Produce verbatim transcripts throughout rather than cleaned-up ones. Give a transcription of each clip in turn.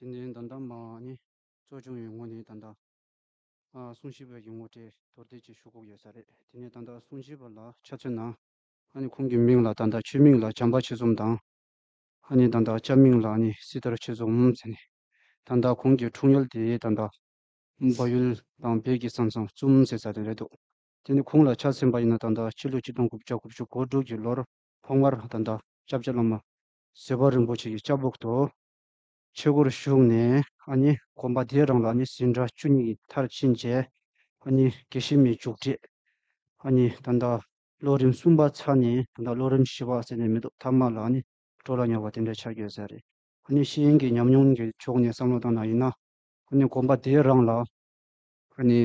དེ་ནས་ད་ལྟ་མ་ནི་གཙོ་སྐྱོང་བའི་ངོས་ནས་ད་ལྟ་ཨ་གསུང་ཞུས་པ་གི་ངོ་སྤྲོད་མདོར་བསྡུས་ཅིག་ཞུ་དགོས་ཡོད་ས་རེད། དེ་ནས་ད་ལྟ་གསུང་ཞུས་པ་ལ་ཆ་མཚོན་ན་ཨ་ནི་ཁོང་གི་མིང་ལ་ད་ལྟ་ཆོས་མིང་ལ་བྱམས་པ་ཆོས་འཛོམས་དང་། ཨ་ནི་ད་ལྟ་སྐྱ་མིང་ལ་ཨ་ནི་སྲི་ཐར་ཆོས་འཛོམས་ཟེར་ནས། ད་ལྟ་ཁོང་གི་འཁྲུངས་ཡུལ་དེ་ད་ལྟ་བལ་ཡུལ་དང་བོད་ཀྱི་ས་མཚམས་ཙུམ་ཟེར་ས་དེ་རེད་འདུག་དེ་ནི་ཁོང་ལ་ཆ་མཚོན་པ་ཡིན་ན་ད་ལྟ་ཕྱི་ལོ་ཆིག་སྟོང་དགུ་བརྒྱ་དགུ་བཅུ་གོ་དྲུག་གི་ལོར་ཐོག་མར་ད་ལྟ་སྐྱབས་རྗེ་བླ་མ་བཟོད་པ་རིན་པོ་ཆེ་གི་སྐྱབས་འོག་ཏུ་ཆོས་སྒོར་ཞུགས་ནས་ཨ་ནི་དགོན་པ་དེའི་རང་ལ་ཨ་ནི་ཟིན་གྲྭ་བཅུ་གཉིས་ཀྱི་མཐར་ཕྱིན་རྗེས་ཨ་ནི་དགེ་བཤེས་མའི་མཇུག་འབྲས་ཨ་ནི་ད་ལྟ་ལོ་རིམ་གསུམ་པ་ཚར་ནས་ད་ལྟ་ལོ་རིམ་བཞི་པ་ཟེར་ནས་མི་འདུག་མཐའ་མ་ལ་ཨ་ནི་འགྲོ་ལ་ཉེ་བ་དེ་འདྲ་ཆགས་ཡོད་ས་རེད། ཨ་ནི་ཤེས་ཡོན་གྱི་ཉམས་མྱོང་གི་ཕྱོགས་ནས་བསམ་བློ་བཏང་ན་ཡིན་ན་ཨ་ནི་དགོན་པ་དེའི་རང་ལ་ཨ་ནི་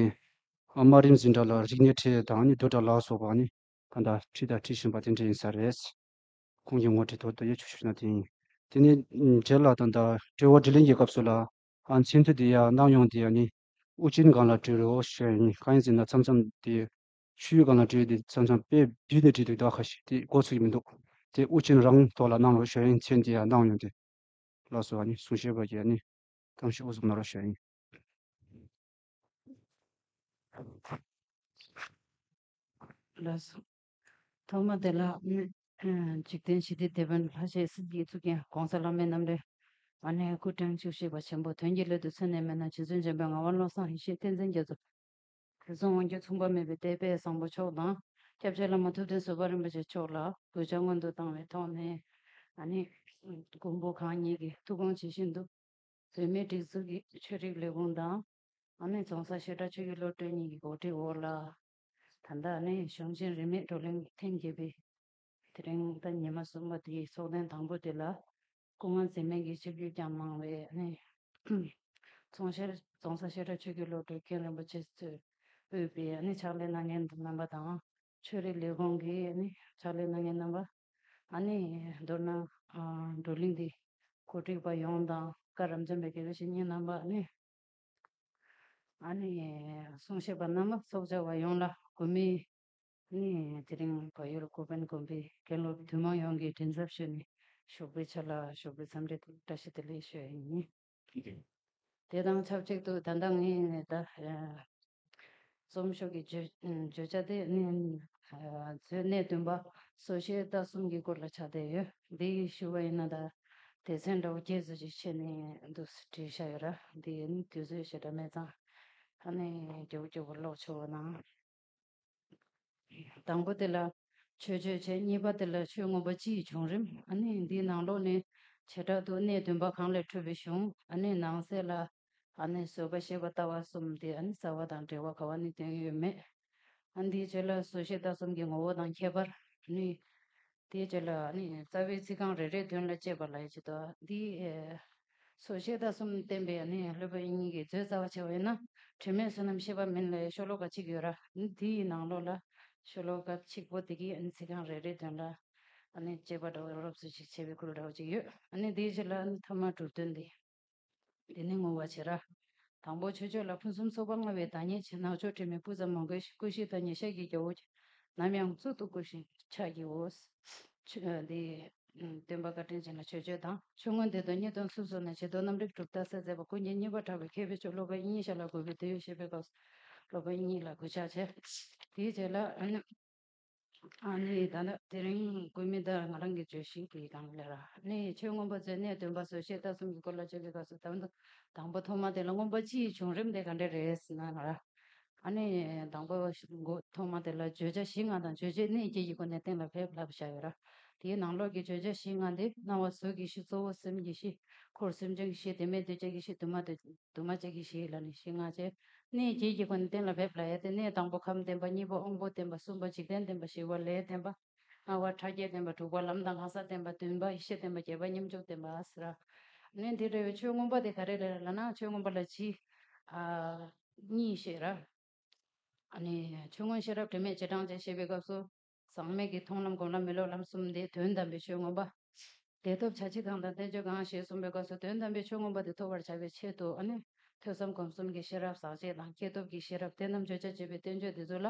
ཨ་དམའ་རིམ་འཛིན་གྲྭ་ལ་རིག་གནས་ཁྲིད་དང་ཨ་ནི་བསྡུས་གྲྭ་ལ་སོགས་པ་ཨ་ནི་ད་ལྟ་ཁྲིད་དང་ཁྲིད་བཞིན་པ་དེ་འདྲ་ཡིན་ས་རེད། ཁོང་གི་ངོ་སྤྲོད་མདོར་བསྡུས་ཡོད་ཆུ་ཆུ་ན་དེ་ཡིན། དེ་ནས་རྗེས་ལ་ད་ལྟ་གྲོས་འགོ་དྲིས་ལན་གྱི་སྐབས་སུ་ལ་ཨ་མཚན་ཐོ་དེ་ཡང་གནང་ཡོང་དེ་ཨ་ནི་དབུ་ཅན་སྒང་ལ་བྲིས་རོགས་ཞུ་ཡ་ཡིན། གང་ཡིན་ཟེར་ན་མཚམས་མཚམས་དེ་ཆུ་ཡུར་སྒང་ལ་བྲིས་དེ་མཚམས་མཚམས་དཔེ་བསྡུས་ནས་བྲིས་འདུག་ད་ཁ་ཤས་དེ་གོ་ཚུགས་ཀྱི་མི་འདུག་དེ་དབུ་ཅན་རང་ཐོག་ལ་གནང་རོགས་ཞུ་ཡ་ཡིན། མཚན་དེ་ཡང་གནང་ཡོང་དེ་ལགས་སོ། ཨ་ནི་གསུང་བཤད་པ་གྱིས་ཨ་ནི་གཏམ་ཞིབ་འོ་ཟུག་གནང་རོགས་ཞུ་ཡ་ཡིན། ལགས་སོ། ཐོག་མ་དེ་ལ་ཨ་ནི་འཇིག་རྟེན་ཞི་བདེའི་དེད་དཔོན་ལྷ་བཞད་སྲིད་ཀྱི་གཙུག་རྒྱན་གོང་ས་ལྷ་མིའི་རྣམ་འདྲེན་ཨ་ནི་སྐུ་ཕྲེང་བཅུ་བཞི་པ་ཆེན་པོ་དོན་གྱི་སླད་དུ་མཚན་ནས་མེད་ན་རྗེ་བཙུན་འཇམ་དཔལ་ངག་དབང་བློ་བཟང་ཡེ་ཤེས་བསྟན་འཛིན་རྒྱ་མཚོ། དེ་གསུང་དབང་སྒྱུར་མཚུངས་པ་མེད་པའི་དད་པའི་བཟང་པོ་མཆོག་དང་། སྐྱབས་རྗེ་བླ་མ་ཐུབ་བསྟན་བཟོད་པ་རིན་པོ་ཆེ་མཆོག་ལ་གུས་ཕྱག་སྔོན་དུ་བཏང་བའི་ཐོག་ནས་ཨ་ནི་མགོན་པོ་གང་ཉིད་ཀྱི་ཐུགས་དགོངས་ཇི་བཞིན་དུ་བོད་མིའི་སྒྲིག་འཛུགས་ཀྱི་ཆོས་རིག་ལས་ཁུངས་དང་ཨ་ནི་རྫོང་སར་བཤད་གྲྭ་ཆོས་ཀྱི་སློབ་གྲྭ་གཉིས་ཀྱི་གོ་སྒྲིག་འོག་ལ་ད་ལྟ་ཨ་ནི་གཞུང་ཆེན་རིས་མེད་བགྲོ་གླེང་ཐེངས་བརྒྱད་པའི་དེ་རིང་ད་ཉི་མ་གསུམ་པ་དེའི་ཚོགས་ཐེངས་དང་པོ་དེ་ལ་སྐུ་ངལ་འཛེམས་མེད་ཀྱིས་ཆིབས་བསྒྱུར་བསྐྱངས་གནང་བའི་ཨ་ནི་རྫོང་ཤར་རྫོང་སར་བཤད་གྲྭ་ཆོས་ཀྱི་སློབ་གྲྭའི་མཁན་རིན་པོ་ཆེ་གཙོས་དབུས་པའི་ཨ་ནི་ཕྱག་ལས་གནང་མཁན་རྣམ་པ་དང་། ཆོས་རིག་ལས་ཁུངས་ཀྱི་ཨ་ནི་ཕྱག་ལས་གནང་མཁན་རྣམ་པ། ཨ་ནི་མདོར་ན་ཨ་བགྲོ་གླེང་འདི་གོ་སྒྲིག་པ་ཡོངས་དང་། བཀའ་རབ་འབྱམས་པའི་དགེ་བའི་བཤེས་གཉེན་རྣམ་པ། ཨ་ནི་ཨ་ནི་གསུང་བཤད་པ་རྣམ་པ། ཚོགས་བཅར་བ་ཡོངས་ལ་གུས་མོས་ནི་དེ་རིང་བལ་ཡུལ་ཀོ་པན་དགོན་པའི་དགེ་སློབ་འདུས་མང་ཡོངས་ཀྱི་མགྲིན་ཚབ་ཞུས་ནས་ཞོགས་པའི་ཆ་ལ་ཞོགས་པའི་འཚམས་འདྲི་དང་བཀྲ་ཤིས་བདེ་ལེགས་ཞུ་ཡ་ཡིན། དེ་དང་ཆབས་ཅིག་ཏུ་ད་ལྟ་ངས་ད་རྩོམ་ཤོག་གི་བརྗོད་བརྗོད་བྱ་དེ་ནི་མཛོད་གནས་བདུན་པ་སོ་བཤད་ལྟ་གསུམ་གྱི་སྐོར་ལ་ཆགས་བསྡད་ཡོད། འདི་ཞུ་བ་ཡིན་ན་ད་སྡེ་ཚན་འདྲ་བོ་བརྒྱད་ཙམ་ཞིག་ཕྱེ་ནས་འདུག་བྲིས་བཞག་ཡོད་ར། འདི་ནི་དུས་ཚོད་ཞེ་དྲག་མེད་ཙང་ཨ་ནི་མགྱོགས་མགྱོགས་པོ་ཀློག་ཆོག་གནང་། དང་པོ་དེ་ལ་ཆོས་སྤྱོད་བྱས། གཉིས་པ་དེ་ལ་ཆོས་མངོན་པ་སྤྱི་ཡི་བྱུང་རིམ། ཨ་ནི་འདིའི་ནང་ལོགས་ནས་བྱེ་བྲག་ཏུ་གནས་བདུན་པ་གང་ལས་འཕྲོས་པའི་གཞུང་། ཨ་ནི་ནང་གསེས་ལ་ཨ་ནི་བཟོད་པ་ཤེས་པ་ལྟ་བ་གསུམ་དེ་ཨ་ནི་རྩ་བ་དང་འབྲེལ་བ་ག་བ་ནས་བསྟན་ཡོད་མེད། ཨ་འདིའི་རྗེས་ལ་སོ་བཤད་ལྟ་གསུམ་གྱི་ངོ་བོ་དང་ཁྱད་པར། ཨ་ནི་དེའི་རྗེས་ལ་ཨ་ནི་རྩ་བའི་ཚིག་རྐང་རེ་རེ་དོན་ལ་དཔྱད་པ་ལ་ཡི་ཇི་ལྟ་འདི། སོ་བཤད་ལྟ་གསུམ་བསྟན་པའི་ཨ་ནི་སློབ་དཔོན་དབྱིག་གཉེན་གྱི་མཛོད་རྩ་བ་ཆེ་བ་ཡིན་ན། དྲི་མེད་བསོད་ནམས་བཤད་པ་མིན་ལ་ཤོ་ལོ་ཀ་གཅིག་ཡོད་ར། ཨ་ནི་དེའི་ནང་ལོགས་ལ་ཤོ་ལོ་ཀ་གཅིག་པོ་དེ་གིས་ཨ་ནི་ཚིག་རྐང་རེ་རེ་དོན་ལ་ཨ་ནི་དཔྱད་པ་འདྲ་བོ་རོབ་ཙམ་ཞིག་བྱས་པའི་ཁུལ་འདྲ་བོ་ཅིག་ཡོད། ཨ་ནི་དེའི་རྗེས་ལ་ཨ་ནི་ཐ་མ་གྲུབ་དོན་དེ། དེ་ནི་བསྔོ་བ་བྱེད་ར། དང་པོ་ཆོས་སྤྱོད་ལ་ཕུན་སུམ་ཚོགས་པ་མངའ་བའི་བདག་ཉིད་ཆེ། ནག་ཕྱོགས་དྲི་མེད་སྤུ་ཙམ་མ་གོས་ཤིང་། ཀུན་ཤེས་བདག་ཉིད་ཤཱཀྱའི་རྒྱལ་པོ་ཆེ། ནམ་ཡང་གཙུག་ཏུ་བཀུར་ཞིང་ཕྱག་བགྱིའོ། ཆོས་འདི་སྟོན་པ་བཀའ་དྲིན་ཅན་ལ་ཆོས་སྤྱོད་དང་། ཆོས་མངོན་བདེ་སྟོང་གཉིས་སྟོང་ཚུལ་བཟུང་ནས། བྱེ་བྲག་རྣམ་འགྲེལ་གྲུབ་མཐའ་གསལ་མཛད་པ། ཀུན་མཁྱེན་གཉིས་པ་གྲགས་པའི་མཁས་པའི་མཆོག་སློབ་དཔོན་དབྱིག་གཉེན་ཞབས་ལ་གུས་པས་དོན་ཡོད་བཤད་པའི་སྐབས་སུ་སློབ་དཔོན་དབྱིག་གཉེན་ལ་གུས་ཕྱག་བྱས། དེའི་རྗེས་ལ་ཨ་ནི་ཨ་ནི་ད་ནི་དེ་རིང་གུས་མོས་ད་ང་རང་གི་བརྗོད་གཞི་དེའི་སྒང་ལ་ར། ཨ་ནི་ཆོས་མངོན་པ་མཛོད་གནས་བདུན་པ་སོ་བཤད་ལྟ་གསུམ་གྱི་སྐོར་ལ་དཔྱད་པའི་སྐབས་སུ་ད་དང་པོ་ཐོག་མ་དེ་ལ་མངོན་པ་སྤྱི་ཡི་བྱུང་རིམ་དེ་ག་འདྲ་རེད་ཟེར་ན་ར། ཨ་ནི་དང་པོ་འགོ་ཐོག་མ་དེ་ལ་བརྗོད་བྱ་གཞི་ལྔ་དང་རྗོད་བྱེད་གནད་བརྒྱད་ཀྱི་སྒོ་ནས་གཏན་ལ་ཕེབས་ལབ་བཞག་ཡོད་ར། དེའི་ནང་ལོགས་ཀྱི་བརྗོད་བྱ་གཞི་ལྔ་དེ་སྣང་བ་གཟུགས་ཀྱི་གཞི། གཙོ་བོ་སེམས་ཀྱི་གཞི། འཁོར་སེམས་བྱུང་གི་གཞི། བདེན་མེད་འདོད་བྱེད་ཀྱི་གཞི། དུ་མ་འདོད་དུ་མ་བྱེད་ཀྱི་གཞི་ལ་ནི་གཞི་ལྔ་བྱས། གནད་བརྒྱད་ཀྱི་སྒོ་ནས་གཏན་ལ་ཕེབས་ལ་ཡ་དེ་གནད་དང་པོ་ཁམས་བདེན་པ། གཉིས་པ་དབང་པོ་བདེན་པ། གསུམ་པ་འཇིག་རྟེན་བདེན་པ། བཞི་པ་ལས་བདེན་པ། ལྔ་པ་ཕྲ་རྒྱས་བདེན་པ། དྲུག་པ་ལམ་དང་གང་ཟག་བདེན་པ། བདུན་པ་ཡེ་ཤེས་བདེན་པ། བརྒྱད་པ་མཉམ་འཇོག་བདེན་པ་ཟེར། གནད་འདི་འདྲ་བའི་ཆོས་མངོན་པ་དེ་ག་རེ་རེད་ལབ་ན། ཆོས་མངོན་པ་ལ་སྤྱི་ཨ་གཉིས་བཤད་ར། ཨ་ནི་ཆོས་མངོན་ཤེས་རབ་དྲི་མེད་རྗེས་འབྲང་ཅན་བཤད་པའི་སྐབས་སུ། ཟག་མེད་ཀྱི་མཐོང་ལམ་སྒོམ་ལམ་མི་སློབ་ལམ་གསུམ་སྟེ། དོན་དམ་པའི་ཆོས་མངོན་པ། བདེ་སྟོབས་བྱ་བྱེད་གང་དང་བསྟན་བཅོས་གང་ཞེས་གསུངས་པའི་སྐབས་སུ། དོན་དམ་པའི་ཆོས་མངོན་པ་དེ་ཐོབ་པར་བྱ་བའི་ཆེད་དུ་ཨ་ནི་ཐོས་བསམ་སྒོམ་གསུམ་གྱི་ཤེས་རབ་ཟག་བཅས་དང་། སྐྱེས་སྟོབས་ཀྱི་ཤེས་རབ་བསྟན་རྣམ་བརྗོད་བྱ་བྱེད་པའི་བསྟན་བཅོས་འདི་ཚོ་ལ་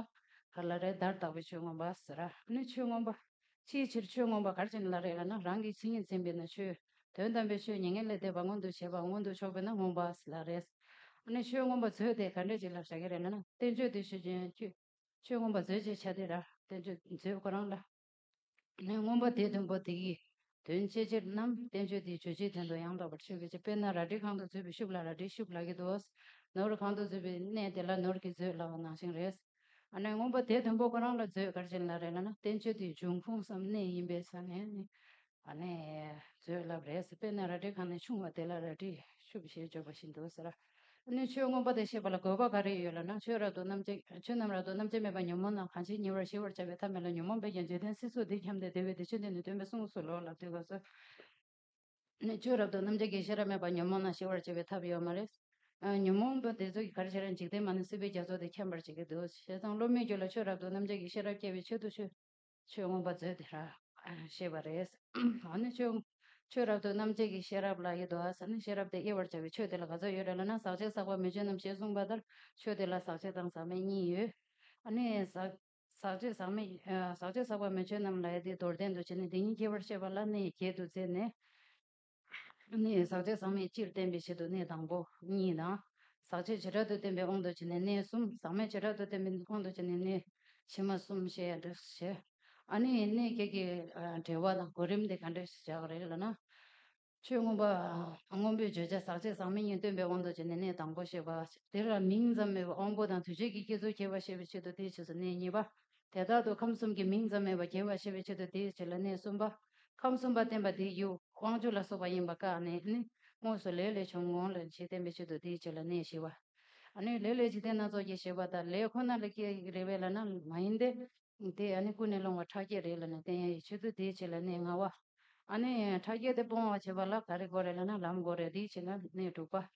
ག་ལ་རེ་བརྡར་བཏགས་པའི་ཆོས་མངོན་པ་ཟེར་ར། ཨ་ནི་ཆོས་མངོན་པ། ཅིའི་ཕྱིར་ཆོས་མངོན་པ་ག་རེ་བྱས་ནས་ལབ་རེད་ལབ་ན། རང་གི་མཚན་ཉིད་འཛིན་པས་ན་ཆོས། དོན་དམ་པའི་ཆོས་མྱ་ངན་ལས་འདས་པ་མངོན་དུ་བྱེད་པ་མངོན་དུ་ཕྱོགས་པས་ན་མངོན་པ་ལ་རེད། ཨ་ནི་ཆོས་མངོན་པ་མཛོད་དེ་ག་འདྲས་ཅིག་ལ་བཞག་གི་རེད་ལབ་ན། བསྟན་བཅོས་དེ་ཆོས་ཅན་ཆོས་ཆོས་མངོན་པ་མཛོད་ཅེས་བྱ་དེ་ར། བསྟན་བཅོས་མཛོད་ཁོ་རང་ལ། ནས་མངོན་པ་དེ་བདུན་པོ་དེ་ཡི་དོན་ཤེས་ཕྱིར་རྣམས། བསྟན་བཅོས་དེའི་བརྗོད་བྱའི་དོན་དུ་ཡང་དག་པར་ཆོས་ཀྱི་ཕྱིར། དཔེར་ན་རལ་གྲིའི་ཁང་དུ་འཛུལ་བའི་ཤུགས་ལ་རལ་གྲིའི་ཤུགས་ལབ་ཀྱི་འདུག། ནོར་གང་དུ་འཛུལ་བའི་གནས་དེ་ལ་ནོར་གྱི་མཛོད་ལབ་པ་ནང་བཞིན་རེད། ཨ་ནི་མངོན་པ་དེ་བདུན་པོ་ཁོ་རང་ལ་མཛོད་ག་རེ་བྱས་ལབ་རེད་ལབ་ན། བསྟན་བཅོས་དེའི་འབྱུང་ཁུངས་སམ་གནས་ཡིན་པའི་ས་ནས་ནི། ཨ་ནི་མཛོད་ལབ་རེད། དཔེར་ན་རལ་གྲིའི་ཁང་ནས་ཕྱུང་བ་དེ་ལ་རལ་གྲིའི་ཤུགས་ཞེས་བརྗོད་པ་བཞིན་དུ་ཟེར། ཨ་ནི་ཆོས་མངོན་པ་དེ་ཤེས་པ་ལ་དགོས་པ་ག་རེ་ཡོད་ལབ་ན། ཆོས་རབ་ཏུ་རྣམ་དཔྱད་ཆོས་རྣམས་རབ་ཏུ་རྣམ་དཔྱད་མེད་པར་ཉོན་མོངས་རྣམས་གང་ཕྱིར་ཉེ་བར་ཞི་བར་བྱ་བའི་ཐབས་མེད་ལ། ཉོན་མོངས་པའི་རྒྱན་འཇིག་རྟེན་སྲིད་གསུམ་འདི་འཁྱམས་ཏེ། དེ་བས་དེ་ཆོས་འདི་ནི་སྟོན་པས་གསུངས་སོ་ལོ་ལབ་དུས་སྐབས་སུ། ནི་ཆོས་རབ་ཏུ་རྣམ་དཔྱད་ཀྱི་ཤེས་རབ་མེད་པར་ཉོན་མོངས་རྣམས་ཞི་བར་བྱ་བའི་ཐབས་ཡོད་མ་རེད། ཨ་ཉོན་མོངས་པ་དེ་ཚོ་གིས་ག་རེ་བྱེད་རན། འཇིག་རྟེན་མ་ནི་སྲིད་པའི་རྒྱ་མཚོ་དེ་འཁྱམས་པར་བྱེད་ཀྱི་འདུག། བྱས་ཙང་སློབ་མའི་རྒྱུད་ལ་ཆོས་རབ་ཏུ་རྣམ་དཔྱད་ཀྱི་ཤེས་རབ་སྐྱེ་བའི་ཆེད་དུ་ཆོས། ཆོས་མངོན་པ་མཛོད་དེ་ར་ཤེས་པ་རེད། ཨ་ནི་ཆོས་ཆོས་རབ་ཏུ་རྣམ་དཔྱད་ཀྱི་ཤེས་རབ་ལབ་ཀྱི་འདུག། ཨ་ཟེར་ན་ཤེས་རབ་དེ་དབྱེ་བར་བྱ་བའི་ཆོས་དེ་ལ་ག་ཚོད་ཡོད་རེད་ལབ་ན། ཟག་བཅས་ཟག་པ་མི་ཆོད་རྣམས་ཞེས་གསུངས་པ་ལྟར་ཆོས་དེ་ལ་ཟག་བཅས་དང་ཟག་མེད་གཉིས་ཡོད། ཨ་ནི་ཟག་ཟག་བཅས་ཟག་མེད་ཨ་ཟག་བཅས་ཟག་པ་མི་ཆོད་རྣམས་ལབ་ཡ་དེ་མདོར་བསྟན་དུ་བྱས་ནས་དེ་གཉིས་ཁྱད་པར་བཤད་པ་ལ་གནས་བརྒྱད་དུ་མཛད་ནས། གནས་ཟག་བཅས་ཟག་མེད་སྤྱིར་བསྟན་པའི་ཆེད་དུ་གནས་དང་པོ་གཉིས་དང་། ཟག་བཅས་བྱེ་བྲག་ཏུ་བསྟན་པའི་དབང་དུ་བྱས་ནས་གནས་གསུམ། ཟག་མེད་བྱེ་བྲག་ཏུ་བསྟན་པའི་དབང་དུ་བྱས་ནས་གནས་ཕྱི་མ་གསུམ་བཤད་ཡ་འདུག་ཟེར། ཨ་ནི་གནས་བརྒྱད་ཀྱི་ཨ་འབྲེལ་བ་དང་གོ་རིམ་དེ་ག་འདྲ་ཞིག་བཞག་རེད་ལབ་ན། ཆོས་མངོན་པ་མངོན་པའི་བརྗོད་བྱ་ཟག་བཅས་ཟག་མེད་གཉིས་སྟོན་པའི་དབང་དུ་བྱས་ནས་གནས་དང་པོ་བཤད་པ། དེ་ལ་མིང་ཙམ་མེད་པའི་དབང་པོ་དང་དུས་བཅད་ཀྱི་སྐྱེ་ཚུལ་ཁྱད་པར་བཤད་པའི་ཆེད་དུ་དེའི་རྗེས་སུ་གནས་གཉིས་པ། དེ་དག་ཏུ་ཁམས་གསུམ་གྱི་མིང་ཙམ་མེད་པ་རྒྱས་པར་བཤད་པའི་ཆེད་དུ་དེའི་རྗེས་ལ་གནས་གསུམ་པ། ཁམས་གསུམ་པ་བསྟན་པ་དེའི་རྒྱུ་དབང་ཕྱུག་ལ་སོགས་པ་ཡིན་པ་བཀག་ནས་ནི། དངོས་སུ་ལས་ལས་བྱུང་ངོ་ལ་ཞེས་བསྟན་པའི་ཆེད་དུ་དེའི་རྗེས་ལ་གནས་བཞི་པ། ཨ་ནི་ལས་ལས་འཇིག་རྟེན་སྣ་ཚོགས་ཀྱི་ཞེས་པ་དང་ལས་ཁོ་ན་ལས་སྐྱེ་གི་རེད་པས་ལབ་ན་མ་ཡིན་ཏེ། དེ་ཨ་ནི་ཀུན་ནས་སློང་བ་ཕྲ་རྒྱས་རེད་ལབ་ནས་བསྟན་ཡ་ཡི་ཆེད་དུ་དེའི་རྗེས་ལ་གནས་ལྔ་པ། ཨ་ནི་ཕྲ་རྒྱས་དེ་སྤོང་བ་བྱེད་པ་ལ་ག་རེ་དགོས་རེད་ལབ་ན་ལམ་དགོས་རེད། དེའི་རྗེས་ལ་གནས་དྲུག་པ།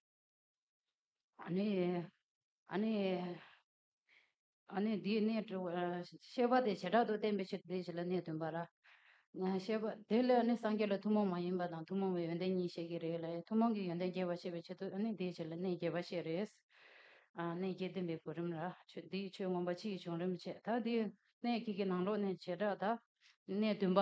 ཨ་ནི། ཨ་ནི། ཨ་ནི་འདིའི་གནས་དྲུག་ཨ་ཤེས་པ་དེ་བྱེ་བྲག་ཏུ་བསྟན་པའི་ཕྱིར་དེའི་རྗེས་ལ་གནས་བདུན་པ་ར། ཨ་ཤེས་པ་དེ་ལས་ནི་སངས་རྒྱས་ལ་ཐུན་མོང་མ་ཡིན་པ་དང་ཐུན་མོང་བའི་ཡོན་ཏན་གཉིས་བཤད་ཀྱི་རེད་ལ། ཐུན་མོང་གི་ཡོན་ཏན་རྒྱས་པར་བཤད་པའི་ཆེད་དུ་ཨ་ནི་དེའི་རྗེས་ལ་གནས་བརྒྱད་པ་བཤད་རེད། ཨ་གནས་བརྒྱད་བསྟན་པའི་གོ་རིམ་ར། ཆོས་འདིའི་ཆོས་མངོན་པ་ཕྱི་ཡི་བྱུང་རིམ་བྱས། ད་འདིའི་གནས་ཀྱི་གི་ནང་ལོགས་ནས་བྱེ་བྲག་དང་། གནས་བདུན་པ།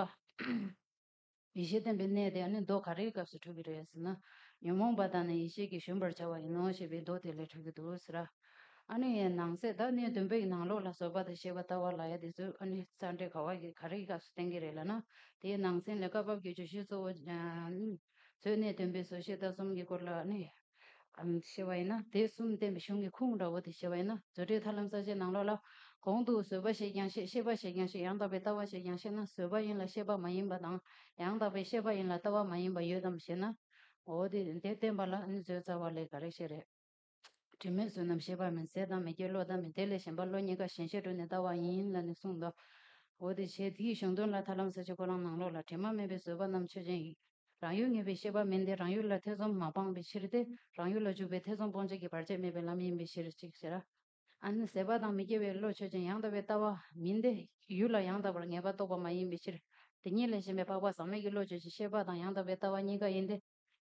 ཡེ་ཤེས་བསྟན་པའི་གནས་དེ་ཨ་ནི་མདོ་ག་རེའི་སྐབས་སུ་འཁྲུལ་གྱི་རེད་ཟེར་ན། ཉོན་མོངས་པ་དག་ནི་ཡེ་ཤེས་ཀྱིས་ཞུམ་པར་བྱ་བ་ཡིན་ནོ་ཞེས་པའི་མདོ་དེ་ལས་འཁྲུལ་གྱི་འདུག་ཟེར། ཨ་ནི་ནང་གསེས་ད་གནས་བདུན་པའི་ནང་ལོགས་ལ་བཟོད་པ་དང་ཤེས་པ་ལྟ་བ་ལབ་ཡ་དེ་ཚོ་ཨ་ནི་ས་འབྲས་ག་བ་གི་ག་རེའི་སྐབས་སུ་བསྟན་གྱི་རེད་ལབ་ན། དེའི་ནང་གསེས་ལས་བཀའ་བབས་ཀྱི་བརྗོད་གཞི་གཙོ་བོ་མཛོད་གནས་བདུན་པའི་བཟོད་ཤེས་ལྟ་གསུམ་གྱི་སྐོར་ལ་ཨ་ནི། ཨམ་བཤད་པ་ཡིན་ན་དེ་གསུམ་བསྟན་པའི་གཞུང་གི་ཁུངས་འདྲ་བོ་དེ་བཤད་པ་ཡིན་ན། རྫུ་འཕྲུལ་ཐར་ལམ་གསལ་བྱེད་ནང་ལོགས་ལ། གོང་དུ་བཟོད་པ་ཞེས་ཀྱང་བཤད། ཤེས་པ་ཞེས་ཀྱང་བཤད། ཡང་དག་པའི་ལྟ་བ་ཞེས་ཀྱང་བཤད་ན། བཟོད་པ་ཡིན་ལ་ཤེས་པ་མ་ཡིན་པ་དང་། ཡང་དག་པའི་ཤེས་པ་ཡིན་ལ་ལྟ་བ་མ་ཡིན་པ་ཡོད་དམ་ཞེ་ན། འོ་དེ་དེ་བསྟན་པ་ལ་ནི་བཟོད་རྩ་བ་ལས་ག་རེ་བཤད་རེད། དྲི་མེད་བཟོད་རྣམས་ཤེས་པ་མིན། ཟད་དང་མི་སྐྱེ་བློ་དང་མིན། དེ་ལས་གཞན་པ་བློ་གཉིས་ཀ་གཞན་ཤེས་གྲོལ་ནས་ལྟ་བ་ཡིན་ལ་ནི་གསུངས་འདུག། འོ་དེ་བྱས་དེའི་གཞུང་དོན་ལ་ཐར་ལམ་གསལ་བྱེད་ཁོ་རང་ནང་ལོགས་ལ། དྲི་མ་མེད་པའི་བཟོད་པ་རྣམས་ཆོས་ཅན་ཡིན། རང་ཡུལ་ངེས་པའི་ཤེས་པ་མིན་ཏེ། རང་ཡུལ་ལ་ཐེ་ཚོམ་མ་སྤངས་པའི་ཕྱིར་ཏེ། རང་ཡུལ་ལ་འཇུག་པའི་ཐེ་ཚོམ་སྤོང་བྱེད་ཀྱི་བར་ཆད་མེད་པའི་ལམ་ཡིན་པའི་ཕྱིར་ཅིག་ཟེར། ཨ་ནི་ཟད་པ་དང་མི་སྐྱེ་བའི་བློ་ཆོས་ཅན། ཡང་དག་པའི་ལྟ་བ་མིན་ཏེ། ཡུལ་ལ་ཡང་དག་པར་ངེས་པར་རྟོགས་པ་མ་ཡིན་པའི་ཕྱིར། དེ་ཉིད་ལས་གཞན་པའི་འཕགས་པ་ཟག་མེད་ཀྱི་བློ་ཆོས་ཅན། ཤེས་པ་དང་ཡང་དག་པའི་ལྟ་བ་གཉིས་ཀ་ཡིན་ཏེ།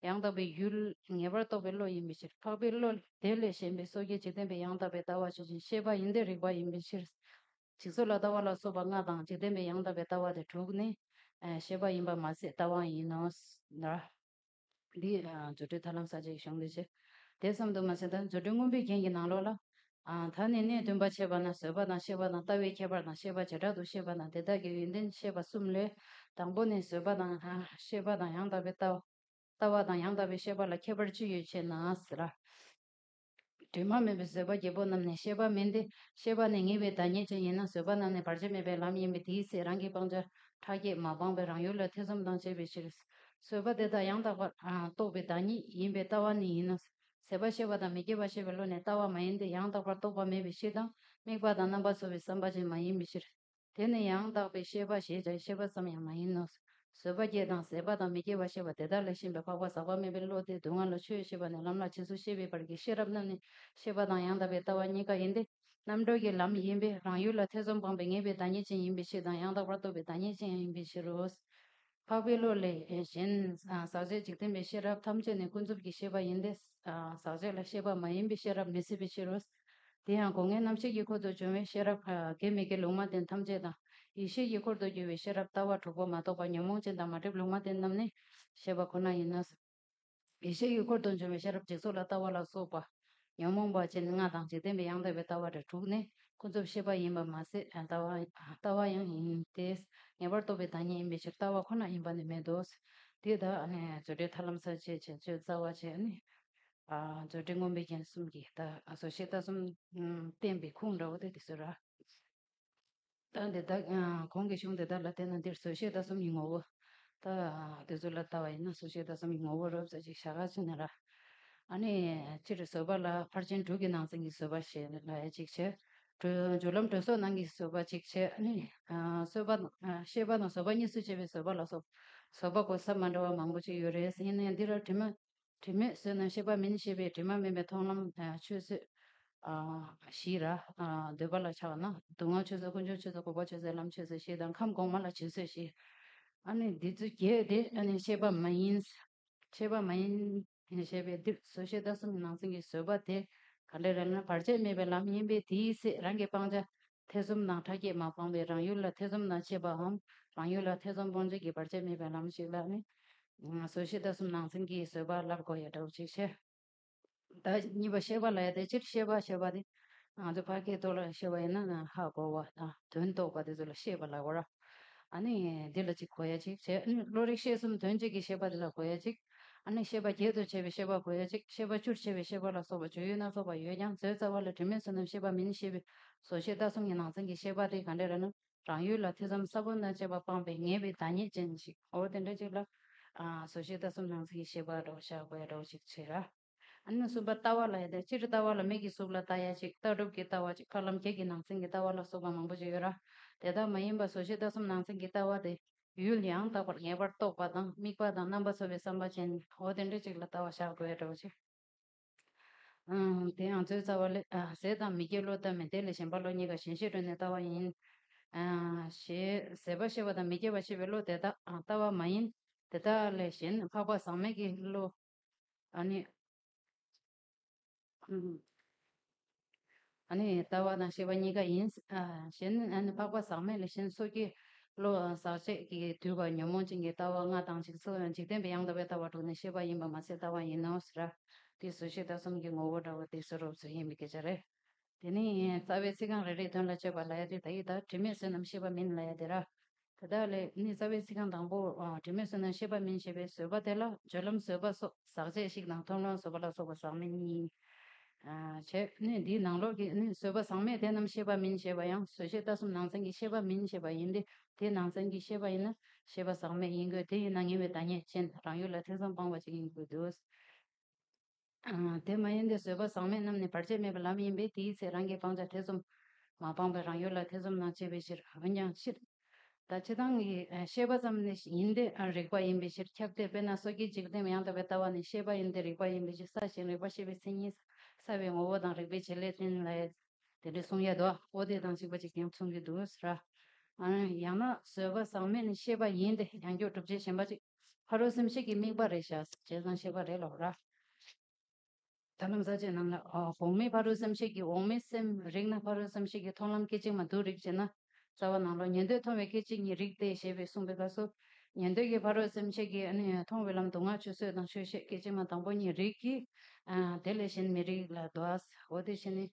ཡང་དག་པའི་ཡུལ་ངེས་པར་རྟོགས་པའི་བློ་ཡིན་པའི་ཕྱིར། འཕགས་པའི་བློ་དེ་ལས་གཞན་པའི་སོ་སྐྱེ་འཇིག་རྟེན་པའི་ཡང་དག་པའི་ལྟ་བ་ཆོས་ཅན། ཤེས་པ་ཡིན་ཏེ་རིག་པ་ཡིན་པའི་ཕྱིར། འཇིག་ཚོགས་ལ་ལྟ་བ་ལ་སོགས་པ་ལྔ་དང་། འཇིག་རྟེན་པའི་ཡང་དག་པའི་ལྟ་བ་དེ་དྲུག་ནི། ཨ་ཤེས་པ་ཡིན་པ་མ་ཟད་ལྟ་བའང་ཡིན་ནོ། ལ། འདི་ཨ་རྫུ་འཕྲུལ་ཐར་ལམ་གསལ་བྱེད་ཀྱི་གཞུང་འདི་བྱས། དེ་ཙམ་དུ་མ་ཟད་ད་རྫུ་འཕྲུལ་མངོན་པའི་རྒྱན་གྱི་ནང་ལོགས་ལ། ཨ་ད་ནི་གནས་བདུན་པ་འཆད་པ་ན་བཟོད་པ་དང་ཤེས་པ་དང་ལྟ་བའི་ཁྱད་པར་དང་ཤེས་པ་བྱེ་བྲག་ཏུ་བཤད་པ་དང་དེ་དག་གི་ཡོན་ཏན་བཤད་པ་གསུམ་ལས། དང་པོ་ནི་བཟོད་པ་དང་ཨ་ཤེས་པ་དང་ཡང་དག་པའི་ལྟ་བ། ལྟ་བ་དང་ཡང་དག་པའི་ཤེས་པ་ལ་ཁྱད་པར་ཅི་ཡོད་ཅེ་ན་ཟེར། དྲི་མ་མེད་པའི་བཟོད་པ་བརྒྱད་པོ་རྣམས་ནི་ཤེས་པ་མིན་ཏེ། ཤེས་པ་ནི་ངེས་པའི་བདག་ཉིད་ཅན་ཡིན་ན། བཟོད་པ་རྣམས་ནི་བར་ཆད་མེད་པའི་ལམ་ཡིན་པས་དེའི་ཚེ་རང་གི་སྤང་བྱ་ཕྲ་རྒྱས་མ་སྤངས་པས་རང་ཡུལ་ལ་ཐེ་ཚོམ་དང་བཅས་པའི་ཕྱིར། བཟོད་པ་དེ་དག་ཡང་དག་པར་རྟོགས་པའི་བདག་ཉིད་ཡིན་པས་ལྟ་བ་ནི་ཡིན་ནོ། ཟད་པ་ཤེས་པ་དང་མི་སྐྱེ་བ་ཤེས་པའི་བློ་ནི་ལྟ་བ་མ་ཡིན་ཏེ། ཡང་དག་པར་རྟོགས་པ་མེད་པའི་ཕྱིར་དང་། དམིགས་པ་དང་རྣམ་པ་ཚོལ་བའི་བསམ་པ་ཅན་མ་ཡིན་པའི་ཕྱིར། དེ་ནི་ཡང་དག་པའི་ཤེས་པ་ཞེས་བྱ་བའི་ཤེས་པ་ཙམ་ཡང་མ་ཡིན་ནོ། བཟོད་པ་བརྒྱད་དང་ཟད་པ་དང་མི་སྐྱེ་བ་ཤེས་པ་དེ་དག་ལས་གཞན་པའི་འཕགས་པ་ཟག་པ་མེད་པའི་བློ་སྟེ། སྡུག་བསྔལ་ལ་ཆོས་ཤེས་པ་ནི་ལམ་ལ་རྗེས་སུ་ཤེས་པའི་བར་གྱི་ཤེས་རབ་རྣམས་ནི་ཤེས་པ་དང་ཡང་དག་པའི་ལྟ་བ་གཉིས་ཀ་ཡིན་ཏེ། རྣམ་གྲོལ་གྱི་ལམ་ཡིན་པས་རང་ཡུལ་ལ་ཐེ་ཚོམ་སྤངས་པའི་ངེས་པའི་བདག་ཉིད་ཅན་ཡིན་པའི་ཕྱིར་དང་ཡང་དག་པར་རྟོགས་པའི་བདག་ཉིད་ཅན་ཡང་ཡིན་པའི་ཕྱིར་རོ། འཕགས་པའི་བློ་ལས་གཞན་ཟག་བཅས་འཇིག་རྟེན་པའི་ཤེས་རབ་ཐམས་ཅད་ནི་ཀུན་རྫོབ་ཀྱི་ཤེས་པ་ཡིན་ཏེ། ཟག་བཅས་ལ་ཤེས་པ་མ་ཡིན་པའི་ཤེས་རབ་མི་སྲིད་པའི་ཕྱིར་རོ། དེ་ཡང་སྒོ་ལྔའི་རྣམ་ཤེས་ཀྱི་འཁོར་དུ་འབྱུང་བའི་ཤེས་རབ་དགེ་མི་དགེ་ལུང་མ་བསྟན་ཐམས་ཅད་དང་ ཡེ་ཤེས་ཀྱི་འཁོར་དུ་གྱུར་པའི་ཤེས་རབ་ལྟ་བ་དྲུག་པོ་མ་གཏོགས་པ་ཉོན་མོངས་ཅན་དང་མ་བསྒྲིབས་ལུང་མ་བསྟན་རྣམས་ནི་ཤེས་པ་ཁོ་ན་ཡིན་ནོ། ཡེ་ཤེས་ཀྱི་འཁོར་དུ་འབྱུང་བའི་ཤེས་རབ་འཇིག་ཚོགས་ལ་ལྟ་བ་ལ་སོགས་པ། ཉོན་མོངས་པ་ཅན་ལྔ་དང་འཇིག་རྟེན་པའི་ཡང་དག་པའི་ལྟ་བ་དྲུག་ནི་ཀུན་རྫོབ་ཤེས་པ་ཡིན་པ་མ་ཟད་ལྟ་བ་ལྟ་བ་ཡང་ཡིན་ཏེ། ངེས་པར་རྟོགས་པའི་བདག་ཉིད་ཡིན་པའི་ཕྱིར་ལྟ་བ་ཁོ་ན་ཡིན་པ་ནི་མེད་དོ། དེ་ལྟ་ནི་རྫུ་འཕྲུལ་ཐར་ལམ་ས་བཅད་བྱེད་ཚུལ་རྩ་བ་བྱས་ནི། རྫུ་འཕྲུལ་མངོན་པའི་རྒྱན་གསུམ་གྱིས་ད་བཟོད་ཤེས་ལྟ་གསུམ་བསྟན་པའི་ཁུངས་འདྲ་བོ་དེ་དེ་ཚོ་ར། ད་འདི་དག་གོང་གི་གཞུང་འདི་དག་ལ་བལྟས་ན་འདིར་བཟོད་ཤེས་ལྟ་གསུམ་གྱི་ངོ་བོ། ད་དེ་ཚོ་ལ་ལྟ་བ་ཡིན་ན་བཟོད་ཤེས་ལྟ་གསུམ་གྱི་ངོ་བོ་རོབ་ཙམ་ཅིག་བཞག་ག་ཅིག་ན་ར། ཨ་ནི་སྤྱིར་བཟོད་པ་ལ་ཕར་ཕྱིན་དྲུག་གི་ནང་ཚན་གྱི་བཟོད་པ་ཞེས་ལ་ཡ་ཅིག་བྱས། སྒྲོལ་སྒྲོལ་ལམ་སྒྲོལ་སོགས་ནང་གི་བཟོད་པ་ཅིག་བྱས། ཨ་ནི་བཟོད་པ་ཤེས་པ་དང་བཟོད་པ་གཉིས་སུ་ཕྱེ་བའི་བཟོད་པ་ལ་སོགས་བཟོད་པ་གོ་ས་མ་འདྲ་བ་མང་པོ་ཅིག་ཡོད་རེད། ཡིན་ན་ཡང་འདི་ར་དྲི་མ། དྲི་མེད་བཟོད་རྣམས་ཤེས་པ་མིན་ཞེས་པའི་དྲི་མ་མེད་པའི་མཐོང་ལམ་ཆོས་ཚུལ་བཞི་ར། འདོད་པ་ལ་ཆགས་ན་སྡུག་བསྔལ་ཆོས་ཚུལ་ཀུན་འབྱུང་ཆོས་ཚུལ་འགོག་པ་ཆོས་ཚུལ་ལམ་ཆོས་ཚུལ་བཞི་དང་ཁམས་གོང་མ་ལ་བྱིན་ཚུལ་བཞི། ཨ་ནི་འདི་ཚོ་བརྒྱད་དེ་ཨ་ནི་ཤེས་པ་མ་ཡིན། ཤེས་པ་མ་ཡིན་ཞེས་པའི་འདིར་བཟོད་ཤེས་ལྟ་གསུམ་གྱི་ནང་ཚན་གྱི་བཟོད་པ་དེ་ག་འདྲ་རེད་ན་བར་ཆད་མེད་པའི་ལམ་ཡིན་པས་དེའི་ཚེ་རང་གི་སྤང་བྱ་ཐེ་ཚོམ་དང་ཕྲ་རྒྱས་མ་སྤངས་པས་རང་ཡུལ་ལ་ཐེ་ཚོམ་དང་ཕྱེད་པའམ་རང་ཡུལ་ལ་ཐེ་ཚོམ་སྤོང་བྱེད་ཀྱི་བར་ཆད་མེད་པའི་ལམ་ཞིག་ལ་ནི། བཟོད་ཤེས་ལྟ་གསུམ་ནང་ཚན་གྱི་བཟོད་པ་ལབ་དགོས་ཡ་འདྲ་བོ་ཅིག་བཤད། ད་གཉིས་པ་ཤེས་པ་ལ་ཡ་དེ་སྤྱིར་ཤེས་པ་ཞེས་པ་དེ་ང་ཚོ་ཕ་སྐད་ཐོག་ལ་ཤེས་པ་ཡིན་ན་ཧ་གོ་བ་དང་དོན་རྟོགས་པ་དེ་ཚོ་ལ་ཤེས་པ་ལབ་དགོས་ར། ཨ་ནི་འདི་ལ་ཅིག་གོ་ཡ་ཅིག་བྱས། ཨ་ནི་བློ་རིག་ཤེས་གསུམ་དོན་གཅིག་གི་ཤེས་པ་དེ་ལ་གོ་ཡ་ཅིག་ཨ་ནི་ཤེས་པ་བརྒྱད་དུ་ཕྱེ་བའི་ཤེས་པ་གོ་ཡ་ཅིག་ཤེས་པ་བཅུར་ཕྱེ་བའི་ཤེས་པ་ལ་སོགས་པ་སྤྱོད་ཡུལ་སྣ་ཚོགས་པ་ཡོད་ཀྱང་བཟོད་རྩ་བ་ལ་དྲི་མེད་བཟོད་རྣམས་ཤེས་པ་མིན་ཞེས་པའི་བཟོད་ཤེས་ལྟ་གསུམ་གྱི་ནང་ཚན་གྱི་ཤེས་པ་དེ་ག་འདྲ་རེད་ན། རང་ཡུལ་ལ་ཐེ་ཚོམ་ས་བོན་དང་བཅས་པ་སྤངས་པའི་ངེས་པའི་བདག་ཉིད་ཅན་ཞིག་འོ་དེ་འདྲ་ཅིག་ལ། ཨ་བཟོད་ཤེས་ལྟ་གསུམ་ནང་ཚན་གྱི་ཤེས་པ་འདྲ་བོ་བཞག་དགོས་ཡ་འདྲ་བོ་ཅིག་བྱེད་ར། ཨ་ནི་གསུམ་པ་ལྟ་བ་ལ་ཡ་དེ་སྤྱིར་ལྟ་བ་ལ་མིག་གིས་གཟུགས་ལ་ལྟ་ཡ་ཅིག་ལྟ་གྲུབ་ཀྱི་ལྟ་བ་ཅིག་ཕ་ལམ་བརྒྱད་ཀྱི་ནང་ཚན་གྱི་ལྟ་བ་ལ་སོགས་པ་མང་པོ་ཅིག་ཡོད་ར། དེ་དག་མ་ཡིན་པ་བཟོད་ཤེས་ལྟ་གསུམ་ནང་ཚན་གྱི་ལྟ་བ་དེ། ཡུལ་ཡང་དག་པར་ངེས་པར་རྟོགས་པ་དང་དམིགས་པ་དང་རྣམ་པ་ཚོལ་བའི་བསམ་པ་ཅན་འོ་དེ་འདྲ་ཅིག་ལ་ལྟ་བ་བཞག་དགོས་ཡ་འདྲ་བོ་ཅིག་ཨང་། དེ་ཡང་བཟོད་རྩ་བ་ལས། ཨ་ཟད་དང་མི་སྐྱེ་བློ་ལྟ་མིན། དེ་ལས་གཞན་པ་བློ་གཉིས་ཀ་གཞན་ཤེས་སྒྲོན་ནས་ལྟ་བ་ཡིན། ཨ་ཞེས་ཟད་པ་ཤེས་པ་དང་མི་སྐྱེ་བ་ཤེས་པའི་བློ་དེ་དག་ཨ་ལྟ་བ་མ་ཡིན། དེ་དག་ལས་གཞན་འཕགས་པ་ཟག་མེད་ཀྱི་བློ། ཨ་ནི། ཨ་ནི་ལྟ་བ་དང་ཤེས་པ་གཉིས་ཀ་ཡིན། ཨ་གཞན་ཨ་ནི་འཕགས་པ་ཟག་མེད་ལས་གཞན་སོ་སྐྱེ་བློ་ཟག་བཅས་ཀྱི་དུས་ཀ་ཉོན་མོངས་ཅན་གྱི་ལྟ་བ་ལྔ་དང་འཇིག་ཚོགས་འཇིག་རྟེན་པའི་ཡང་དག་པའི་ལྟ་བ་དྲུག་ནི་ཤེས་པ་ཡིན་པ་མ་ཟད་ལྟ་བ་ཡིན་ནོ་ཟེར། དེ་བཟོད་ཤེས་ལྟ་གསུམ་གྱི་ངོ་བོ་འདྲ་བོ་དེ་བཟོད་རོབ་ཚོད་ཡིན་པའི་སྐད་ཆ་རེད། དེ་ནི་རྩ་བའི་ཚིག་རྐང་རེ་རེའི་དོན་ལ་དཔྱད་པ་ལ་ཡ་དེ་ད་ཡིག་ད་དྲི་མེད་བཟོད་རྣམས་ཤེས་པ་མིན་ལ་ཡ་དེ་ར། དེ་དག་ལས་ནི་རྩ་བའི་ཚིག་རྐང་དང་པོ་དྲི་མེད་བཟོད་རྣམས་ཤེས་པ་མིན་ཞེས་པའི་བཟོད་པ་དེ་ལ་སྤྱོད་ལམ་བཟོད་པ་སོགས་ཟག་བཅས་ཤིག་དང་མཐོང་ལམ་བཟོད་པ་ལ་སོགས་པ་ཟག་མེད་གཉིས། བྱས་ནི་འདིའི་ནང་ལོགས་ཀྱི་ནི་བཟོད་པ་ཟག་མེད་དེ་རྣམས་ཤེས་པ་མིན་ཞེས་པ་ཡང་བཟོད་ཤེས་ལྟ་གསུམ་ནང་ཚན་གྱི་ཤེས་པ་མིན་ཞེས་པ་ཡིན་ཏེ། དེ་ནང་ཚན་གྱི་ཤེས་པ་ཡིན་ན་ཤེས་པ་ཟག་མེད་ཡིན་དགོས། དེ་ཡིན་ན་ངེས་པའི་བདག་ཉིད་ཅན་རང་ཡུལ་ལ་ཐེ་ཚོམ་སྤངས་པ་ཅིག་ཡིན་དགོས་འདུག་དེ་མ་ཡིན་ཏེ་བཟོད་པ་ཟག་མེད་རྣམས་ནི་བར་ཆད་མེད་པའི་ལམ་ཡིན་པས་དེའི་ཚེ་རང་གི་སྤང་བྱ་ཐེ་ཚོམ་མ་སྤངས་པས་རང་ཡུལ་ལ་ཐེ་ཚོམ་རྣམས་བཅད་པའི་ཕྱིར། འོན་ཀྱང་སྤྱིར། ད་སྤྱིར་བཏང་གི་ཤེས་པ་ཙམ་ནི་ཡིན་ཏེ་རིགས་པ་ཡིན་པའི་ཕྱིར་ཁྱབ་སྟེ། དཔེར་ན་སོ་སྐྱེའི་འཇིག་རྟེན་ཡང་དག་པའི་ལྟ་བ་ནི་ཤེས་པ་ཡིན་ཏེ་རིགས་པ་ཡིན་པའི་ཕྱིར་བསལ་ཞིང་རིགས་པ་ཤེས་པའི་མཚན་ཉིད་བསལ་བའི་ངོ་བོ་དང་རིགས་པའི་བྱེད་ལས་བསྟན་ལ་དེ་འདྲའི་གསུང་ཡ་དོ། འོ་དེ་དང་གཅིག་པ་གཅིག་ཀྱང་མཚུངས་ཀྱི་འདུག་ཟེར། ཡང་ན་བཟོད་པ་ཟག་མེད་ནི་ཤེས་པ་ཡིན་ཏེ་ཡང་འགྱུར་སྒྲུབ་བྱེད་གཞན་པ་གཅིག་ཕ་རོལ་སེམས་བསྐྱེད་ཀྱི་དམིགས་པ་རེད་བཞག་བྱས་ཙང་ཤེས་པ་རེད་ལོ་ར། ཐར་ལམ་ས་བཅད་རྣམས་ལ་གོང་མའི་ཕ་རོལ་སེམས་བསྐྱེད་ཀྱི་འོག་མའི་སེམས་རིག་ན་ཕ་རོལ་སེམས་བསྐྱེད་ཀྱི་མཐོང་ལམ་སྐད་ཅིག་མ་སྡུག་རིག་བྱས་ན། རྩ་བ་ནང་ལོགས་ཉན་ཐོས་མཐོང་བའི་སྐད་ཅིག་ཉིད་རིག་སྟེ་ཞེས་པའི་གསུངས་པའི་སྐབས་སུ། ཉན་ཐོས་ཀྱི་ཕ་རོལ་སེམས་བསྐྱེད་ཀྱི་ཨ་ནི་མཐོང་བའི་ལམ་སྡུག་བསྔལ་ཆོས་བཟོད་དང་ཆོས་ཤེས་སྐད་ཅིག་མ་དང་པོ་ཉིད་རིག་གི། དེ་ལས་གཞན་མི་རིག་ལ་དོ། འོ་དེ་བཞིན་ནི།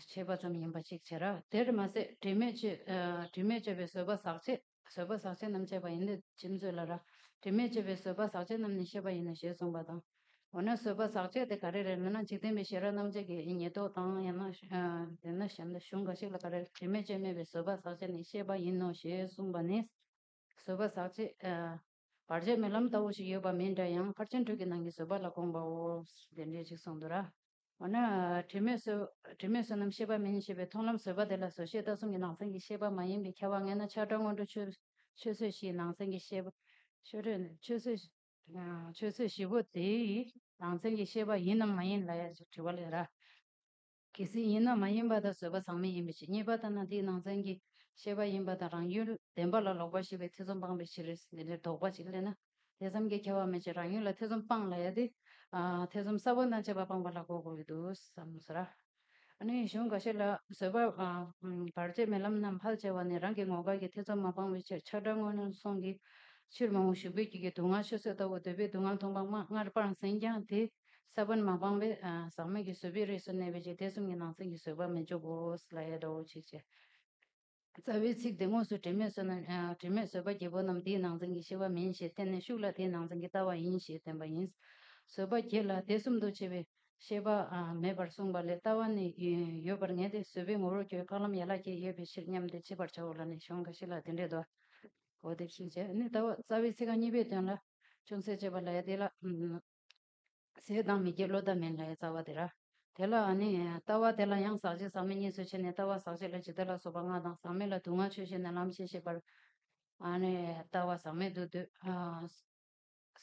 ཤེས་པ་ཙམ་ཡིན་པ་ཅིག་བྱེད་ར། དེར་མ་ཟད་དྲི་མས་གཅོད། དྲི་མས་གཅོད་པའི་བཟོད་པ་ཟག་བཅས། བཟོད་པ་ཟག་བཅས་རྣམས་བཅད་པ་ཡིན་ཏེ་ཕྱིན་ཚོད་ལ་ར། དྲི་མས་གཅོད་པའི་བཟོད་པ་ཟག་བཅས་རྣམས་ནི་ཤེས་པ་ཡིན་ནོ་ཞེས་གསུངས་པ་དང་། འོ་ན་བཟོད་པ་ཟག་བཅས་དེ་ག་རེ་རེད་ལབ་ན་འཇིག་རྟེན་པའི་ཤེས་རབ་རྣམ་འབྱེད་ཀྱི་ཉེར་བསྡོགས་དང་ཡང་ན། དེ་ན་གཞན་དུ་གཞུང་འགའ་ཞིག་ལ་ག་རེ་དྲི་མས་གཅོད་མེད་པའི་བཟོད་པ་ཟག་བཅས་ནི་ཤེས་པ་ཡིན་ནོ་ཞེས་གསུངས་པ་ནི། བཟོད་པ་ཟག་བཅས། བར་ཆད་མེད་ལམ་ལྟ་བུ་ཞིག་ཡོད་པ་མིན་འདྲ་ཡང་ཕར་ཕྱིན་དྲུག་གི་ནང་གི་བཟོད་པ་ལ་དགོངས་པའོ། དེ་འདྲའི་ཅིག་གསུངས་འདུག་ར། འོ་ན། དྲི་མས་གསོད། དྲི་མས་གསོད་རྣམས་ཤེས་པ་མིན་ཞེས་པའི་མཐོང་ལམ་བཟོད་པ་དེ་ལ་བཟོད་ཤེས་ལྟ་གསུམ་གྱི་ནང་ཚན་གྱི་ཤེས་པ་མ་ཡིན་པའི་ཁྱབ་པ་ངེས་ན་ཆགས་བྲལ་སྔོན་འགྲོ་ཆོས། ཆོས་ཚུལ་བཞིའི་ནང་ཚན་གྱི་ཤེས་པ། ཆོས་ཚུལ། ཆོས་ཚུལ། ཆོས་ཚུལ་བཞི་པོ་དེའི་ནང་ཚན་གྱི་ཤེས་པ་ཡིན་ནམ་མ་ཡིན་ལ་ཡ་ཅིག་དྲི་བ་ལས་ར། གལ་སྲིད་ཡིན་ན་མ་ཡིན་པ་དང་བཟོད་པ་ཟག་མེད་ཡིན་པའི་ཕྱིར། གཉིས་པ་ལྟར་ན་དེའི་ནང་ཚན་གྱི་ཤེས་པ་ཡིན་པ་དང་རང་ཡུལ་བདེན་པ་ལ་ལོག་པར་ཤེས་པའི་ཐེ་ཚོམ་སྤངས་པའི་ཕྱིར། འདི་འདྲའི་དོགས་པ་ཅིག་སླེབས་ན། དེ་ཙམ་གྱིས་ཁྱབ་པ་མེད་ཅིང་རང་ཡུལ་ལ་ཐེ་ཚོམ་སྤངས་ལ་ཡ་དེ། ཨ་ཐེ་ཚོམ་ས་བོན་དང་བཅས་པ་སྤངས་པ་ལ་གོ་དགོས་ཀྱི་འདུག་བསམ་ཟེར། ཨ་ནི་གཞུང་འགའ་ཞིག་ལ་བཟོད་པ་ཨ་ཨམ་བར་ཆད་མེད་ལམ་རྣམས་ཕལ་ཆེ་བ་ནི། རང་གི་ངོ་དགའ་གི་ཐེ་ཚོམ་མ་སྤངས་པའི་ཕྱིར། ཆགས་སྒྲ་སྔོ་སྣུམ་གསུམ་གྱི་ཕྱིར་མ་འོངས་བཞུགས་པའི་རྒྱུད་ཀྱི་སྡུག་བསྔལ་ཆོས་སུ་ལྟ་བུ་འདོད་པའི་སྡུག་བསྔལ་མཐོང་སྤང་མ་སྔར་སྤངས་ཟིན་ཀྱང་དེ་ས་བོན་མ་སྤངས་པས་ཨ་ཟག་མེད་ཀྱི་བཟོད་པའི་རིགས་སུ་གནས་པའི་ཕྱིར། དེ་གསུམ་གྱི་ནང་ཚན་གྱི་བཟོད་པ་མི་འཇུག་གོ་ལབ་ཡ་འདྲ་བོ་ཅིག་བྱས། རྩ་བའི་ཚིག་དེ་དངོས་སུ་དྲི་མེད་བཟོད་ན་ཨ་དྲི་མེད་བཟོད་པ་བརྒྱད་པོ་རྣམས་དེའི་ནང་ཚན་གྱི་ཤེས་པ་མིན་ཞེས་བསྟན་ནས་ཤུགས་ལ་དེའི་ནང་ཚན་གྱི་ལྟ་བ་ཡིན་ཞེས་བསྟན་པ་ཡིན། བཟོད་པ་བརྒྱད་ལ་དེ་གསུམ་དུ་ཕྱེ་བའི་ཤེས་པ་ཨ་མེད་པར་གསུངས་པ་ལས། ལྟ་བ་ནི་ཡོད་པར་ངེས་ཏེ་བཟོད་པའི་ངོ་བོར་གྱུར་པའི་འཕགས་ལམ་ཡན་ལག་བརྒྱད་ཡོད་པའི་ཕྱིར་སྙམ་སྟེ་ཤེས་པར་བྱའོ་ལབ་ནས་གཞུང་འགའ་ཞིག་ལ་དེ་འདྲས་དོ། འོ་དེ་བཞིན་བྱས་ནི་ལྟ་བ་རྩ་བའི་ཚིག་རྐང་གཉིས་པའི་དོན་ལ་ཅུང་ཟད་དཔྱད་པ་ལ་ཡ་དེ་ལ་ཨུམ། ཟད་དང་མི་སྐྱེ་བློ་ལྟ་མིན་ལ་ཡ་རྩ་བ་དེ་ར། དེ་ལ་ཨ་ནི་ལྟ་བ་དེ་ལ་ཡང་ཟག་བཅས་ཟག་མེད་གཉིས་སུ་ཕྱེ་ནས་ལྟ་བ་ཟག་བཅས་ལ་ཇི་ལྟར་ལ་སོགས་པ་ལྔ་དང་ཟག་མེད་ལ་སྡུག་བསྔལ་ཆོས་ཤེས་ནས་ལམ་ཤེས་ཤེས་པར་ཨ་ནི་ལྟ་བ་ཟག་མེད་དུ་འདོད། ཨ།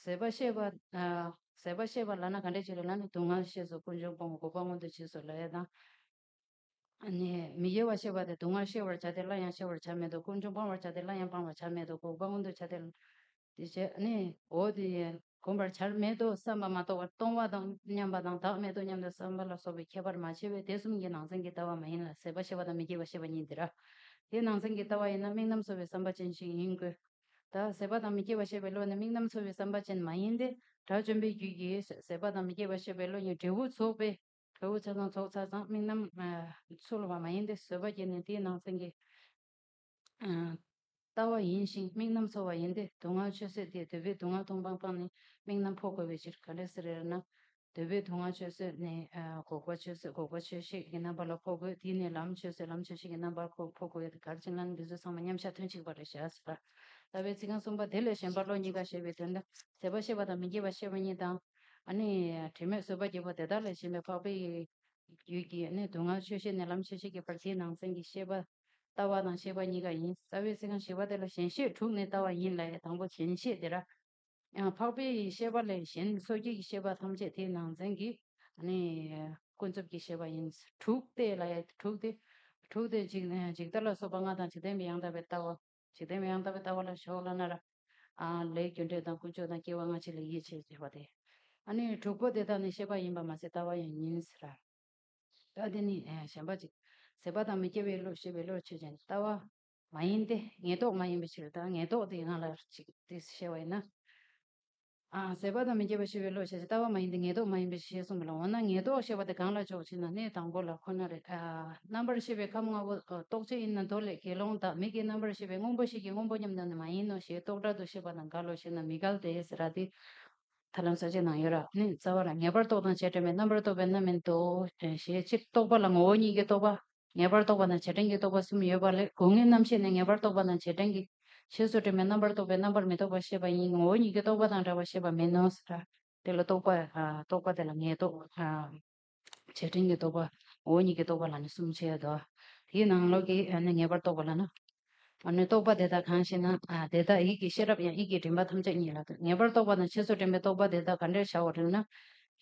ཟད་པ་ཤེས་པ། ཨ། ཟད་པ་ཤེས་པ་ལབ་ན་ག་འདྲས་ཅིག་རེད་ལབ་ན་སྡུག་བསྔལ་ཤེས་སོ་ཀུན་འབྱུང་སྤོང་བ་འགོག་པ་མངོན་དུ་བྱས་སོ་ལབ་ཡ་དང་། ཨ་ནི་མི་དགེ་བ་ཤེས་པ་དེ་སྡུག་བསྔལ་ཤེས་པར་བྱ་སྟེ་སླར་ཡང་ཤེས་པར་བྱ་མེད་དོ། ཀུན་འབྱུང་སྤང་བར་བྱ་སྟེ་སླར་ཡང་སྤང་བར་བྱ་མེད་དོ། འགོག་པ་མངོན་དུ་བྱ་སྟེ། དེ་བྱས་ནི་འོ་དེ་བསྒོམ་པར་བྱར་མེད་དོ་བསམ་པ་མ་གཏོགས་པར་སྟོང་པ་དང་མཉམ་པ་དང་བདག་མེད་དོ་སྙམ་དུ་བསམ་པ་ལ་སོགས་པའི་ཁྱད་པར་མ་ཕྱེ་བས་དེ་གསུམ་གྱི་ནང་ཚན་གྱི་ལྟ་བ་མ་ཡིན་ལ་ཟད་པ་ཤེས་པ་དང་མི་སྐྱེ་བ་ཤེས་པ་གཉིས་དེ་ར། དེའི་ནང་ཚན་གྱི་ལྟ་བ་ཡིན་ན་དམིགས་རྣམ་ཚོར་བའི་བསམ་པ་ཅན་ཞིག་ཡིན་དགོས། ད་ཟད་པ་དང་མི་སྐྱེ་བ་ཤེས་པའི་བློ་ནི་དམིགས་རྣམ་ཚོར་བའི་བསམ་པ་ཅན་མ་ཡིན་ཏེ། དགྲ་བཅོམ་པའི་རྒྱུད་ཀྱིས་ཟད་པ་དང་མི་སྐྱེ་བ་ཤེས་པའི་བློ་གཉིས་འབྲས་བུ་ཚོགས་པས་འབྲས་བུ་ཆ་ཚང་ཚོགས་ཚར་ཙང་དམིགས་རྣམ་ཚོར་བ་མ་ཡིན་ཏེ། བཟོད་པ་བརྒྱད་ནི་དེའི་ནང་ཚན་གྱི་ལྟ་བ་ཡིན་ཞིང་དམིགས་རྣམ་ཚོར་བ་ཡིན་ཏེ། སྡུག་བསྔལ་ཆོས་ཟད་དེ་འདོད་པའི་སྡུག་བསྔལ་མཐོང་སྤང་སྤངས་ནས་དམིགས་རྣམ་འཕོ་དགོས་པའི་ཕྱིར། ག་འདྲས་ཟེར་རེད་ན། འདོད་པའི་སྡུག་བསྔལ་ཆོས་ཟད་ནས་ཨ་འགོག་པ་ཆོས་ཟད་འགོག་པ་ཆོས་ཤེས་ཀྱི་རྣམ་པ་ལ་འཕོ་དགོས། དེ་ནས་ལམ་ཆོས་ཟད་ལམ་ཆོས་ཤེས་ཀྱི་རྣམ་པར་འཕོ་འཕོ་དགོས། ག་རེ་བྱས་ན་འདི་ཚོ་ཚང་མ་མཉམ་བཞག་དོན་གཅིག་པ་རེད་བཞག་ཟེར། ལྟ་བའི་ཚིག་རྐང་གསུམ་པ་དེ་ལས་གཞན་པ་བློ་གཉིས་ཀ་ཞེས་པའི་དོན་ལ་ཟད་པ་ཤེས་པ་དང་མི་སྐྱེ་བ་ཤེས་པ་གཉིས་དང་། ཨ་ནི་དྲི་མེད་བཟོད་པ་བརྒྱད་པོ་དེ་དག་ལས་གཞན་པའི་འཕགས་པའི་རྒྱུད་ཀྱི་ནི་སྡུག་བསྔལ་ཆོས་ཤེས་ནས་ལམ་ཆོས་ཤེས་ཀྱི་བར་དེའི་ནང་ཚན་གྱི་ཤེས་པ། ལྟ་བ་དང་ཤེས་པ་གཉིས་ཀ་ཡིན། རྩ་བའི་ཚིག་རྐང་བཞི་པ་དེ་ལ་གཞན་ཤེས་དྲུག་ནི་ལྟ་བ་ཡིན་ལ་ཡ། དང་པོ་གཞན་ཤེས་དེ་ར། ཡང་འཕགས་པའི་ཤེས་པ་ལས་གཞན་སོ་སྐྱེ་གི་ཤེས་པ་ཐམས་ཅད་དེའི་ནང་ཚན་གྱི་ནི་ཀུན་རྫོབ་ཀྱི་ཤེས་པ་ཡིན། དྲུག་སྟེ་ལ་ཡ། དྲུག་སྟེ། དྲུག་སྟེ་ཇི་ཇི་ལྟར་ལ་སོགས་པ་ལྔ་དང་། འཇིག་རྟེན་པའི་ཡང་དག་པའི་ལྟ་བ། འཇིག་རྟེན་པའི་ཡང་དག་པའི་ལྟ་བ་ལ་ཞོག་ལབ་ན་ར། ཨ་ལས་རྒྱུ་འབྲས་དང་ཀུན་འབྱུང་དང་སྐྱེ་བ་སྔ་ཕྱི་ལ་ཡིད་ཆེས་བྱེད་པ་སྟེ། ཨ་ནི་དྲུག་པོ་དེ་དག་ནི་ཤེས་པ་ཡིན་པ་མ་ཟད་ལྟ་བ་ཡང་ཡིན་ཟེར། ད་དེ་ནི་ཨ་གཞན་པ་ཅིག་ཟད་པ་དང་མི་སྐྱེ་བའི་བློ་ཞེས་པའི་བློ་ཆོས་ཅན། ལྟ་བ་མ་ཡིན་ཏེ་ངེས་རྟོག་མ་ཡིན་པའི་ཕྱིར། ད་ངེས་རྟོག་དེ་ང་ལ་ཅིག་དེ་བཤད་པ་ཡིན་ན། ཨ་ཟད་པ་དང་མི་སྐྱེ་བ་ཤེས་པའི་བློ་ཞེས་བྱ། ལྟ་བ་མ་ཡིན་ཏེ་ངེས་རྟོག་མ་ཡིན་པའི་ཕྱིར་གསུངས་པ་ལ། འོ་ན་ངེས་རྟོག་ཤེས་པ་དེ་གང་ལ་འཇོག་ཅེ་ན། གནས་དང་པོ་ལ་ཁོ་ན་རེ། ཨ་རྣམ་པར་ཤེས་པའི་ཁམས་ལྔ་པོ། ཨ་རྟོག་བཅས་ཡིན་ན་མདོ་ལས་དགེ་སློང་དག་མིག་གི་རྣམ་པར་ཤེས་པའི་སྔོན་པོ་ཤེས་ཀྱི་སྔོན་པོ་མཉམ་དུ་ནི་མ་ཡིན་ནོ་ཞེས་རྟོག་བྲལ་དུ་ཤེས་པ་དང་འགལ་ལོ་ཞེ་ན་མི་འགལ་ཏེ་ཟེར་ར། དེ་ཐར་ལམ་གསལ་བྱེད་ནང་ཡོད་ར། ནི་རྩ་བ་ལ་ངེས་པར་རྟོག་དང་བྱེད་དྲན་པའི་རྣམ་པར་རྟོག་པའི་རྣམ་སྨིན་ཏོ། ཞེས་སྤྱིར་རྟོག་པ་ལ་ངོ་བོ་ཉིད་ཀྱི་རྟོག་པ། ངེས་པར་རྟོག་པ་དང་བྱེད་དྲན་གྱི་རྟོག་པ་གསུམ་ཡོད་པ་ལས། སྒོ་ལྔའི་རྣམ་ཤེས་ནི་ངེས་པར་རྟོག་པ་དང་བྱེད་དྲན་གྱི་རྗེས་སུ་དྲན་པའི་རྣམ་པར་རྟོག་པའི་རྣམ་པར་མི་རྟོག་པ་ཤེས་པ་ཡིན། ངོ་བོ་ཉིད་ཀྱི་རྟོག་པ་དང་བྲལ་བ་ཤེས་པ་མིན་ནོ་ཟེར། དེ་ལ་རྟོག་པ། ཨ་རྟོག་པ་དེ་ལ་ངེས་རྟོག་ཨ་བྱེད་དྲན་གྱི་རྟོག་པ། ངོ་བོ་ཉིད་ཀྱི་རྟོག་པ་ལ་ནི་གསུམ་ཕྱེ་ཡོད་དོ། དེའི་ནང་ལོགས་ཀྱི་ཨ་ནི་ངེས་པར་རྟོག་པ་ལ་ནི། ཨ་ནི་རྟོག་པ་དེ་དག་གང་ཞེ་ན། ཨ་དེ་དག་ཡིད་ཀྱི་ཤེས་རབ་ཡང་ཡིད་ཀྱི་དྲན་པ་ཐམས་ཅད་ཉིད་ལ་ངེས་པར་རྟོག་པ་དང་རྗེས་སུ་དྲན་པའི་རྟོག་པ་དེ་དག་ག་འདྲར་བྱའོ་དྲིས་ན།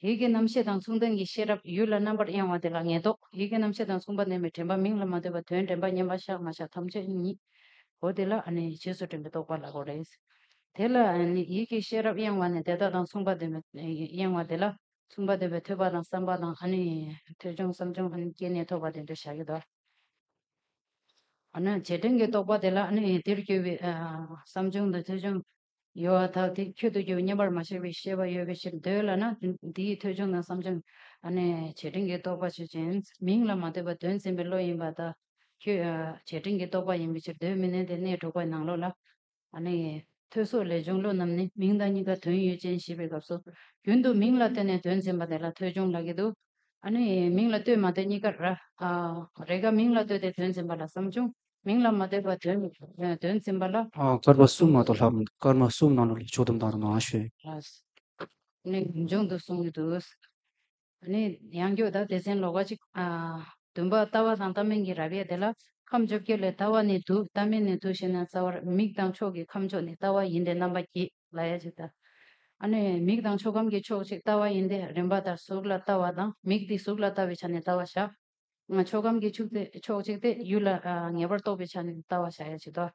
ཡིད་ཀྱི་རྣམ་ཤེས་དང་མཚུངས་ལྡན་གྱི་ཤེས་རབ་ཡུལ་ལ་རྣམ་པར་གཡེང་བ་དེ་ལ་ངེས་རྟོག་ཡིད་ཀྱི་རྣམ་ཤེས་དང་མཚུངས་པ་ལྡན་པའི་དྲན་པ་མིང་ལ་མ་ལྟོས་པར་དོན་དྲན་པ་མཉམ་པ་ཤར་མ་ཤར་ཐམས་ཅད་ཉིད། འོ་དེ་ལ་ཨ་ནི་རྗེས་སུ་དྲན་པའི་རྟོག་པ་ལབ་དགོས་རེད། དེ་ལ་ཨ་ནི་ཡིད་ཀྱི་ཤེས་རབ་གཡེང་བ་ནི་དེ་དག་དང་མཚུངས་པ་ལྡན་པའི་གཡེང་བ་དེ་ལ་མཚུངས་པ་ལྡན་པའི་ཐོས་པ་དང་བསམ་པ་དང་། ཨ་ནི་ཐོས་བྱུང་བསམ་བྱུང་ཨ་ནི་སྐྱེས་ནས་ཐོབ་པ་དེ་འདྲ་བཞག་གི་འདུག་ཨ་ནི་བྱེད་དྲན་གྱི་རྟོག་པ་དེ་ལ་ཨ་ནི་དེར་གྱུར་པའི་ཨ་བསམ་བྱུང་དང་ཐོས་བྱུང་ཡོད་པར་ཐལ་ཏེ། ཁྱོད་དུ་གྱུར་པའི་མཉམ་པར་མ་ཤར་བའི་ཤེས་པ་ཡོད་པའི་ཕྱིར། འདོད་ལབ་ན་འདིའི་ཐོས་བྱུང་དང་བསམ་བྱུང་ཨ་ནི་བྱེད་དྲན་གྱི་རྟོག་པ་ཆོས་ཅན། མིང་ལ་མ་ལྟོས་པར་དོན་འཛིན་པའི་བློ་ཡིན་པར་ཐལ། ཁྱོད་ཨ་བྱེད་དྲན་གྱི་རྟོག་པ་ཡིན་པའི་ཕྱིར། འདོད་མི་ནུས་ཏེ་གནས་དྲུག་པའི་ནང་ལོགས་ལ། ཨ་ནི་ཐོས་སོགས་ལས་བྱུང་བློ་རྣམས་ནི་མིང་དང་གཉིས་ཀ་དོན་ཡོད་ཅན་ཞེས་པའི་སྐབས་སུ། རྒྱུན་དུ་མིང་ལ་ལྟོས་ནས་དོན་འཛིན་པ་དེ་ལ་ཐོས་བྱུང་ལབ་ཀྱི་འདུག་ཨ་ནི་མིང་ལ་ལྟོས་མ་ལྟོས་གཉིས་ཀ་ར། ཨ་རེས་འགའ་མིང་ལ་ལྟོས་ཏེ་དོན་འཛིན་པ་ལ་བསམ་བྱུང་། མིང་ལ་མ་ལྟོས་པར་དོན་དོན་འཛིན་པ་ལ། ཨ་སྐར་མ་གསུམ་མ་གཏོགས་ལྷག་མི་འདུག་སྐར་མ་གསུམ་ནང་ལོགས་ལ་ཕྱོགས་བསྡོམས་བཏང་དང་ཞུས། ལགས། ནི་འབྱུང་དུ་གསུང་གི་འདུག་ནི་ཡང་བསྐྱར་ད་སྡེ་ཚན་ལོགས་ཀ་ཅིག་ཨ་བདུན་པ་ལྟ་བ་དང་ལྟ་མིན་གྱི་རབ་དབྱེ་དེ་ལ། ཁམས་བཅོ་བརྒྱད་ལས་ལྟ་བ་ནི་དུ་ལྟ་མིན་ནི་དུ་ཞེ་ན། རྩ་བར་མིག་དང་ཕྱོགས་ཀྱི་ཁམས་ཕྱོགས་ནི་ལྟ་བ་ཡིན་ཏེ་རྣམ་པ་བརྒྱད་ལབ་ཡ་ཅིག་ད། ཨ་ནི་མིག་དང་ཕྱོགས་ཁམས་ཀྱི་ཕྱོགས་གཅིག་ལྟ་བ་ཡིན་ཏེ། རིམ་པ་ལྟར་གཟུགས་ལ་ལྟ་བ་དང་། མིག་དེ་གཟུགས་ལ་ལྟ་བའི་ཆ་ནས་ལྟ་བ་བཞག་ང་ཕྱོགས་ཁམས་ཀྱི་ཕྱོགས་དེ་ཕྱོགས་གཅིག་དེ་ཡུལ་ལ་ཨ་ངེས་པར་རྟོགས་པའི་ཆ་ནས་ལྟ་བ་བྱ་ཡ་ཅིག་ཏོ།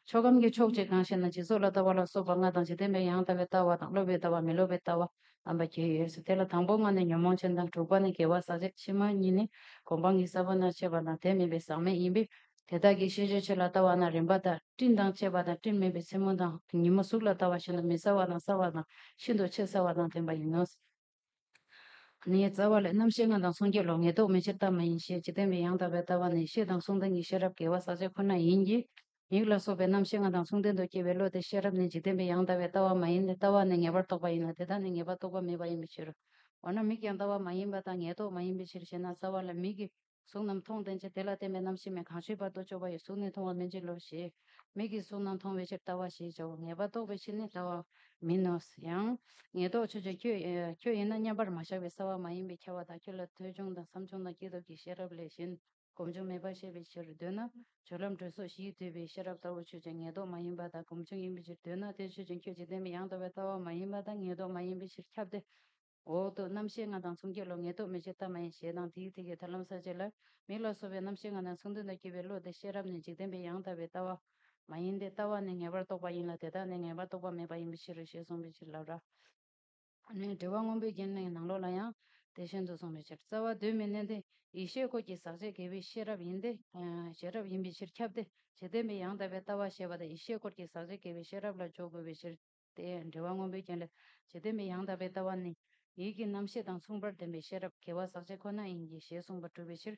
ཆོས་ཁམས་ཀྱི་ཕྱོགས་གཅིག་གང་ཞེ་ན། འཇིག་ཚོགས་ལ་ལྟ་བ་ལ་སོགས་པ་ལྔ་དང་། འཇིག་རྟེན་པའི་ཡང་དག་པའི་ལྟ་བ་དང་། སློབ་པའི་ལྟ་བ། མི་སློབ་པའི་ལྟ་བ་རྣམ་པ་བརྒྱད་ཡོད་ཟེར། དེ་ལ་དང་པོ་ལྔ་ནི་ཉོན་མོངས་ཅན་དང་། དྲུག་པ་ནི་དགེ་བ་ཟག་བཅས། ཕྱི་མ་གཉིས་ནི་སྒོམ་སྤང་གི་ས་བོན་དང་བཅས་པ་དང་། དེ་མེད་པའི་ཟག་མེད་ཡིན་པས། དེ་དག་གི་ཤེས་བྱའི་ཆོས་ལ་ལྟ་བ་ན་རིམ་པ་ལྟར་སྤྲིན་དང་བཅས་པ་དང་། སྤྲིན་མེད་པའི་མཚན་མོ་དང་ཉིན་མོ་གཟུགས་ལ་ལྟ་བ་བཞིན་དུ་མི་གསལ་བ་དང་གསལ་བ་དང་། ཤིན་ཏུ་ཆེས་གསལ་བ་དང་ལྡན་པ་ཡིན་ནོ། ནི་རྩ་བ་ལས། རྣམ་ཤེས་ལྔ་དང་མཚུངས་རྒྱུད་ལ། ངེས་རྟོག་མེད་ཕྱིར་ལྟ་མ་ཡིན་ཞེས། འཇིག་རྟེན་པའི་ཡང་དག་པའི་ལྟ་བ་ནི་ཡིད་ཤེས་དང་གསུང་རྟེན་གྱི་ཤེས་རབ་དགེ་བ་ཟག་བཅས་ཁོ་ན་ཡིན་གྱི། མིག་ལ་སོགས་པའི་རྣམ་ཤེས་ལྔ་དང་མཚུངས་ལྡན་དུ་སྐྱེ་བའི་བློ་དེ་ཤེས་རབ་ནི་འཇིག་རྟེན་པའི་ཡང་དག་པའི་ལྟ་བ་མ་ཡིན་ཏེ། ལྟ་བ་ནི་ངེས་པར་རྟོགས་པ་ཡིན་ལ། དེ་དག་ནི་ངེས་པར་རྟོགས་པ་མེད་པ་ཡིན་པའི་ཕྱིར། འོ་ན་མིག་ཀྱང་ལྟ་བ་མ་ཡིན་པ་དང་། ངེས་རྟོག་མ་ཡིན་པའི་ཕྱིར་ཞེ་ན། རྩ་བ་ལས་མིག་གིས་གཟུགས་རྣམས་མཐོང་ལྡན་ཕྱིར། དེ་ལ་བརྟེན་པའི་རྣམ་ཤེས་མེད། གང་ཞིག་བར་དུ་གཅོད་པ་ཡི། གཟུགས་ནི་མཐོང་བར་མིན་གྱི་བློ་ཞེས། མིག་གིས་གཟུགས་རྣམས་མཐོང་བའི་ཕྱིར་ལྟ་བ་ཞེས་བྱའོ། ངེས་པར་རྟོགས་པའི་ཕྱིར་ནི་ལྟ་བ་མིན་ནོ། ཡང་ངེས་རྟོག་ཆོས་ཅན། ཁྱོད་ཁྱོད་ཡིན་ན་མཉམ་པར་མ་བཞག་པའི་གསལ་བ་མ་ཡིན་པའི་ཁྱབ་པ་དང་། ཁྱོད་ལ་ཐོས་བྱུང་དང་བསམ་བྱུང་དང་སྐྱེས་སྟོབས་ཀྱི་ཤེས་རབ་ལས་གཞན་སྒོམ་བྱུང་མེད་པར་ཤེས་པའི་ཕྱིར། འདོད་ན་སྦྱོར་ལམ་དྲོད་སོགས་བཞིས་བསྡུས་པའི་ཤེས་རབ་ལྟ་བུ་ཆོས་ཅན། ངེས་རྟོག་མ་ཡིན་པ་དང་སྒོམ་བྱུང་ཡིན་པའི་ཕྱིར། འདོད་ན་དེ་ཆོས་ཅན། ཁྱོད་འཇིག་རྟེན་པའི་ཡང་དག་པའི་ལྟ་བ་མ་ཡིན་པ་དང་ངེས་རྟོག་མ་ཡིན་པའི་ཕྱིར་ཁྱབ་སྟེ། འོག་ཏུ་རྣམ་ཤེས་ལྔ་དང་མཚུངས་རྒྱུད་ལ། ངེས་རྟོག་མེད་ཕྱིར་ལྟ་མ་ཡིན་ཞེས་དང་། དེའི་ཐད་ཀྱི་ཐར་ལམ་ས་བཅད་ལ། མིག་ལ་སོགས་པའི་རྣམ་ཤེས་ལྔ་དང་མཚུངས་ལྡན་དུ་སྐྱེ་བའི་བློ་དེ་ཤེས་རབ་ནི་འཇིག་རྟེན་པའི་ཡང་དག་པའི་ལྟ་བ་མ་ཡིན་ཏེ། ལྟ་བ་ནི་ངེས་པར་རྟོགས་པ་ཡིན་ལ། དེ་དག་ནི་ངེས་པར་རྟོགས་པ་མེད་པ་ཡིན་པའི་ཕྱིར་རོ་ཞེས་གསུངས་པའི་ཕྱིར་ལབ་ར། ནི་འགྲེལ་པ་སྔོན་པོའི་རྒྱན་ནི་ནང་ལོགས་ལ་ཡང་དེ་བཞིན་དུ་གསུངས་པའི་ཕྱིར། རྩ་བ་གདོད་མའི་གནས་དེ་ཡིད་ཤེས་འཁོར་གྱི་ཟག་བཅས་དགེ་བའི་ཤེས་རབ་ཡིན་ཏེ། ཨ་ཤེས་རབ་ཡིན་པའི་ཕྱིར་ཁྱབ་སྟེ། འཇིག་རྟེན་པའི་ཡང་དག་པའི་ལྟ་བ་ཞེས་པ་དེ་ཡིད་ཤེས་འཁོར་གྱི་ཟག་བཅས་དགེ་བའི་ཤེས་རབ་ལ་འཇོག་དགོས་པའི་ཕྱིར། དེ་འགྲེལ་པ་སྔོན་པོའི་རྒྱན་ལས། འཇིག་རྟེན་པའི་ཡང་དག་པའི་ལྟ་བ་ནི་ཡིད་ཀྱི་རྣམ་ཤེས་དང་མཚུངས་པར་ལྡན་པའི་ཤེས་རབ་དགེ་བ་ཟག་བཅས་ཁོ་ན་ཡིན་གྱི་ཞེས་གསུངས་པ་གྲུབ་པའི་ཕྱིར།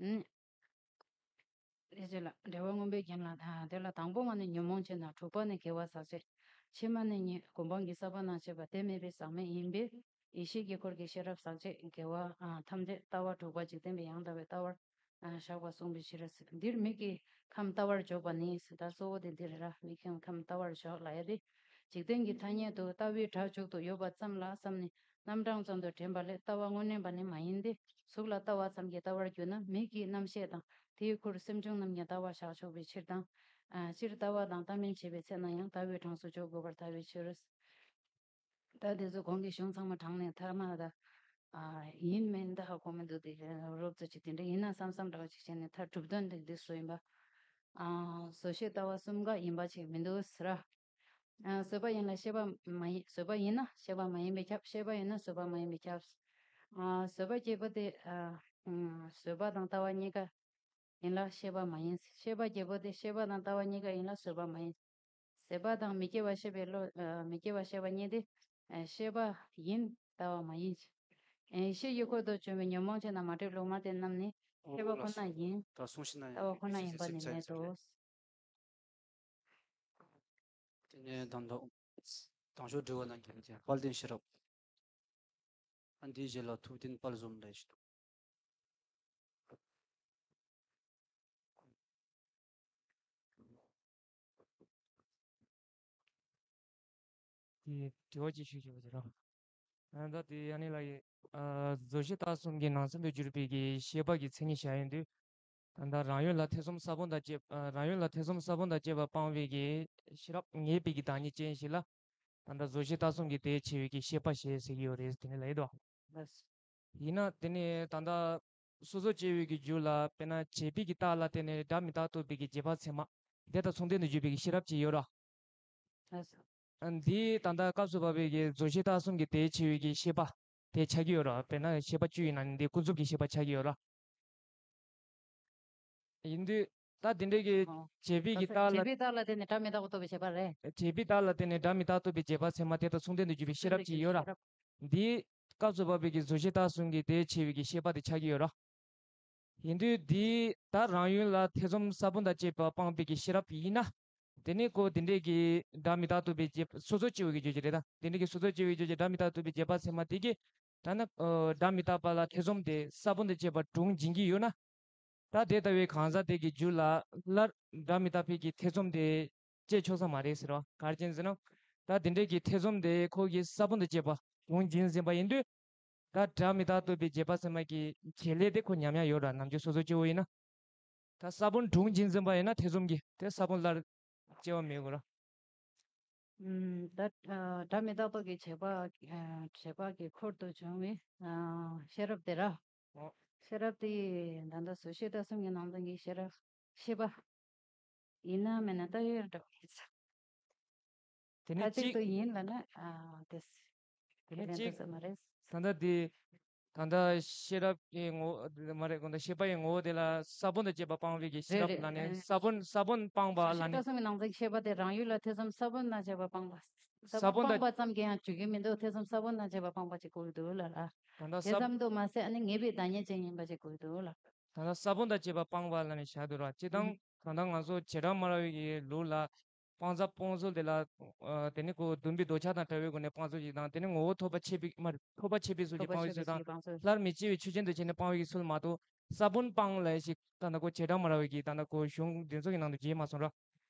ཨུམ། དེ་རྗེས་ལ་འགྲེལ་པ་སྔོན་པོའི་རྒྱན་ལ། དེ་ལ་དང་པོ་ལྔ་ནི་ཉོན་མོངས་ཅན་དང་། དྲུག་པ་ནི་དགེ་བ་ཟག་བཅས། ཕྱི་མ་ནི་གཉིས་སྒོམ་སྤང་གི་ས་བོན་དང་བཅས་པ། དེ་མེད་པའི་ཟག་མེད་ཡིན་པས། ཡིད་ཤེས་ཀྱི་འཁོར་གྱི་ཤེས་རབ་ཟག་བཅས་དགེ་བ་ཨ་ཐམས་ཅད་ལྟ་བ་དྲུག་པ་འཇིག་རྟེན་པའི་ཡང་དག་པའི་ལྟ་བར་ཨ་བཞག་པ་གསུངས་པའི་ཕྱིར། འདིར་མིག་གི་ཁམས་ལྟ་བར་འཇོག་པ་ནི་ཟེར། ད་གཙོ་བོ་དེ་འདིར་ར། མིག་གི་ཁམས་ལྟ་བར་འཇོག་ལབ་ཡ་དེ། འཇིག་རྟེན་གྱི་ཐ་སྙད་དུ་ལྟ་བའི་སྒྲ་མཇུག་ཏུ་ཡོད་པ་ཙམ་ལ་བསམས་ནས་རྣམ་གྲངས་ཙམ་དུ་དྲན་པ་ལས་ལྟ་བ་དངོས་གནས་པ་ནི་མ་ཡིན་ཏེ། གཟུགས་ལ་ལྟ་བ་ཙམ་གྱིས་ལྟ་བར་འགྱུར་ན། མིག་གི་རྣམ་ཤེས་དང་དེའི་འཁོར་སེམས་བྱུང་རྣམས་ཀྱང་ལྟ་བར་བཞག་ཆོག་པའི་ཕྱིར་དང་། ཨ་སྤྱིར་ལྟ་བ་དང་ལྟ་མིན་བྱེད་པའི་ཚེ་ན་ཡང་ལྟ་བའི་གྲངས་སུ་འཇོག་དགོས་པར་ཐལ་བའི་ཕྱིར། ད་དེ་ཚོ་གོང་གི་གཞུང་ཚང་མ་དྲངས་ནས་མཐའ་མ་ད། ཨ་ཡིན་མིན་ད་ཧ་གོ་མི་འདུག་དེ་རོབ་ཙམ་ཅིག་དེ་འདྲ་ཡིན་ན་བསམ་བསམ་འདྲ་བ་ཅིག་བྱས་ནས། མཐར་གྲུབ་དོན་དེ་འདི་སུ་ཡིན་པ། ཨ་བཟོད་ཤེས་ལྟ་བ་གསུམ་ཀ་ཡིན་པ་ཅིག་མི་འདུག་ཟེར། ཨ་བཟོད་པ་ཡིན་ལ་ཤེས་པ་མ་ཡིན། བཟོད་པ་ཡིན་ན་ཤེས་པ་མ་ཡིན་པས་ཁྱབ། ཤེས་པ་ཡིན་ན་བཟོད་པ་མ་ཡིན་པས་ཁྱབ། ཨ་བཟོད་པ་སྐྱེས་པོ་དེ་ཨ་ཨུམ་བཟོད་པ་དང་ལྟ་བ་གཉིས་ཀ་ཡིན་ལ་ཤེས་པ་མ་ཡིན། ཤེས་པ་སྐྱེས་པོ་དེ་ཤེས་པ་དང་ལྟ་བ་གཉིས་ཀ་ཡིན་ལ་བཟོད་པ་མ་ཡིན། བཟོད་པ་དང་མི་སྐྱེ་བ་ཤེས་པའི་བློ། ཨ་མི་སྐྱེ་བ་ཤེས་པ་གཉིས་དེ་ཨ་ཤེས་པ་ཡིན། ལྟ་བ་མ་ཡིན། ཨ་ཡིད་ཤེས་ཀྱི་འཁོར་དུ་བྱུང་བའི་ཉོན་མོངས་ཅན་དང་མ་འདྲེས་ལུང་མ་བསྟན་རྣམས་ནི་ཤེས་པ་ཁོ་ན་ཡིན། ད་གསུངས་ཤིག་ན་ཡང་ལྟ་བ་ཁོ་ན་ཡིན་པ་ནི་མེད་དོ། དེ་ནས་དང་ཐོག་དང་ཤོག་དྲི་བ་ལ་འགྱུར་ཏེ་དཔལ་ལྡན་ཤེས་རབ། ཨ་འདིའི་རྗེས་ལ་ཐུབ་བསྟན་དཔལ་འཛོམས་ལས་ཤིག་འདུག་དེ་དྲི་བ་ཅིག་ཞུ་ཞུ་བ་དེ་རོ། ཨ་ད་དེ་ཡ་ནི་ལ་ཡི་ཨ་བཟོད་ཤེས་ལྟ་གསུམ་གྱི་ནང་ཚན་དུ་གྱུར་པའི་གི་ཤེས་པ་གི་མཚན་ཉིད་བཞག་ཡོང་དུས། ད་ལྟ་རང་ཡུལ་ལ་ཐེ་ཚོམ་ས་བོན་དང་བཅས། ཨ་རང་ཡུལ་ལ་ཐེ་ཚོམ་ས་བོན་དང་བཅས་པ་སྤངས་པའི་གི་ཤེས་རབ་ངེས་པའི་གི་བདག་ཉིད་ཅན་ཞིག་ལ། ད་ལྟ་བཟོད་ཤེས་ལྟ་གསུམ་གྱི་དེ་ཕྱེ་བའི་གི་ཤེས་པ་ཞེས་ཟེར་གྱི་ཡོད་རེད་དེ་ནི་ལ་ཡི་དོ། ལགས། ཡིན་ན་དེ་ནི་ད་ལྟ་སོ་སོ་སྐྱེ་བོའི་གི་རྒྱུད་ལ་དཔེར་ན་བྱས་པའི་གི་རྟགས་ལ་བརྟེན་ནས་སྒྲ་མི་རྟག་རྟོགས་པའི་གི་རྗེས་དཔག་ཚད་མ་དེ་དང་མཚུངས་ལྡན་དུ་གྱུར་པའི་གི་ཤེས་རབ་ཅིག་ཡོད་ར། ལགས་སོ། ཨ་འདིའི་ད་ལྟ་སྐབས་སུ་བབས་པའི་གི་བཟོད་ཤེས་ལྟ་གསུམ་གྱི་དེ་ཕྱེ་བའི་གི་ཤེས་པ་དེ་ཆགས་ཀྱི་ཡོད་ར། དཔེར་ན་ཤེས་པ་བཅུ་ཡིན་ན་ནི་འདི་ཀུན་རྫོབ་ཀྱི་ཤེས་པ་ཆགས་ཀྱི་ཡོད་ར། ཡིན་དུས་ད་དེ་འདྲའི་གི་ཨོ། བྱས་པའི་གི་ད་རྟགས་ལ། བྱས་པའི་རྟགས་ལ་བརྟེན་ནས་སྒྲ་མི་རྟག་པ་རྟོགས་པའི་བྱེད་པ་རེད། བྱས་པའི་རྟགས་ལ་བརྟེན་ནས་སྒྲ་མི་རྟག་རྟོགས་པའི་རྗེས་དཔག་ཚད་མ་དེ་དང་མཚུངས་ལྡན་དུ་གྱུར་པའི་ཤེས་རབ་ཅིག་ཡོད་ར། འདིའི་སྐབས་སུ་བབས་པའི་གི་བཟོད་ཤེས་ལྟ་གསུམ་གྱི་དེ་ཕྱེ་བའི་གི་ཤེས་པ་དེ་ཆགས་ཀྱི་ཡོད་ར། ཡིན་དུས་འདི་ད་རང་ཡུལ་ལ་ཐེ་ཚོམ་ས་བོན་དང་བཅས་པ་སྤངས་པའི་གི་ཤེས་རབ་ཡིན་ན། དེ་ནི་ཁོ་དེ་འདྲའི་གི་སྒྲ་མི་རྟག་རྟོགས་པའི་རྗེས། སོ་སོ་སྐྱེ་བོ་གི་རྒྱུད་ཀྱི་རེད་ད། དེ་འདྲའི་གི་སོ་སོ་སྐྱེ་བོའི་རྒྱུད་ཀྱི་སྒྲ་མི་རྟག་རྟོགས་པའི་རྗེས་དཔག་ཚད་མ་དེ་གི། ད་ནི་ཨ་སྒྲ་མི་རྟག་པ་ལ་ཐེ་ཚོམ་དེ་ས་བོན་དང་བཅས་པ་དྲུངས་འབྱིན་གྱི་ཡོད་ན། ད་དེ་ལྟ་བུའི་གང་ཟག་དེ་གི་རྒྱུད་ལ་སླར་སྒྲ་མི་རྟག་པའི་གི་ཐེ་ཚོམ་དེ་སྐྱེ་ཆོག་ས་མ་རེད་ཟེར་བ། ག་རེ་བྱས་ཟེར་ན། ད་དེ་འདྲའི་གི་ཐེ་ཚོམ་དེ་ཁོ་གི་ས་བོན་དང་བཅས་པ་དྲུངས་འབྱིན་ཟིན་པ་ཡིན་དུས། ད་སྒྲ་མི་རྟག་རྟོགས་པའི་རྗེས་དཔག་ཚད་མ་གི་བྱེད་ལས་དེ་ཁོ་ཉམས་ཡ་ཡོད་ར། ནམ་རྒྱུན་སོ་སོ་སྐྱེ་བོ་ཡིན་ན། ད་ས་བོན་དྲུངས་འབྱིན་ཟིན་པ་ཡིན་ན་ཐེ་ཚོམ་གྱི་དེ་ས་བོན་སླར་སྐྱེ་བ་མེད་དགོས་ར། ཨུམ། ད་ཨ་སྒྲ་མི་རྟག་རྟོགས་ཀྱི་བྱེད་པ། ཨ་བྱེད་པ་གི་འཁོར་དུ་བྱུང་བའི་ཨ་ཤེས་རབ་དེ་ར། ཨོ། ཤེས་རབ་དེ་ད་ལྟ་བཟོད་ཤེས་ལྟ་གསུམ་གྱི་ནང་དོན་གྱི་ཤེས་རབ། ཤེས་པ། ཡིན་ན་མིན་ན་ད་ཡོད་འགྲོ་གི་ཡིན་ས། དེ་ནས་ད་གཅིག་གཅིག་ཏུ་ཡིན་ལ་ན་ཨ་དེ་དེ་ནས་ལན་གཅིག་ད་ས་མ་རེད། ད་ལྟ་དེ་ད་ལྟ་ཤེས་རབ་ཀྱི་ངོ་བོ་མ་རེད་གོ། ད་ཤེས་པ་ཡི་ངོ་བོ་དེ་ལ་ས་བོན་དང་བཅས་པ་སྤངས་པའི་གི་ཤེས་རབ་ལ་ནི་ས་བོན་ས་བོན་སྤངས་པ་ལ་ནི། ད་གསུམ་གྱི་ནང་ཚན་ཤེས་པ་དེ་རང་ཡུལ་ལ་ཐེ་ཚོམ་ས་བོན་དང་བཅས་པ་སྤངས་པ། ས་བོན་སྤངས་པ་ཙམ་གྱིས་ཡང་འཇུག་གི་མི་འདུག་ཐེ་ཚོམ་ས་བོན་དང་བཅས་པ་སྤངས་པ་ཅིག་དགོས་ཀྱི་འདུག་ལ་ར། ད་ལྟ་དེ་ས་ཙམ་དུ་མ་ཟད་ཨ་ནི་ངེས་པའི་བདག་ཉིད་ཅན་ཡིན་པ་ཅིག་དགོས་ཀྱི་འདུག་ལ། ད་ལྟ་ས་བོན་དང་བཅས་པ་སྤངས་པ་ལ་ནི་བཞག་འདུག་ར། སྤྱིར་བཏང་ད་ལྟ་ང་ཚོ་བྱེ་བྲག་སྨྲ་བའི་གི་ལུགས་ལ་སྤང་བྱ་སྤོང་ཚུལ་དེ་ལ་ཨ་དེ་ནི་ཁོ་བདུན་པའི་འདོད་ཆགས་དང་བྲལ་བའི་སྒོ་ནས་སྤང་ཚུལ་ཞིག་དང་། དེ་ནི་ངོ་བོ་ཐོབ་པ་ཆད་པའི་མ་རེད། ཐོབ་པ་ཆད་པའི་ཚུལ་གྱིས་སྤང་བའི་ཚུལ་དང་། སླར་མི་སྐྱེ་བའི་ཆོས་ཅན་དུ་བྱས་ནས་སྤང་བའི་གི་ཚུལ་མ་གཏོགས། ས་བོན་སྤངས་ལབ་ཞིག་ད་ལྟ་ཁོ་བྱེ་བྲག་སྨྲ་བའི་གི་ད་ལྟ་ཁོ་གཞུང་འདི་ཚོ་གི་ནང་དུ་བརྗོད་མ་སོང་ར།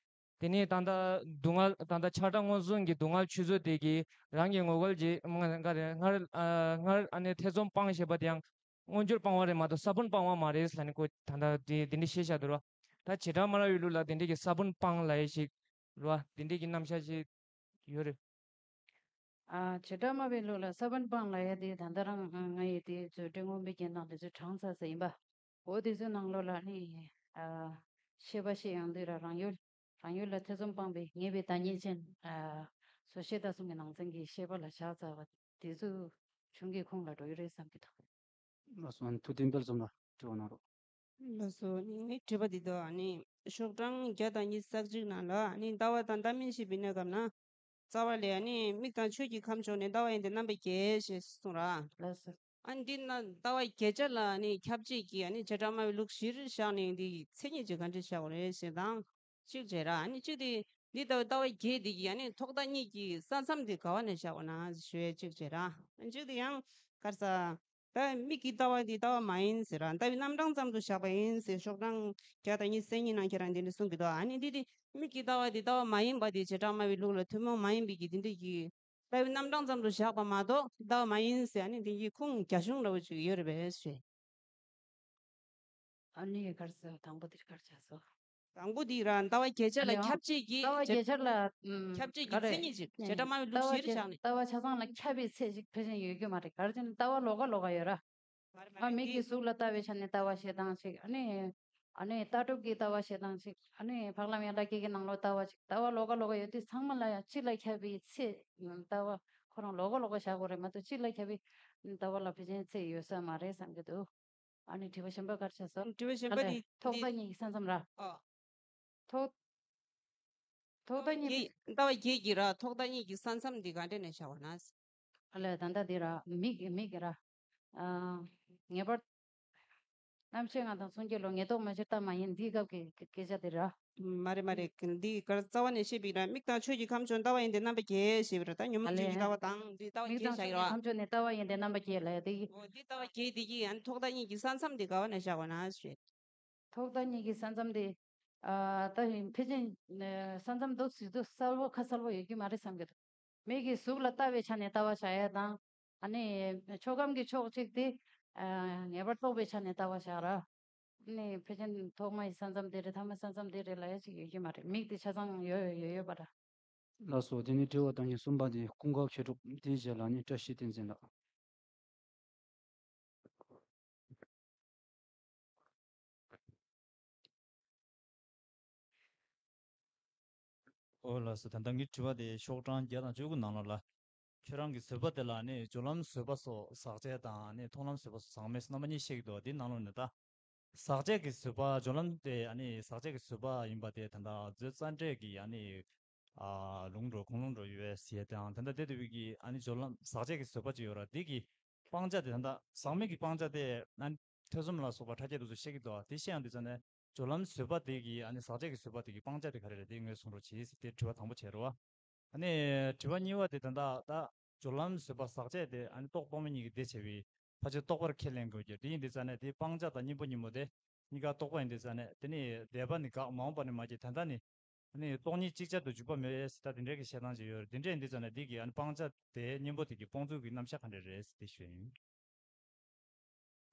དེ་ནས་ད་ལྟ་སྡུག་བསྔལ་ད་ལྟ་ཆགས་སྡང་མངོན་སུམ་གྱི་སྡུག་བསྔལ་ཆོས་ཚུལ་དེ་གིས་རང་གི་ངོ་བོ་ལ་བརྗེ་མ་ག་རེ་སྔར་ཨ་སྔར་ཨ་ནི་ཐེ་ཚོམ་སྤང་ཞེས་པ་དེ་ཡང་མངོན་གྱུར་སྤང་བ་རེད་མ་གཏོགས་ས་བོན་སྤང་བ་མ་རེད་ལབ་ནས་ཁོ་ད་ལྟ་དེ་དེ་འདྲ་བཤད་བཞག་འདུག་ར། ད་བྱེ་བྲག་སྨྲ་བའི་ལུགས་ལ་དེ་འདྲ་གི་ས་བོན་སྤང་ལབ་ཡས་ཤིག་ར་དེ་འདྲ་གི་རྣམ་གཞག་ཞིག་ཡོད་རེད། ཨ་བྱེ་བྲག་སྨྲ་བའི་ལུགས་ལ་ས་བོན་སྤང་ལབ་ཡས་དེ་ད་ལྟ་རང་ང་ཡི་དེ་མཛོད་འགྲེལ་མངོན་པའི་རྒྱན་དང་དེ་ཚོ་དྲངས་ཚར་ས་ཡིན་པ། འོ་དེ་ཚོའི་ནང་ལོགས་ལ་ནི་ཨ་ཤེས་པ་ཞེས་ཡང་དུས་ར་རང་ཡུལ་རང་ཡུལ་ལ་ཐེ་ཚོམ་སྤངས་པའི་ངེས་པའི་བདག་ཉིད་ཅན་ཨ་བཟོད་ཤེས་དང་གསུམ་གྱི་ནང་ཚན་གྱི་ཤེས་པ་ལ་བཞག་ཚར་བ་དེ་ཚོ་གཞུང་གི་ཁུངས་ལ་འགྲོ་ཡི་རེད་བསམ་གྱི་འདུག་ལགས་སོ། ཐུབ་བསྟན་དཔལ་འཛོམས་ལ་དྲི་བ་གནང་རོགས། ལགས་སོ། ངའི་དྲི་བ་འདི་དག་ནི་ཤོག་གྲངས་བརྒྱ་དང་ཉི་ཤུ་རྩ་གཅིག་ནང་ལ་ནི་ལྟ་བ་དང་ལྟ་མིན་ཞེས་པའི་གནས་སྐབས་ན། རྩ་བ་ལས་ནི་མིག་དང་ཆོས་ཀྱི་ཁམས་ཕྱོགས་ནས་ལྟ་བ་ཡིན་ཏེ་རྣམ་པ་བརྒྱད་ཞེས་གསུངས་ར། ལགས་སོ། ཨ་འདི་ན་ལྟ་བ་བརྒྱད་ཆ་ལ་ནི་ཁྱབ་བྱེད་ཀྱི་ཨ་ནི་བྱེ་བྲག་སྨྲ་བའི་ལུགས་གཞིར་བཞག་ནས་འདི་མཚན་ཉིད་ཀྱི་ག་འདྲ་བཞག་པ་རེད་ཞེས་དང་། གཅིག་བྱས་ར། ཨ་ནི་གཅིག་དེ་འདི་ལྟ་བུ་ལྟ་བ་བརྒྱད་འདི་གི་ཨ་ནི་ཐོག་མཐའ་གཉིས་ཀྱི་ས་མཚམས་དེ་ག་བ་ནས་བཞག་པ་ན་ཞུ་ཡས་གཅིག་བྱས་ར། ཨ་གཅིག་དེ་ཡང་ག་རེ་ཟ། ད་མིག་གི་ལྟ་བ་འདི་ལྟ་བ་མ་ཡིན་ཟེར་ར། ལྟ་བའི་རྣམ་གྲངས་ཙམ་དུ་བཞག་པ་ཡིན་ཟེར། ཤོག་གྲངས་བརྒྱ་དང་ཉི་ཤུ་རྩ་གཉིས་ནང་ཁྱེད་རང་འདི་འདྲ་གསུང་གི་འདུག་ཨ་ནི་འདི་དེ་མིག་གི་ལྟ་བ་འདི་ལྟ་བ་མ་ཡིན་པ་དེ་བྱེ་བྲག་སྨྲ་བའི་ལུགས་ལ་ཐུན་མོང་མ་ཡིན་པའི་གི་འདི་འདྲ་གི་ལྟ་བའི་རྣམ་གྲངས་ཙམ་དུ་བཞག་པ་མ་གཏོགས་ལྟ་བ་མ་ཡིན་ཟེར། ཨ་ནི་འདི་གི་ཁུངས་རྒྱ་གཞུང་འདྲ་བོ་ཅིག་ཡོད་རེད་པས་ཞེས། ཨ་ནི་ག་རེ་ཟེར། དང་པོ་དེ་ག་རེ་བྱས་སོ། དང་པོ་དེ་ར་ལྟ་བ་བརྒྱད་ཆ་ཨ་ལ་ནི་ཨང་ལྟ་བ་བརྒྱད་ཆ་ལ་ཨམ་ཁྱབ་བྱེད་ཀྱི་ག་རེ་མཚན་ཉིད་ཅིག་བྱེ་བྲག་སྨྲ་བའི་ལུགས་གཞིར་བཞག་ནས། ལྟ་བ་ཆ་ཚང་ལ་ཁྱབ་པའི་ཚད་ཅིག་ཕལ་ཆེར་ཡོད་རྒྱུ་མ་རེད། ག་རེ་བྱས་ན་ལྟ་བ་ལོགས་ཀ་ལོགས་ཀ་ཡོད་ར། མ་རེད་མ་ཨ་རེད། མིག་འདི་གི་གཟུགས་ལ་ལྟ་བའི་ཆ་ནས་ལྟ་བ་ཞེ་སྡང་ཅིག་ཨ་ནི་ཨ་ནི་ལྟ་གྲུབ་ཀྱི་ལྟ་བ་ཞེ་སྡང་ཅིག་ཨ་ནི་འཕགས་ལམ་ཡན་ལག་བརྒྱད་ཀྱི་ནང་ལོགས་ལྟ་བ་ཅིག་ལྟ་བ་ལོགས་ཀ་ལོགས་ཀ་ཡོད་དུས་ཚང་མ་ལ་ཡང་གཅིག་ལ་ཁྱབ་པའི་ཚད་ལྟ་བ་ཁོ་རང་ལོགས་ཀ་ལོགས་ཀ་བཞག་དགོས་རེད་མ་གཏོགས་གཅིག་ལ་ཁྱབ་པའི་ལྟ་བ་ལ་ཕལ་ཆེར་ཚད་ཡོད་ས་མ་རེད་བསམ་གྱི་འདུག་ཨ་ནི་དྲི་བ་གཞན་པ་ག་རེ་བྱས་སོང་། དྲི་བ་གཞན་པ་ཨ་ལས་དེ་ཐོག་མཐའ་གཉིས་ཀྱི་ས་མཚམས་ར། ཨ། ཐོག་ཐོག་མཐའ་གཉིས་ཀྱི་ལྟ་བ་བརྒྱད་ཀྱི་ར་ཐོག་མཐའ་གཉིས་ཀྱི་ས་མཚམས་འདི་ག་འདྲ་ནས་བཞག་པ་ན། ཨ་ལས་ད་ལྟ་འདི་ར་མིག་མིག་གི་ར། ཨ། ངེས་པར་རྣམ་ཤེས་ལྔ་དང་མཚོན་བྱེད་བློ་ངེས་རྟོག་མ་ཤེས་ལྟ་མ་ཡིན་འདིའི་སྐབས་ཀྱི་སྐད་ཆ་དེ་ར། མ་རེད་མ་རེད། འདི་གར་རྩ་བ་ནས་བཤད་པའི་ར་མིག་དང་ཆོས་ཀྱི་ཁམས་ཕྱོགས་ལྟ་བ་ཡིན་ཏེ་རྣམ་པ་བརྒྱད་ཞེས་པའི་ར་ད་ཉོན་མོངས་ཅན་གྱི་ལྟ་བ་དང་འདི་ལྟ་བ་མིག་བརྒྱད་དང་བཞག་ཆོས་ཡོད་ཀྱི་ར། ཁམས་ཕྱོགས་ནས་ལྟ་བ་ཡིན་ཏེ་རྣམ་པ་བརྒྱད་ལ་ཡ་དེ་ཡི། འོ་འདི་ལྟ་བ་བརྒྱད་དེ་གི་ཡང་ཐོག་མཐའ་གཉིས་ཀྱི་ས་མཚམས་འདི་ག་བ་ནས་བཞག་པ་ན་ཞེས། ཐོག་མཐའ་གཉིས་ཀྱི་ས་མཚམས་དེ། ཨ་ད་ཕལ་ཆེར་ས་མཚམས་འདུག་སེ་འདུག་གསལ་པོ་ཁ་གསལ་པོ་ཡོད་ཀྱི་མ་རེད་བསམ་གྱི་འདུག་མིག་གིས་གཟུགས་ལ་ལྟ་བའི་ཆ་ནས་ལྟ་བ་བཞག་ཡ་དང་། ཨ་ནི་ཕྱོགས་ཁམས་ཀྱི་ཕྱོགས་གཅིག་དེ་ངེས་པར་རྟོག་པའི་ཆ་ནས་ལྟ་བ་བཞག་ར། ཨ་ནི་ཕལ་ཆེར་ཐོག་མའི་ས་མཚམས་དེ་རེད། ཐ་མའི་ས་མཚམས་དེ་རེད་ལབ་ཡ་ཅིག་ཡོད་ཀྱི་མ་རེད། མིག་དེ་ཆ་ཚང་ཡོད་ཡོད་ཡོད་པ་ར། ལགས་སོ། དེ་ནས་དྲི་བ་དང་ཉི་གསུམ་པ་དེ་ཀུན་དགའ་མཁས་གྲུབ། དེའི་རྗེས་ལ་ནི་བཀྲ་ཤིས་བསྟན་འཛིན་ལགས། ཨོ་ལགས་སོ། ད་ལྟ་ངའི་དྲི་བ་དེ་ཤོག་གྲངས་བརྒྱ་དང་བཅུ་དགུ་ནང་ལོགས་ལ། ཁྱོད་རང་གི་བཟོད་པ་དེ་ལ་ནི་སྦྱོར་ལམ་བཟོད་པ་སོགས་ཟག་བཅས་དང་ནི་མཐོང་ལམ་བཟོད་པ་སོགས་ཟག་མེད་རྣམ་པ་གཉིས་བཤད་ཀྱི་འདུག་དེའི་ནང་ལོགས་ནས་ད། ཟག་བཅས་ཀྱི་བཟོད་པ་སྦྱོར་ལམ་དེ་ཨ་ནི་ཟག་བཅས་ཀྱི་བཟོད་པ་ཡིན་པ་དེ་ད་ལྟ་མཛོད་རྩ་འགྲེལ་གྱི་ཨ་ནི། ཨ་ལུང་འགྲོ་ཁུངས་ལུང་འགྲོ་ཡོད་ཟེར་དེའང་ད་ལྟ་དེ་ལྟ་བུའི་གི་ཨ་ནི་སྦྱོར་ལམ་ཟག་བཅས་ཀྱི་བཟོད་པ་ཅིག་ཡོད་ར། དེ་གི་སྤང་བྱ་དེ་ད་ལྟ་ཟག་མེད་ཀྱི་སྤང་བྱ་དེ་ཨ་ནི་ཐེ་ཚོམ་ལ་སོགས་པ་ཕྲ་རྒྱས་དེ་ཚོ་བཤད་ཀྱི་འདུག་དེ་བཤད་ཡང་དུས་ཙམ་ནས་སྦྱོར་ལམ་བཟོད་པ་དེ་གི་ཨ་ནི་ཟག་བཅས་ཀྱི་བཟོད་པ་དེ་གི་སྤང་བྱ་དེ་ག་རེ་རེད་དེ་ངོས་བཟུང་རོགས་གྱིས་ཟེར་དེ་དྲི་བ་དང་པོ་བྱས་རེད་བ། ཨ་ནི་དྲི་བ་གཉིས་པ་དེ་ད་ལྟ་ད་སྦྱོར་ལམ་བཟོད་པ་ཟག་བཅས་དེ་ཨ་ནི་རྟོག་རྟོག་མེད་གཉིས་ཀྱི་དེ་བྱས་པའི་ཕལ་ཆེར་རྟོག་པར་ཁས་ལེན་དགོས་ཀྱི་དེ་ཡིན་དུས་ཙམ་ནས་དེ་སྤང་བྱ་དང་གཉེན་པོ་གཉིས་པོ་དེ། གཉིས་ཀ་རྟོག་པ་ཡིན་དུས་ཙང་ནས་དེ་ནི་འདས་པ་ནི་འགག་མ་འོངས་པ་ནི་མ་སྐྱེས། ད་ལྟ་ནི་ནི་སྟོང་ཉིད་ཅིག་ཅར་དུ་འཇུག་པ་མེད་ཟེར་ད་དེ་འདྲའི་གི་བཤད་སྟངས་ཅིག་ཡོད་རེད། དེ་འདྲ་ཡིན་དུས་ཙང་ནས་འདི་གི་ཨ་ནི་སྤང་བྱ་དེ་གཉེན་པོ་དེ་གི་སྤོང་ཚུལ་གྱི་རྣམ་གཞག་ག་འདྲ་རེད་ཟེར་དེ་ཞུ་ཡིན།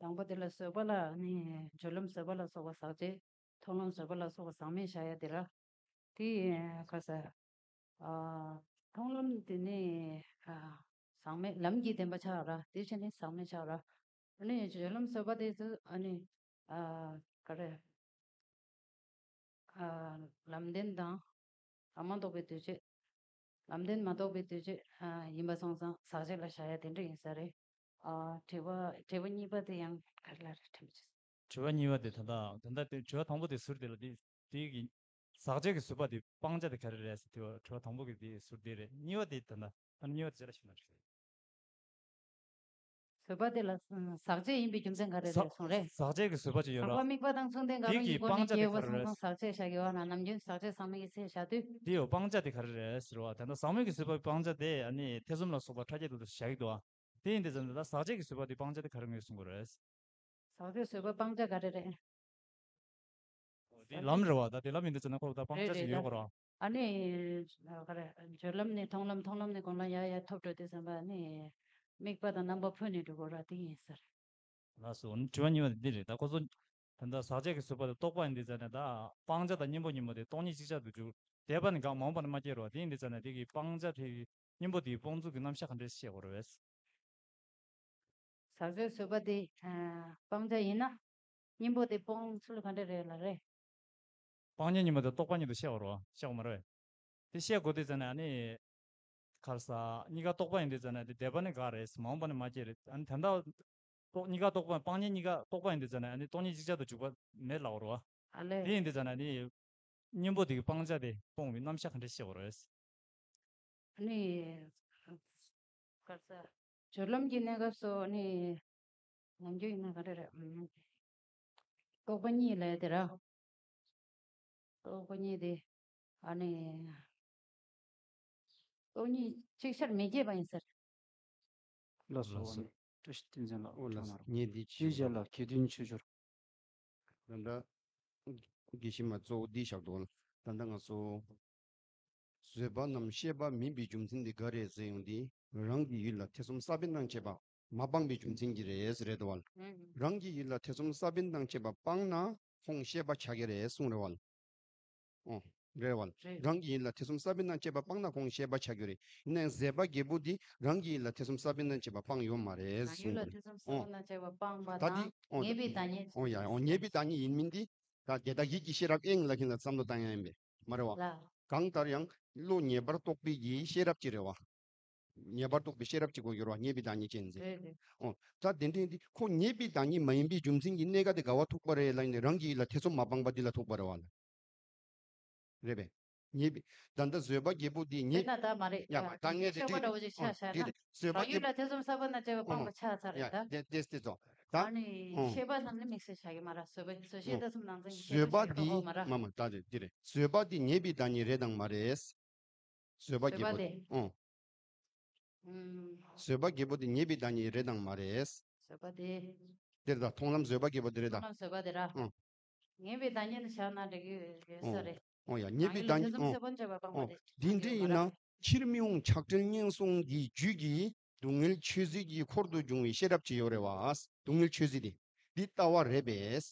དང་པོ་དེ་ལ་བཟོད་པ་ལ་ནི་སྦྱོར་ལམ་བཟོད་པ་ལ་སོགས་པ་ཟག་བཅས། མཐོང་ལམ་བཟོད་པ་ལ་སོགས་པ་ཟག་མེད་བཞག་ཡ་དེ་ར། དེ་ག་ས། ཨ། མཐོང་ལམ་དེ་ནི་ཨ། ཟག་མེད་ལམ་གྱི་བདེན་པ་ཆགས་ར། དེ་བྱས་ནས་ཟག་མེད་ཆགས་ར། ཨ་ནི་སྦྱོར་ལམ་བཟོད་པ་དེ་ཚོ་ཨ་ནི་ཨ། ག་རེ། ཨ། ལམ་བདེན་དང་ལམ་མ་རྟོགས་པའི་དུས་ཆོས། ལམ་བདེན་མ་རྟོགས་པའི་དུས་ཆོས། ཨ། ཡིན་པ་སོང་ཙང་ཟག་བཅས་ལ་བཞག་ཡ་དེ་འདྲ་ཡིན་ས་རེད། ཨ། དྲི་བ་དྲི་བ་གཉིས་པ་དེ་ཡང་ག་རེ་ལ་རེད་དྲན་པ་བྱེད། དྲི་བ་གཉིས་པ་དེ་ད་ལྟ་ད་ལྟ་དེ་དྲི་བ་དང་པོ་དེ་ཟུར་དེ་ལ་དེ་དེ་གི་ཟག་བཅས་ཀྱི་བཟོད་པ་དེ་སྤང་བྱ་དེ་ག་རེ་རེད་ཟེར་དྲི་བ་དྲི་བ་དང་པོ་གི་དེ་ཟུར་དེ་རེད། གཉིས་པ་དེ་ད་ལྟ་ཨ་ནི་གཉིས་པ་དེ་ཅི་ལ་ཞུ་ན་རེད། བཟོད་པ་དེ་ལ་ཟག་བཅས་ཡིན་པའི་རྒྱུ་མཚན་ག་རེ་རེད་གསུངས་རེད། ཟག་བཅས་ཀྱི་བཟོད་པ་ཅིག་ཡོད་ར། དམིགས་པ་དང་མཚུངས་ལྡན་དགག་དེ་སྒྲུབ་གཉིས་གི་པོ་ནི་སྤང་བྱ་དེ་སྐྱེ་བ་ག་རེ་སོང་རེད། ཙང་ཟག་བཅས་བཞག་གི་ཡོད་ན་ནམ་རྒྱུན་ཟག་བཅས་ཟག་མེད་ཀྱི་ཚེ་བཞག་དུས། དེ་ཡོད་སྤང་བྱ་དེ་ག་རེ་རེད་ཟེར་བ་དེ་འདྲ་ཟག་མེད་ཀྱི་བཟོད་པའི་སྤང་བྱ་དེ་ཨ་ནི་ཐེ་ཚོམ་ལ་སོགས་པ་ཕྲ་རྒྱས་དུ་བཞག་གི་འདུག་ཨ། དེ་ཡིན་དུས་ཙམ་ནས་ད་ཟག་བཅས་ཀྱི་བཟོད་པ་དེ་སྤང་བྱ་དེ་ག་རེ་ངོས་བཟུང་དགོས་རེད། ཟག་བཅས་བཟོད་པ་སྤང་བྱ་ག་རེ་རེད། དེ་ལམ་རེད་བ། ད་དེ་ལམ་ཡིན་དུས་ཙམ་ན་ཁོ་ད་སྤང་བྱ་ཞིག་ཡོད་དགོས་ར། ཨ་ནི་ག་རེ་སྦྱོར་ལམ་ནས་མཐོང་ལམ་མཐོང་ལམ་ནས་གོང་ལམ་ཡར་ཡར་ཐོབ་འགྲོ་དུས་ཙམ་པ་ནི་དམིགས་པ་དང་རྣམ་པ་འཕོས་ནས་འགྲོ་དགོས་ར་དེ་ཡིན་ཟེར། ལགས་སོ། དྲི་བ་གཉིས་པ་དེ་འདི་རེད། ད་ཁོ་ཚོ་ད་ལྟ་ཟག་བཅས་ཀྱི་བཟོད་པ་དེ་རྟོག་པ་ཡིན་དུས་ཙམ་ནས་ད་སྤང་བྱ་དང་གཉེན་པོ་གཉིས་པོ་དེ་སྟོང་ཉིད་ཅིག་ཆར་དུ་འཇུག་འདས་པ་ནི་འགག་མ་འོངས་པ་ནི་མ་སྐྱེ་རོ། དེ་ཡིན་དུས་ཙམ་ནས་དེ་གི་སྤང་བྱ་དེ་གཉེན་པོ་དེའི་སྤོང་ཚུལ་གྱི་རྣམ་གཞག་ག་འདྲས་བཤད་དགོས་རེད། ཟག་བཅས་བཟོད་པ་དེ་སྤང་བྱ་ཡིན་ན་གཉེན་པོ་དེ་སྤོང་ཚུལ་ག་འདྲ་རེད་ལ་རེད། སྤང་གཉེན་གཉིས་པོ་དེ་རྟོག་པ་ཉིད་དུ་བཤད་དགོས་རེད་བ། བཤད་དགོས་མ་རེད། དེ་བཤད་དགོས་དུས་ཙམ་ནས་ཨ་ནི། ག་རེ་ཟ། གཉིས་ཀ་རྟོག་པ་ཡིན་དུས་ཙམ་ནས་དེ་འདས་པ་ནི་འགག་རེད། མ་འོངས་པ་ནི་མ་སྐྱེ་རེད། ཨ་ནི་ད་ལྟ། རྟོག་གཉིས་ཀ་རྟོག་པ་སྤང་གཉེན་གཉིས་ཀ་རྟོག་པ་ཡིན་དུས་ཙམ་ནས་ཨ་ནི་སྟོང་ཉིད་ཅིག་ཆར་དུ་འཇུག་པ་མེད་ལབ་རེད་བ། ཨ་ལས། དེ་ཡིན་དུས་ཙམ་ནས་ཨ་ནི། གཉེན་པོ་དེ་གི་སྤང་བྱ་དེ་སྤོང་བའི་རྣམ་གཞག་ག་འདྲས་བཤད་དགོས་རེད། ཨ་ནི། ག་རེ་ཟ། སྦྱོར་ལམ་གྱི་གནས་སྐབས་སུ་ཨ་ནི། ནམ་རྒྱུན་ཡིན་ན་ག་རེ་རེད། ཨུམ། རྟོག་པ་གཉིས་ལས་དེ་ར། རྟོག་པ་གཉིས་དེ། ཨ་ནི། སྟོང་ཉིད་ཅིག་ཆར་མི་སྐྱེ་བ་ཡིན་ཟེར། ལགས་སོ། ལགས་སོ། བཀྲ་ཤིས་བསྟན་འཛིན་ལགས། འོ་ལགས་སོ། ངས་འདི་ཅི་ཞུ་ཞལ་ལགས་གལ་དོན་ཆོས་འབྱོར། ད་ལྟ་དགེ་བཤེས་མ་གཙོ་བོ་འདི་བཞག་འདུག་ད་ལྟ་ང་ཚོ། བཟོད་པ་རྣམས་ཤེས་པ་མིན་པའི་རྒྱུ་མཚན་འདི་ག་རེད་ཟེར་ཡོང་དུས་རང་གི་ཡུལ་ལ་ཐེ་ཚོམ་ས་བོན་དང་བཅས་པ་མ་སྤངས་པའི་རྒྱུ་མཚན་གྱིས་རེད་ཟེར་རེད་དོ་བ། ཨང་། རང་གི་ཡུལ་ལ་ཐེ་ཚོམ་ས་བོན་དང་བཅས་པ་སྤངས་ན་ཁོང་ཤེས་པ་ཆགས་ཀྱི་རེད་གསུངས་རེད་བ། ཨོ། རེད་བ། རེད། རང་གི་ཡུལ་ལ་ཐེ་ཚོམ་ས་བོན་དང་བཅས་པ་སྤངས་ན་ཁོང་ཤེས་པ་ཆགས་ཀྱི་རེད། ཡིན་ནའང་བཟོད་པ་རྒྱལ་པོ་འདི་རང་གི་ཡུལ་ལ་ཐེ་ཚོམ་ས་བོན་དང་བཅས་པ་སྤངས་ཡོད་མ་རེད་རང་ཡུལ་ལ་གསུངས། ཐེ་ཚོམ་ས་ཨོ། བོན་དང་བཅས་པ་སྤངས་པ་ད་འདི་དང་ཨོ་ངེས་པའི་བདག་ཉིད། ཨོ་ཡ་ཨོ་ངེས་པའི་བདག་ཉིད་ཡིན་མིན་འདི། ད་དེ་དག་ཡིད་ཀྱི་ཤེས་རབ་དབྱིངས་ལ་ཁྱེད་ལ་བསམ་བློ་བཏང་ཡ་ཡིན་པས་མ་རེད་བ། ལ། གང་ལྟར་ཡང་བློ་ངེས་པར་རྟོགས་པའི་གི་ཤེས་རབ་ཅིག་རེད་བ། ངེས་པར་རྟོགས་པའི་ཤེས་རབ་ཅིག་དགོས་ཀྱི་རེད་བ། ངེས་པའི་བདག་ཉིད་ཅན་ཟེར། རེད་རེད། ཨོ། ད་དེ་འདྲ་ཡིན་དུས་ཁོ་ངེས་པའི་བདག་ཉིད་མ་ཡིན་པའི་རྒྱུ་མཚན་གྱིས་གནས་སྐབས་དེ་དགའ་བ་ཐུག་པ་རེད་ལབ་ཡིན་ནའི་རང་གི་ཡིད་ལ་ཐེ་ཚོམ་མ་སྤངས་པ་འདི་ལ་ཐུག་པ་རེད་བ་ལ། རེད་པས། ངེས་པའི། ད་ལྟ་བཟོད་པ་རྒྱལ་པོ་འདི་ངེས། དེ་ན་ད་མ་རེད། ཡ་མ་ད་ངས་དེ་ཤེས་པ་འདྲ་བོ་ཅིག་ཆ་བཞག་ན། དེ་བཟོད་པ་རང་ཡུལ་རྒྱལ་ལ་ཐེ་ཚོམ་ས་བོན་དང་བཅས་པ་སྤངས་པ་ཆགས་ཚར་རེད་ད། ཡ་དེ་དེ་དེ་ཚོ། ད། ཨ་ནི་ཨོ། ཤེས་པ་ཙམ་ནི་དམིགས་བསལ་བཞག་གི་མ་རེད། བཟོད་པ་བཟོད་ཤེས་ལྟ་ཚུལ་ནང་ཚན་གྱི་བཟོད་པ་ཤེས་འདི་ཁོ་མ་རེད། མ་མ་ད་དེ་དེ་རེད། བཟོད་པ་འདི་ངེས་པའི་བདག་ཉིད་རེད་དང་མ་རེད། བཟོད་པ་རྒྱལ་པོ། བཟོད་པ་དེ། ཨོ། ཨུམ། བཟོད་པ་རྒྱལ་པོ་དེ་ངེས་པའི་བདག་ཉིད་རེད་དང་མ་རེད། བཟོད་པ་དེ། དེ་རེད་ད་མཐོང་ལམ་བཟོད་པ་རྒྱལ་པོ་དེ་རེད་ད། མཐོང་ལམ་བཟོད་པ་དེ་ར། ཨོ། ངེས་པའི་བདག་ཉིད་ནི་བཞག་ན་འགྲིག་གི་ཡོད་ས་རེད། ཨོ་ཡ་ངེས་པའི་བདག་ཉིད་ཨོ། ཨོ། འདི་འདྲ་ཡིན་ན་ཕྱིར་མི་འོང་ཆགས་བྲལ་ངན་སོང་གི་རྒྱུད་ཀྱི་སྡུག་བསྔལ་ཆོས་ཟད་ཀྱི་འཁོར་དུ་འབྱུང་བའི་ཤེས་རབ་ཅིག་ཡོད་རེད་བ། སྡུག་བསྔལ་ཆོས་ཟད་དེ། འདི་ལྟ་བ་རེད་པས།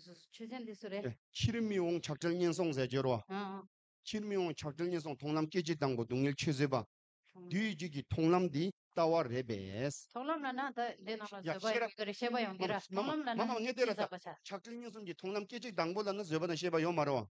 ཆོས་ཅན་འདི་སུ་རེད། ཨེ། ཕྱིར་མི་འོང་ཆགས་བྲལ་ངན་སོང་ཟེར་གྱི་ཡོད་རེད་བ། ཨང་ཨང་། ཕྱིར་མི་འོང་ཆགས་བྲལ་ངན་སོང་མཐོང་ལམ་སྐད་ཅིག་དང་པོ་སྡུག་བསྔལ་ཆོས་ཟད་པ། ཨང་། དུས་གཅིག་གི་མཐོང་ལམ་འདི་ལྟ་བ་རེད་པས། མཐོང་ལམ་ལ་ན་ད་འདི་ནང་ལ་ཡ་བཟོད་པ་ཤེས་རབ་ཡོང་གི་རེད་ཤེས་པ་ཡོང་གི་ར། མཐོང་ལམ་ལ་ན་མ་མ་ངས་དེ་ར་ད་ཆགས་བྲལ་ངན་སོང་གི་མཐོང་ལམ་སྐད་ཅིག་དང་པོ་ལ་ན་བཟོད་པ་དང་ཤེས་པ་ཡོད་མ་རེད་བ།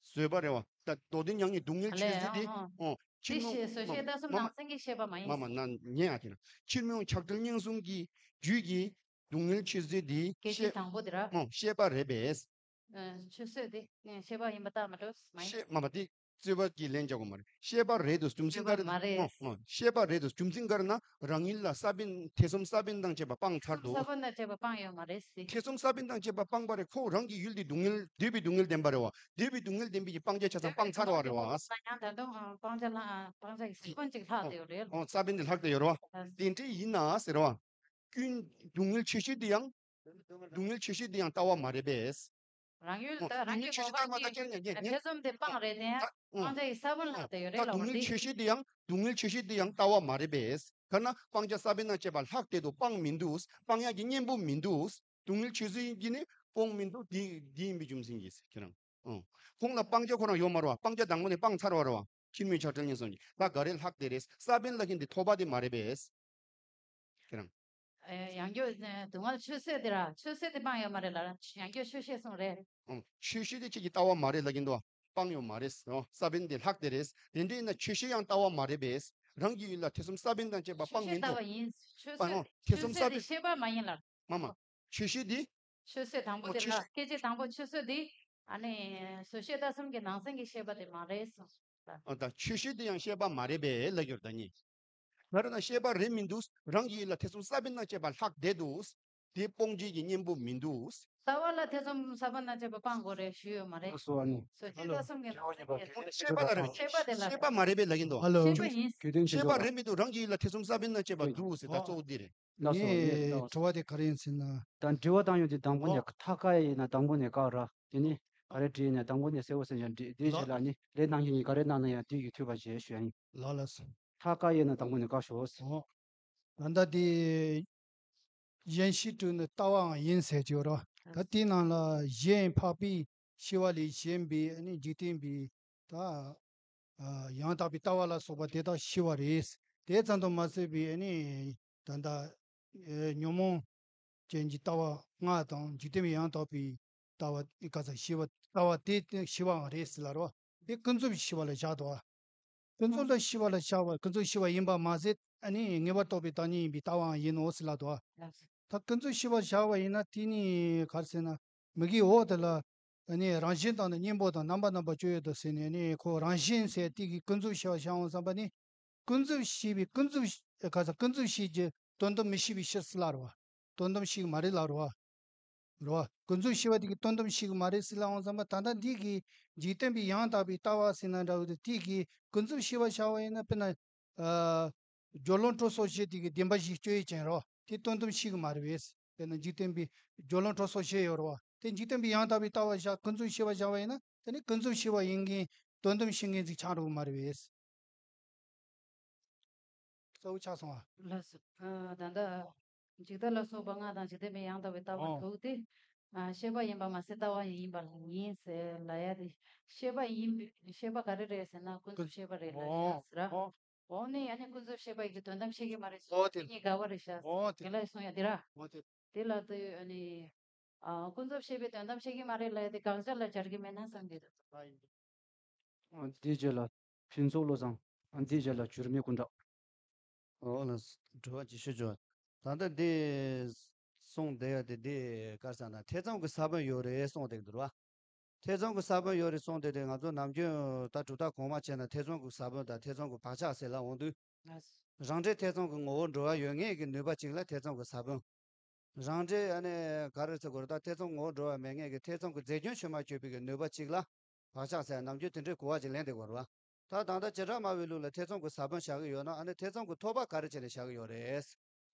བཟོད་པ་རེད་བ། ད་མདོ་དོན་མྱ་ངན་སྡུག་བསྔལ་ཆོས་ཟད་དེ། ཨང་། ཕྱིར་མི་འོང་བཟོད་ཤེས་ལྟ་ཚུལ་ནང་ཚན་གྱི་ཤེས་པ་མ་ཡིན། མ་མ་ན་ཉན་ཡ་དེ་ན། ཕྱིར་མི་འོང་ཆགས་བྲལ་ངན་སོང་གི་རྒྱུད་ཀྱི་སྡུག་བསྔལ་ཆོས་ཟད་དེ་སྐད་ཅིག་དང་པོ་དེ་ར། ཨང་། ཤེས་པ་རེད་པས། ཨ། ཆོས་ཟད་དེ་ཤེས་པ་ཡིན་པ་ལྟ་མ་འགྲོ་མ་ཡིན། ཤེས་མ་མ་དེ་རྩོད་པ་གི་ལན་རྒྱག་དགོས་མ་རེད། ཤེས་པ་རེད་དོ་རྒྱུ་མཚན་ག་རེ། ཤེས་པ་མ་རེད། ཨོ་ཨོ། ཤེས་པ་རེད་དོ་རྒྱུ་མཚན་ག་རེ་ན་རང་ཡུལ་ལ་ས་བོན་ཐེ་ཚོམ་ས་བོན་དང་བཅས་པ་སྤངས་ཚར་འདུག་ས་བོན་དང་བཅས་པ་སྤངས་ཡོད་མ་རེད་ཟེར། ཐེ་ཚོམ་ས་བོན་དང་བཅས་པ་སྤངས་པ་རེད། ཁོ་རང་གི་ཡུལ་དེ་སྡུག་བསྔལ་འདོད་པའི་སྡུག་བསྔལ་ལྡན་པ་རེད་བ། འདོད་པའི་སྡུག་བསྔལ་ལྡན་པའི་གི་སྤང་བྱ་ཆ་ཚང་སྤངས་ཚར་བ་རེད་བ། ཡང་ད་དུང་སྤང་བྱ་ལ་སྤང་བྱ་གི་ས་བོན་ཅིག་ལྷག་བསྡད་ཡོད་རེད། ཨོ་ས་བོན་དེ་ལྷག་བསྡད་ཡོད་རེད་བ། དེ་འདྲ་ཡིན་ན་ཟེར་བ། ཀུན་སྡུག་བསྔལ་ཆོས་ཅན་དེ་ཡང་། སྡུག་བསྔལ་ཆོས་ཅན་དེ་ཡང་ལྟ་བ་མ་རེད་པས། རང་ཡུལ་ད་རང་གི་ངོ་བོ་གི་ཐེ་ཚོམ་དེ་སྤང་རེད་དེ་ཡང་སྤང་བྱ་ཡི་ས་བོན་ལྷག་བསྡད་ཡོད་རེད་ལབ་པ་དེ། སྡུག་བསྔལ་ཆོས་ཅན་དེ་ཡང་སྡུག་བསྔལ་ཆོས་ཅན་དེ་ཡང་ལྟ་བ་མ་རེད་པས། ག་ན་སྤང་བྱ་ས་བོན་དང་བཅས་པ་ལྷག་བསྡད་དུ་སྤང་མི་འདུག་སྤང་ཡག་གི་གཉེན་པོ་མི་འདུག་སྡུག་བསྔལ་ཆོས་ཅན་གྱི་ནི་སྤོང་མི་འདུག་འདི་འདི་ཡིན་པའི་རྒྱུ་མཚན་གྱིས་ཁྱེད་རང་། ཨང་། ཁོང་ལ་སྤང་བྱ་ཁོ་རང་ཡོད་མ་རེད་བ། སྤང་བྱ་དང་པོ་ནས་སྤངས་ཚར་བ་རེད་བ། ཕྱིར་མི་འོང་ཆགས་བྲལ་ངན་སོང་གི་ད་ག་རེ་ལྷག་བསྡད་རེད། ས་བོན་ལ་ཁྱེད་འདི་ཐོབ་པ་དེ་མ་རེད་པས། ཁྱེད་རང་། ཡང་སྐྱར་སྡུག་བསྔལ་ཆོས་ཟད་དེ་ར། ཆོས་ཟད་དེ་སྤང་ཡོད་མ་རེད་ལ། ཡང་སྐྱར་ཆོས་ཤེས་གསུངས་རེད། ཨང་། ཆོས་ཤེས་དེ་ཁྱེད་ཀྱི་ལྟ་བ་མ་རེད་ལབ་ཀྱིན་འདུག་སྤང་ཡོད་མ་རེད། ཨོ། ས་བོན་དེ་ལྷག་དེ་རེད། དེ་འདྲ་ཡིན་ན་ཆོས་ཤེས་ཡང་ལྟ་བ་མ་རེད་པས། རང་གི་ཡུལ་ལ་ཐེ་ཚོམ་ས་བོན་དང་བཅས་པ་སྤང་མི་འདུག་ཆོས་ཤེས་ལྟ་བ་ཡིན། ཆོས་སྤང་ངོ་། ཐེ་ཚོམ་ས་བོན། ཆོས་ཤེས་དེ་ཤེས་པ་མ་ཡིན་ལ། མ་མ། ཆོས་ཤེས་དེ། ཆོས་ཟད་དང་པོ་དེ་ལ་སྐད་ཆ་དང་པོ་ཆོས་ཟད་དེ། ཨ་ནི་བཟོད་ཤེས་ལྟ་སྲུང་གི་ནང་ཚན་གྱི་ཤེས་པ་དེ་མ་རེད་གསུངས། ཨ་ད་ཆོས་ཤེས་དེ་ཡང་ཤེས་པ་མ་རེད་པས་ལབ་ཡོད་ད་ནི། ད་རེད་ན་ཤེས་པ་རེད་མི་འདུག་རང་གི་ཡུལ་ལ་ཐེ་ཚོམ་ས་བོན་དང་བཅས་པ་ལྷག་བསྡད་འདུག་དེ་སྤོང་བྱེད་ཀྱི་གཉེན་པོ་མི་འདུག་ལྟ་བ་ལ་ཐེ་ཚོམ་ས་བོན་དང་བཅས་པ་སྤང་དགོས་རེད་ཞུས་ཡོད་མ་རེད། སོ་ཨ་ནི། བཟོད་ཤེས་ལྟ་སྲུང་གི་ནང་ཚན་གྱི་ཤེས་པ་ལ་རེད། ཤེས་པ་དེ་ལ། ཤེས་པ་མ་རེད་པས་ལབ་ཀྱིན་འདུག་ཧ་ལོ། ཤེས་པ་ཡིན། ཤེས་པ་རེད་མི་འདུག་རང་གི་ཡུལ་ལ་ཐེ་ཚོམ་ས་བོན་དང་བཅས་པ་འདུག་ཟེར་ད་གཙོ་བོ་འདི་རེད། ལགས་སོ། ངས་དྲི་བ་དེ་ག་རེ་ཡིན་ཟེར་ན། ད་དྲི་བ་བཏང་ཡོང་དུས་དང་པོ་ནས་ཨོ། ཐ་ཀ་ཡིན་ན་དང་པོ་ནས་བཀག་ར། དེ་ནི་ག་རེ་དྲིས་ན་དང་པོ་ནས་གསལ་བོ་གསལ་ཡང་དྲིས། དེའི་རྗེས་ལ་ནི་ལན་གནང་མཁན་གྱིས་ག་རེ་གནང་ན་ཡང་དེ་ཡིས་འཐུས་པ་བྱེད་ཞུ་ཡ་ཡིན། ལགས་ལགས་སོ། ཐ་ཀ་ཡིན་ན་དང་པོ་ནས་བཀག་ཤོག་ཨོ། ད་ལྟ་དེ་གཞན་ཤེས་དྲུག་ནི་ལྟ་བའང་ཡིན་ཟེར་གྱི་ཡོད་ར། ད་དེའི་ནང་ལ་གཞན་འཕགས་པའི་ཤེས་པ་ལས་གཞན་པའི་ནི་འཇིག་རྟེན་པའི་ད། ཨ། ཡང་དག་པའི་ལྟ་བ་ལ་སོགས་པ་དེ་དག་ཤེས་པ་རེད། དེ་ཙམ་དུ་མ་ཟད་པའི་ཨ་ནི་ད་ལྟ་ཨེ་ཉོན་མོངས་ཅན་གྱི་ལྟ་བ་ལྔ་དང་འཇིག་རྟེན་པའི་ཡང་དག་པའི་ལྟ་བ་ག་ཚ་ཤེས་པ་ལྟ་བ་དེ་ཤེས་པའང་རེད་ཟེར་ལ་རོ། དེ་ཀུན་རྫོབ་ཤེས་པ་ལ་བཞག་འདུག་ཀུན་རྫོབ་ལ་ཤེས་པ་ལ་བཞག་པ་ཀུན་རྫོབ་ཤེས་པ་ཡིན་པ་མ་ཟད་ཨ་ནི་ངེས་པར་རྟོགས་པའི་བདག་ཉིད་ཡིན་པའི་ལྟ་བའང་ཡིན་ནོ་ཟེར་ལ་འདུག་ད་ཀུན་རྫོབ་ཤེས་པ་བཞག་པ་ཡིན་ན་དེ་ནི་ག་རེ་ཟེར་ན། མིག་གི་འོག་དེ་ལ་ནི་རང་བཞིན་དང་ནི་གཉེན་པོ་དང་རྣམ་པ་རྣམ་པ་སྤྱོད་ཡུལ་དུ་ཟེར་ནས་ནི་ཁོ་རང་བཞིན་ཟེར་དེ་གི་ཀུན་རྫོབ་ཤེས་པ་བྱ་འོང་བསམ་པ་ནི། ཀུན་རྫོབ་ཤེས་པའི་ཀུན་རྫོབ་ཤེས་ག་ས་ཀུན་རྫོབ་ཤེས་ཀྱི་དོན་དམ་མི་ཤེས་པའི་ཕྱིར་ཟེར་ལ་རོ། དོན་དམ་ཤེས་ཀྱི་མ་རེད་ལ་རོ། རོ། ཀུན་རྫོབ་ཤེས་པ་དེ་གི་དོན་དམ་ཤེས་ཀྱི་མ་རེད་ཟེར་ལ་འོང་བསམ་པ་ད་ལྟ་འདི་གི་འཇིག་རྟེན་པའི་ཡང་དག་པའི་ལྟ་བ་ཟེར་ན་འདྲ་བོ་དེ་དེ་གི་ཀུན་རྫོབ་ཤེས་པ་བྱ་བ་ཡིན་ན་དཔེར་ན། ཨ། སྦྱོར་ལམ་དྲུག་སོགས་བཞི་དེ་གི་བདེན་པ་བཞི་སྤྱོད་ཡུལ་ཅན་རོ། དེ་དོན་དམ་ཤེས་ཀྱི་མ་རེད་པས། དཔེར་ན་འཇིག་རྟེན་པའི་སྦྱོར་ལམ་དྲུག་སོགས་བཞི་ཡོད་རེད་བ། དེ་འཇིག་རྟེན་པའི་ཡང་དག་པའི་ལྟ་བ་བཞག་ཀུན་རྫོབ་ཤེས་པ་བཞག་པ་ཡིན་ན་དེ་ནི་ཀུན་རྫོབ་ཤེས་པ་ཡིན་མཁན་དོན་དམ་ཤེས་མཁན་ཅིག་ཆགས་འགྲོ་གི་མ་རེད་པས། གསལ་པོ་ཆགས་སོང་ཨ། ལགས་སོ། ཨ། ད་ལྟ་འཇིག་ལྟ་ལ་སོགས་པ་ལྔ་དང་འཇིག་རྟེན་པའི་ཡང་དག་པའི་ལྟ་བ་ཨོ། དྲུག་དེ། ཨ། ཤེས་པ་ཡིན་པ་མ་ཟད་ལྟ་བ་ཡང་ཡིན་པ་ཡིན་ཟེར་ལབ་ཡ་དེ། ཤེས་པ་ཡིན་པའི་ཤེས་པ་ག་རེ་རེད་ཟེར་ན་ཀུན་རྫོབ་ཤེས་པ་རེད་ལབ་ཨོ། ཡ་ཟེར། ཨོ། འོ་ནི་ཡང་ནི་ཀུན་རྫོབ་ཤེས་པ་ཡིན་གྱི་དོན་དམ་ཤེས་ཀྱི་མ་རེད་ཟེར་ཨོ་དེ། དེ་གཉིས་འགལ་བ་རེད་ཤག་ཨོ་དེ། དེ་ལ་གསུང་ཡ་དེ་ར། ཨོ་དེ། དེ་ལ་དེ་ཨ་ནི། ཨ། ཀུན་རྫོབ་ཤེས་པའི་དོན་དམ་ཤེས་ཀྱི་མ་རེད་ལབ་ཡ་དེ་དགག་བྱ་ལ་སྦྱར་གྱི་མེད་ན་བསམ་གྱི་འདུག་ཨ་ཡིན། ཨ། དེའི་རྗེས་ལ་ཕུན་ཚོགས་བློ་བཟང་། ཨ། དེའི་རྗེས་ལ་འགྱུར་མེད་སྐུ་འདྲ། ཨོ་ལགས། དྲི་བ་ཅིག་ཞུ་ཆོག་ད་ལྟ་འདི་གསུངས་བསྡད་ཡ་དེ་འདི་ག་རེ་ཟེར་ན་ཐེ་ཚོམ་གྱི་ས་བོན་ཡོད་རེད་གསུངས་བསྡད་ཀྱི་འདུག་ར། ཐེ་ཚོམ་གྱི་ས་བོན་ཡོད་རེད་གསུངས་བསྡད་དེ་ང་ཚོ་ནམ་རྒྱུན་ད་གྲུབ་མཐའ་གོང་མ་བྱས་ན་ཐེ་ཚོམ་གྱི་ས་བོན་དང་ཐེ་ཚོམ་གྱི་བག་ཆགས་ཟེར་ལ་འོང་དུས། རང་འབྲས་ཐེ་ཚོམ་གྱི་ངོ་བོར་འགྲོ་བ་ཡོད་ངེས་ཀྱི་ནུས་པ་གཅིག་ལ་ཐེ་ཚོམ་གྱི་ས་བོན། རང་འབྲས་ཨ་ནི་ག་རེ་ཟེར་དགོས་རེད་ད་ཐེ་ཚོམ་ངོ་བོར་འགྲོ་བ་མེད་ངེས་ཀྱི་ཐེ་ཚོམ་གྱི་རྫས་རྒྱུན་ཆུད་མ་གཅོད་པའི་གི་ནུས་པ་གཅིག་ལ། བག་ཆགས་ཟེར་ནམ་རྒྱུན་དེ་འདྲའི་གོ་བ་ཅིག་ལེན་བསྡད་ཀྱི་ཡོད་རེད་བ། ད་ད་ལྟ་བྱེ་བྲག་སྨྲ་བའི་ལུགས་ལ་ཐེ་ཚོམ་གྱི་ས་བོན་བཞག་གི་ཡོད་ན་ཨ་ནི་ཐེ་ཚོམ་གྱི་ཐོབ་པ་ག་རེ་བྱས་ནས་བཞག་གི་ཡོད་རེད།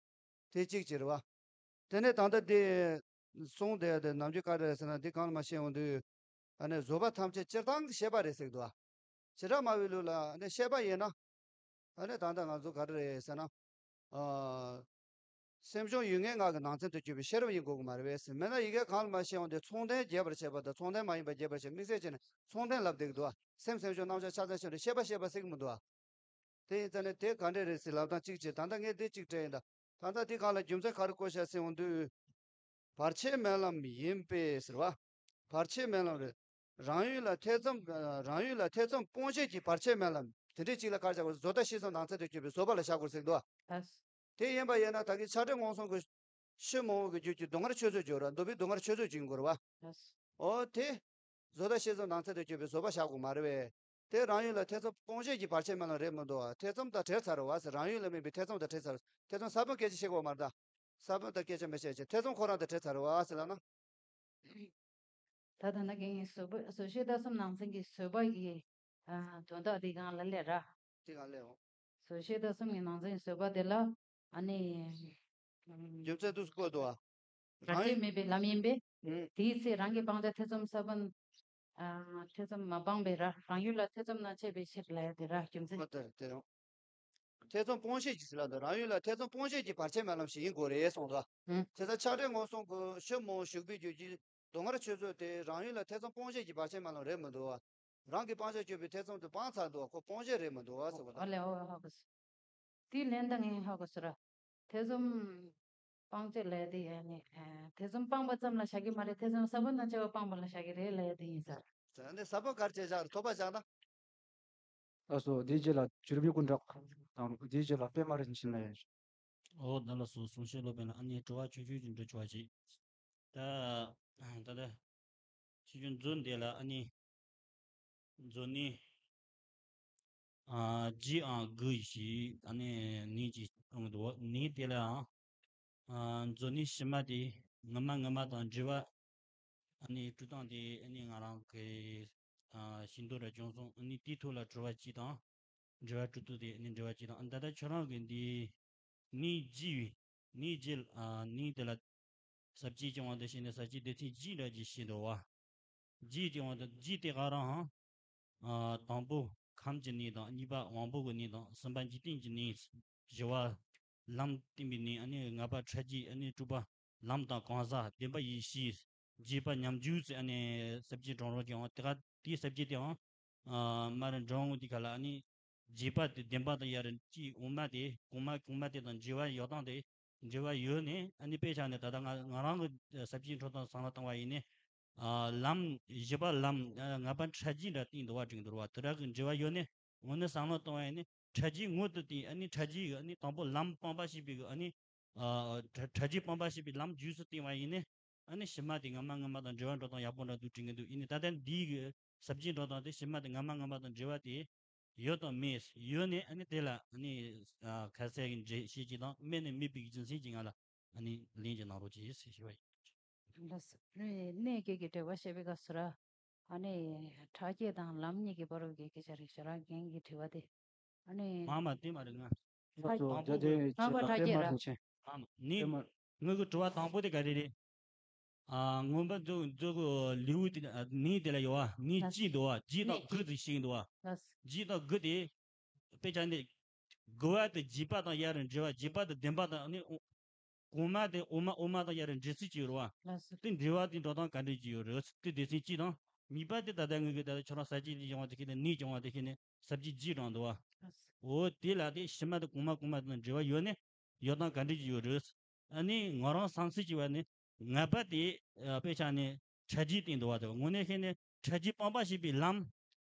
དེ་གཅིག་བྱས་རེད་བ། དེ་ནས་ད་ལྟ་འདི་གསུངས་བསྡད་དེ་ནམ་རྒྱུན་ག་རེ་རེད་ཟེར་ན་འདི་གང་ལ་མ་ཤེས་འོང་དུས། ཨ་ནི་བཟོད་པ་ཐམས་ཅད་སྤྱིར་བཏང་གི་ཤེས་པ་རེད་ཟེར་གི་འདུག་བ། བྱེ་བྲག་སྨྲ་བའི་ལུགས་ལ་ཨ་ནི་ཤེས་པ་ཡིན་ན། ཨ་ནི་ད་ལྟ་ང་ཚོ་ག་རེ་རེད་ཟེར་ན། ཨ། སེམས་བྱུང་ཡུལ་ངེས་ལྔ་གི་ནང་ཚན་དུ་གྱུར་པའི་ཤེས་རབ་ཡིན་དགོས་ཀྱི་མ་རེད་པས་ཟེར་མེད་ན་ཡི་གེ་གང་ལ་མ་ཤེས་འོང་དུས་མཚུངས་ལྡན་རྒྱས་པར་བྱེད་པ་དང་མཚུངས་ལྡན་མ་ཡིན་པ་རྒྱས་པར་བྱེད་དམིགས་བསལ་བྱས་ནས་མཚུངས་ལྡན་ལབ་བསྡད་ཀྱི་འདུག་བ། སེམས་སེམས་བྱུང་རྣམ་གཞག་ཆ་ཚང་ཤེས་རབ་ཤེས་པ་ཤེས་པ་ཟེར་གྱི་མི་འདུག་བ། དེ་ཡིན་ཙང་ནས་དེ་ག་འདྲས་རེད་ཟེར་ལབ་སྟངས་གཅིག་བྱས་ད་ལྟ་ངས་འདི་གཅིག་སྤྲད་ཡིན་ད། ད་ལྟ་འདི་གང་ལ་རྒྱུ་མཚན་ག་རེ་བཀོད་བཞག་ཟེར་འོང་དུས། བར་ཆད་སྨོན་ལམ་ཡིན་པས་ཟེར་བ། བར་ཆད་སྨོན་ལམ་རེད། རང་ཡུལ་ལ་ཐེ་ཚོམ། རང་ཡུལ་ལ་ཐེ་ཚོམ་སྤོང་བྱེད་ཀྱི་བར་ཆད་སྨོན་ལམ་དེ་འདྲས་གཅིག་ལ་ག་རེ་བཞག་དགོས་བཟོད་ལྟ་ཤེས་བཟོད་ནང་ཚན་དུ་གྱུར་པའི་བཟོད་པ་ལ་བཞག་དགོས་ཟེར་འདུག་བ། ལགས། དེ་ཡིན་པ་ཡིན་ན་ད་གིན་ཆགས་བྲལ་མངོན་སུམ་གྱི་ཕྱི་མ་འོངས་ཀྱི་རྒྱུད་ཀྱི་སྡུག་བསྔལ་ཆོས་ཚུལ་སྦྱོར་བ་འདུན་པའི་སྡུག་བསྔལ་ཆོས་ཚུལ་སྦྱོར་དགོས་རེད་བ། ལགས། འོ་དེ། བཟོད་ལྟ་ཤེས་བཟོད་ནང་ཚན་དུ་གྱུར་པའི་བཟོད་པ་བཞག་དགོས་མ་རེད་བས། དེ་རང་ཡུལ་ལ་ཐེ་ཚོམ་སྤོང་བྱེད་ཀྱི་བར་ཆད་སྨོན་ལམ་རེད་མི་འདུག་བ། ཐེ་ཚོམ་དང་བྲལ་ཚར་བ་ཟེར་རང་ཡུལ་ལ་དམིགས་པའི་ཐེ་ཚོམ་དང་བྲལ་ཚར། ཐེ་ཚོམ་ས་བོན་སྐད་ཆ་བཤད་དགོས་མ་རེད་ད། ས་བོན་དང་སྐད་ཆ་མི་བཤད་ཅིང་ཐེ་ཚོམ་ཁོ་རང་དང་བྲལ་ཚར་བ་ཟེར་ལབ་ན། ད་ད་ན་གིན་བཟོད་པ་བཟོད་ཤེས་ལྟ་སྲུང་ནང་ཚན་གྱི་བཟོད་པ་ཡི། ཨ། དོན་དག་འདི་གང་ལ་ལས་ར། འདི་གང་ལས་འོང་། བཟོད་ཤེས་ལྟ་སྲུང་གི་ནང་ཚན་བཟོད་པ་དེ་ལ། ཨ་ནི། རྒྱུ་མཚན་དུས་སུ་བཀོད་འདུག་བ། བར་ཆད་མེད་པའི་ལམ་ཡིན་པས། ཨུ། དེའི་ཚེ་རང་གི་སྤང་བྱ་ཐེ་ཚོམ་ས་བོན། ཨ། ཐེ་ཚོམ་མ་སྤངས་པས་ར་རང་ཡུལ་ལ་ཐེ་ཚོམ་རྣམ་མཆེད་པའི་ཕྱིར་ལས་དེ་ར་རྒྱུ་མཚན། ཨོ་དེ་རེད་དེ་རེད། ཐེ་ཚོམ་སྤོང་བྱེད་ཀྱི་ཟེར་ལ་འདུག་རང་ཡུལ་ལ་ཐེ་ཚོམ་སྤོང་བྱེད་ཀྱི་བར་ཆད་སྨོན་ལམ་ཞིག་ཡིན་དགོས་རེད་གསུངས་འདུག་ཨུ། དེ་ལྟར་ཆགས་བྲལ་མངོན་སུམ་གྱི་ཕྱི་མ་འོངས་ཞུགས་པའི་རྒྱུད་ཀྱི་སྡུག་བསྔལ་ཆོས་ཚུལ་དེ་རང་ཡུལ་ལ་ཐེ་ཚོམ་སྤོང་བྱེད་ཀྱི་བར་ཆད་སྨོན་ལམ་རེད་མི་འདུག་བ། རང་གི་སྤང་བྱར་གྱུར་པའི་ཐེ་ཚོམ་དེ་སྤངས་ཚར་འདུག་བ། ཁོ་སྤོང་བྱེད་རེད་མི་འདུག་བ་ཟེར་བ་དང་། ཨོ་ལེ་ཨོ་ཧ་གོ་སོང་། དེའི་ལན་ད་ངས་ཧ་གོ་སོང་ར། ཐེ་ཚོམ། སྤང་བྱ་ལབ་དེ་ཡང་ནི་ཨ་ཐེ་ཚོམ་སྤངས་པ་ཙམ་ལ་བཞག་གི་མ་རེད། ཐེ་ཚོམ་ས་བོན་དང་བཅས་པ་སྤངས་པ་ལ་བཞག་གི་རེད་ལབ་ཡ་དེ་ཡིན་ས་རེད། ཨ་ནི་ས་བོན་ག་རེ་བྱས་བཞག་རེད། ཐོགས་པ་བཞག་ན། ལགས་སོ། དེའི་རྗེས་ལ་བྱུ་རུ་པའི་སྐུ་འདྲ་དང་། དེའི་རྗེས་ལ་པད་མ་རིན་ཆེན་ལ། ཨོ་ད་ལགས་སོ། གསུང་བཤད་སློབ་དཔོན་ལ་ཨ་ནི་དྲི་བ་ཆུང་ཆུང་ཅིག་འདྲི་ཆོག་ཅིག་ད་ད་ལྟ་ཆུ་ཆུ་མཛོད་འདི་ལ་ཨ་ནི་མཛོད་ནི་ཨ་ཇི་ཨང་གུ་ཞིག་ཨ་ནི་ནི་ཅིག་ཨང་འདུག་ནི་དེ་ལའང་ཨ་མཛོད་ནི་ཕྱི་མ་དེ་ངོ་མ་ངོ་མ་དང་འབྲེལ་བ་ཨ་ནི་སྤྲོད་སྟངས་དེ་ཨ་ནི་ང་རང་གི་ཨ་ཤེས་འདོད་ར་བྱུང་སོང་། ཨ་ནི་དེའི་ཐོག་ལ་དྲི་བ་གཅིག་དང་འབྲེལ་བ་སྤྲོད་སྟངས་དེ་ཨ་ནི་འབྲེལ་བ་གཅིག་དང་། ཨ་ད་ལྟ་ཁྱོད་རང་གི་འདི་ནི་ཇི་བའི་ནི་ཇི་ཨ་ནི་དེ་ལ་ས་བཅད་སྐྱོང་བ་དེ་བྱས་ནས་ས་བཅད་སྡེ་ཚན་ཇི་འདྲ་ཅིག་བྱས་འདུག་བ། ཇི་སྐྱོང་བ་དེ་ཇི་དེ་ག་རང་ཧང་། ཨ་དང་པོ་ཁམས་ཀྱི་གནས་དང་། གཉིས་པ་དབང་པོ་གི་གནས་དང་། གསུམ་པ་འཇིག་རྟེན་གྱི་གནས། བཞི་བ་ལམ་བསྟན་པའི་གནས། ཨ་ནི་ལྔ་པ་ཕྲ་རྒྱས། ཨ་ནི་དྲུག་པ་ལམ་དང་གང་ཟག་བདུན་པ་ཡེ་ཤེས། བརྒྱད་པ་ཉམས་འགྱུར་ཟེར་ཨ་ནི་ས་བཅད་གྲངས་རོགས་ཀྱང་དེ་ག་དེའི་ས་བཅད་དེའང་ཨ་མ་ར་འབྲིང་བོ་དེ་ག་ལ་ཨ་ནི་རྒྱས་པ་དེ་བདེན་པ་དང་ཡར་གཅིག་འོག་མ་དེ་གོང་མ་གོང་མ་དེ་དང་འབྲེལ་བ་ཡོད་སྟངས་དེ་འབྲེལ་བ་ཡོད་ནས། ཨ་ནི་དཔེ་ཆ་ནས་ད་ལྟ་ང་ང་རང་གི་ས་བཅད་འཕྲོ་སྟངས་བསམ་བློ་བཏང་བ་ཡིན་ནས། ཨ་ལམ་བཞི་པ་ལམ་ཨ་ལྔ་པ་ཕྲ་རྒྱས་འདྲ་བསྟན་འདུག་བ། དྲན་འདུག་བ། དེ་འདྲ་གི་འབྲེལ་བ་ཡོད་ནས་དངོས་གནས་བསམ་བློ་བཏང་བ་ཡིན་ནས་ཕྲ་རྒྱས་ངོ་དུ་བསྟན། ཨ་ནི་ཕྲ་རྒྱས་ཨ་ནི་དང་པོ་ལམ་སྤངས་པ་ཞེས་པའི་ཨ་ནི་ཨ་ཕྲ་ཕྲ་རྒྱས་སྤངས་པ་ཞེས་པའི་ལམ་རྗེས་སུ་བསྟན་བ་ཡིན་ནས། ཨ་ནི་ཕྱི་མ་དེ་སྔ་མ་སྔ་མ་དང་འབྲེལ་བ་འགྲོ་སྟངས་ཡག་པོ་འདྲ་འདུག་དྲན་གི་འདུག་ཡིན་ནའི་ད་ལྟ་འདིའི་གི་ས་བཅད་འགྲོ་སྟངས་དེ་ཕྱི་མ་དེ་སྔ་མ་སྔ་མ་དང་འབྲེལ་བ་དེ་ཡོད་དང་མེད། ཡོད་ནས་ཨ་ནི་དེ་ལ་ཨ་ནི་ཨ་ཁ་གསལ་གྱི་འགྲེལ་བཤད་ཅིག་དང་། མེད་ནས་མེད་པའི་རྒྱུ་མཚན་ཅིག་ང་ལ་ཨ་ནི་ལན་ཅིག་གནང་རོགས་གྱིས་ཞེས་ཞུ་བ་ཡིན། ལགས་སོ། ནི་གནས་བརྒྱད་ཀྱི་འགྲེལ་པ་བཤད་པའི་སྐབས་སུ་ར། ཨ་ནི་ཕྲ་རྒྱས་དང་ལམ་གཉིས་ཀྱི་བར་གྱི་སྐད་ཆ་རེད། ཞེ་དྲག་རྒན་གྱི་དྲི་བ་དེ། ཨ་ནི་མ་མ་དེ་མ་རེད། ང་ལགས་སོ། དང་པོ་རྒྱ་དེ་ང་བ་ཕྲ་རྒྱས་ར། མ་མ་ནི་དེ་མ་ངོས་ཀྱི་དྲི་བ་དང་པོ་དེ་ག་རེ་རེད། ཨ་མངོན་པ་མཛོད་མཛོད་ཀྱི་ལེའུ་དེ་ཨ་ནི་དེ་ལ་ཡོད་བ། ནི་ལགས་སོ། གཅིག་འདུག་བ། གཅིག་དང་ནི་དགུ་དེ་ཞིག་འདུག་བ། ལགས་སོ། གཅིག་དང་དགུ་དེ་དཔེ་ཆ་འདི་དགུ་བ་དེ་རྒྱས་པ་དང་ཡར་འབྲེལ་བ། རྒྱས་པ་དེ་བདེན་པ་དང་ནི་གོང་མ་དེ་འོག་མ་འོག་མ་དང་ཡར་འབྲེལ་ཚུལ་གྱི་ཡོད་རེད་བ། ལགས་སོ། དེ་འབྲེལ་བ་དེ་འགྲོ་སྟངས་ག་འདྲ་ཅིག་ཡོད་རེད། དེ་སྡེ་ཚན་གཅིག་དང་། གཉིས་པ་དེ་ད་ལྟ་ངོས་ཀྱི་ད་ལྟ་ཁྱོད་རང་ས་བཅད་ཅིག་སྦྱོང་བ་དེ་ཁྱེད་ནས་ནི་སྦྱོང་བ་དེ་ཁྱེད་ནས་ས་བཅད་ཅིག་རང་འདུག་བ། ལགས་སོ། འོ་དེ་ལ་དེ་ཕྱི་མ་དེ་གོང་མ་གོང་མ་དེ་དང་འབྲེལ་བ་ཡོད་ནས་ཡོད་སྟངས་ག་འདྲ་ཅིག་ཡོད་རེད། ཨ་ནི་ང་རང་བསམ་ཚུལ་གྱི་བ་ནི་ལྔ་པ་དེ་ཨ་དཔེ་ཆ་ནས་ཕྲ་རྒྱས་བསྟན་འདུག་བ། དེ་དངོས་གནས་བཤད་ནས་ཕྲ་རྒྱས་སྤངས་པ་ཞེས་པའི་ལམ་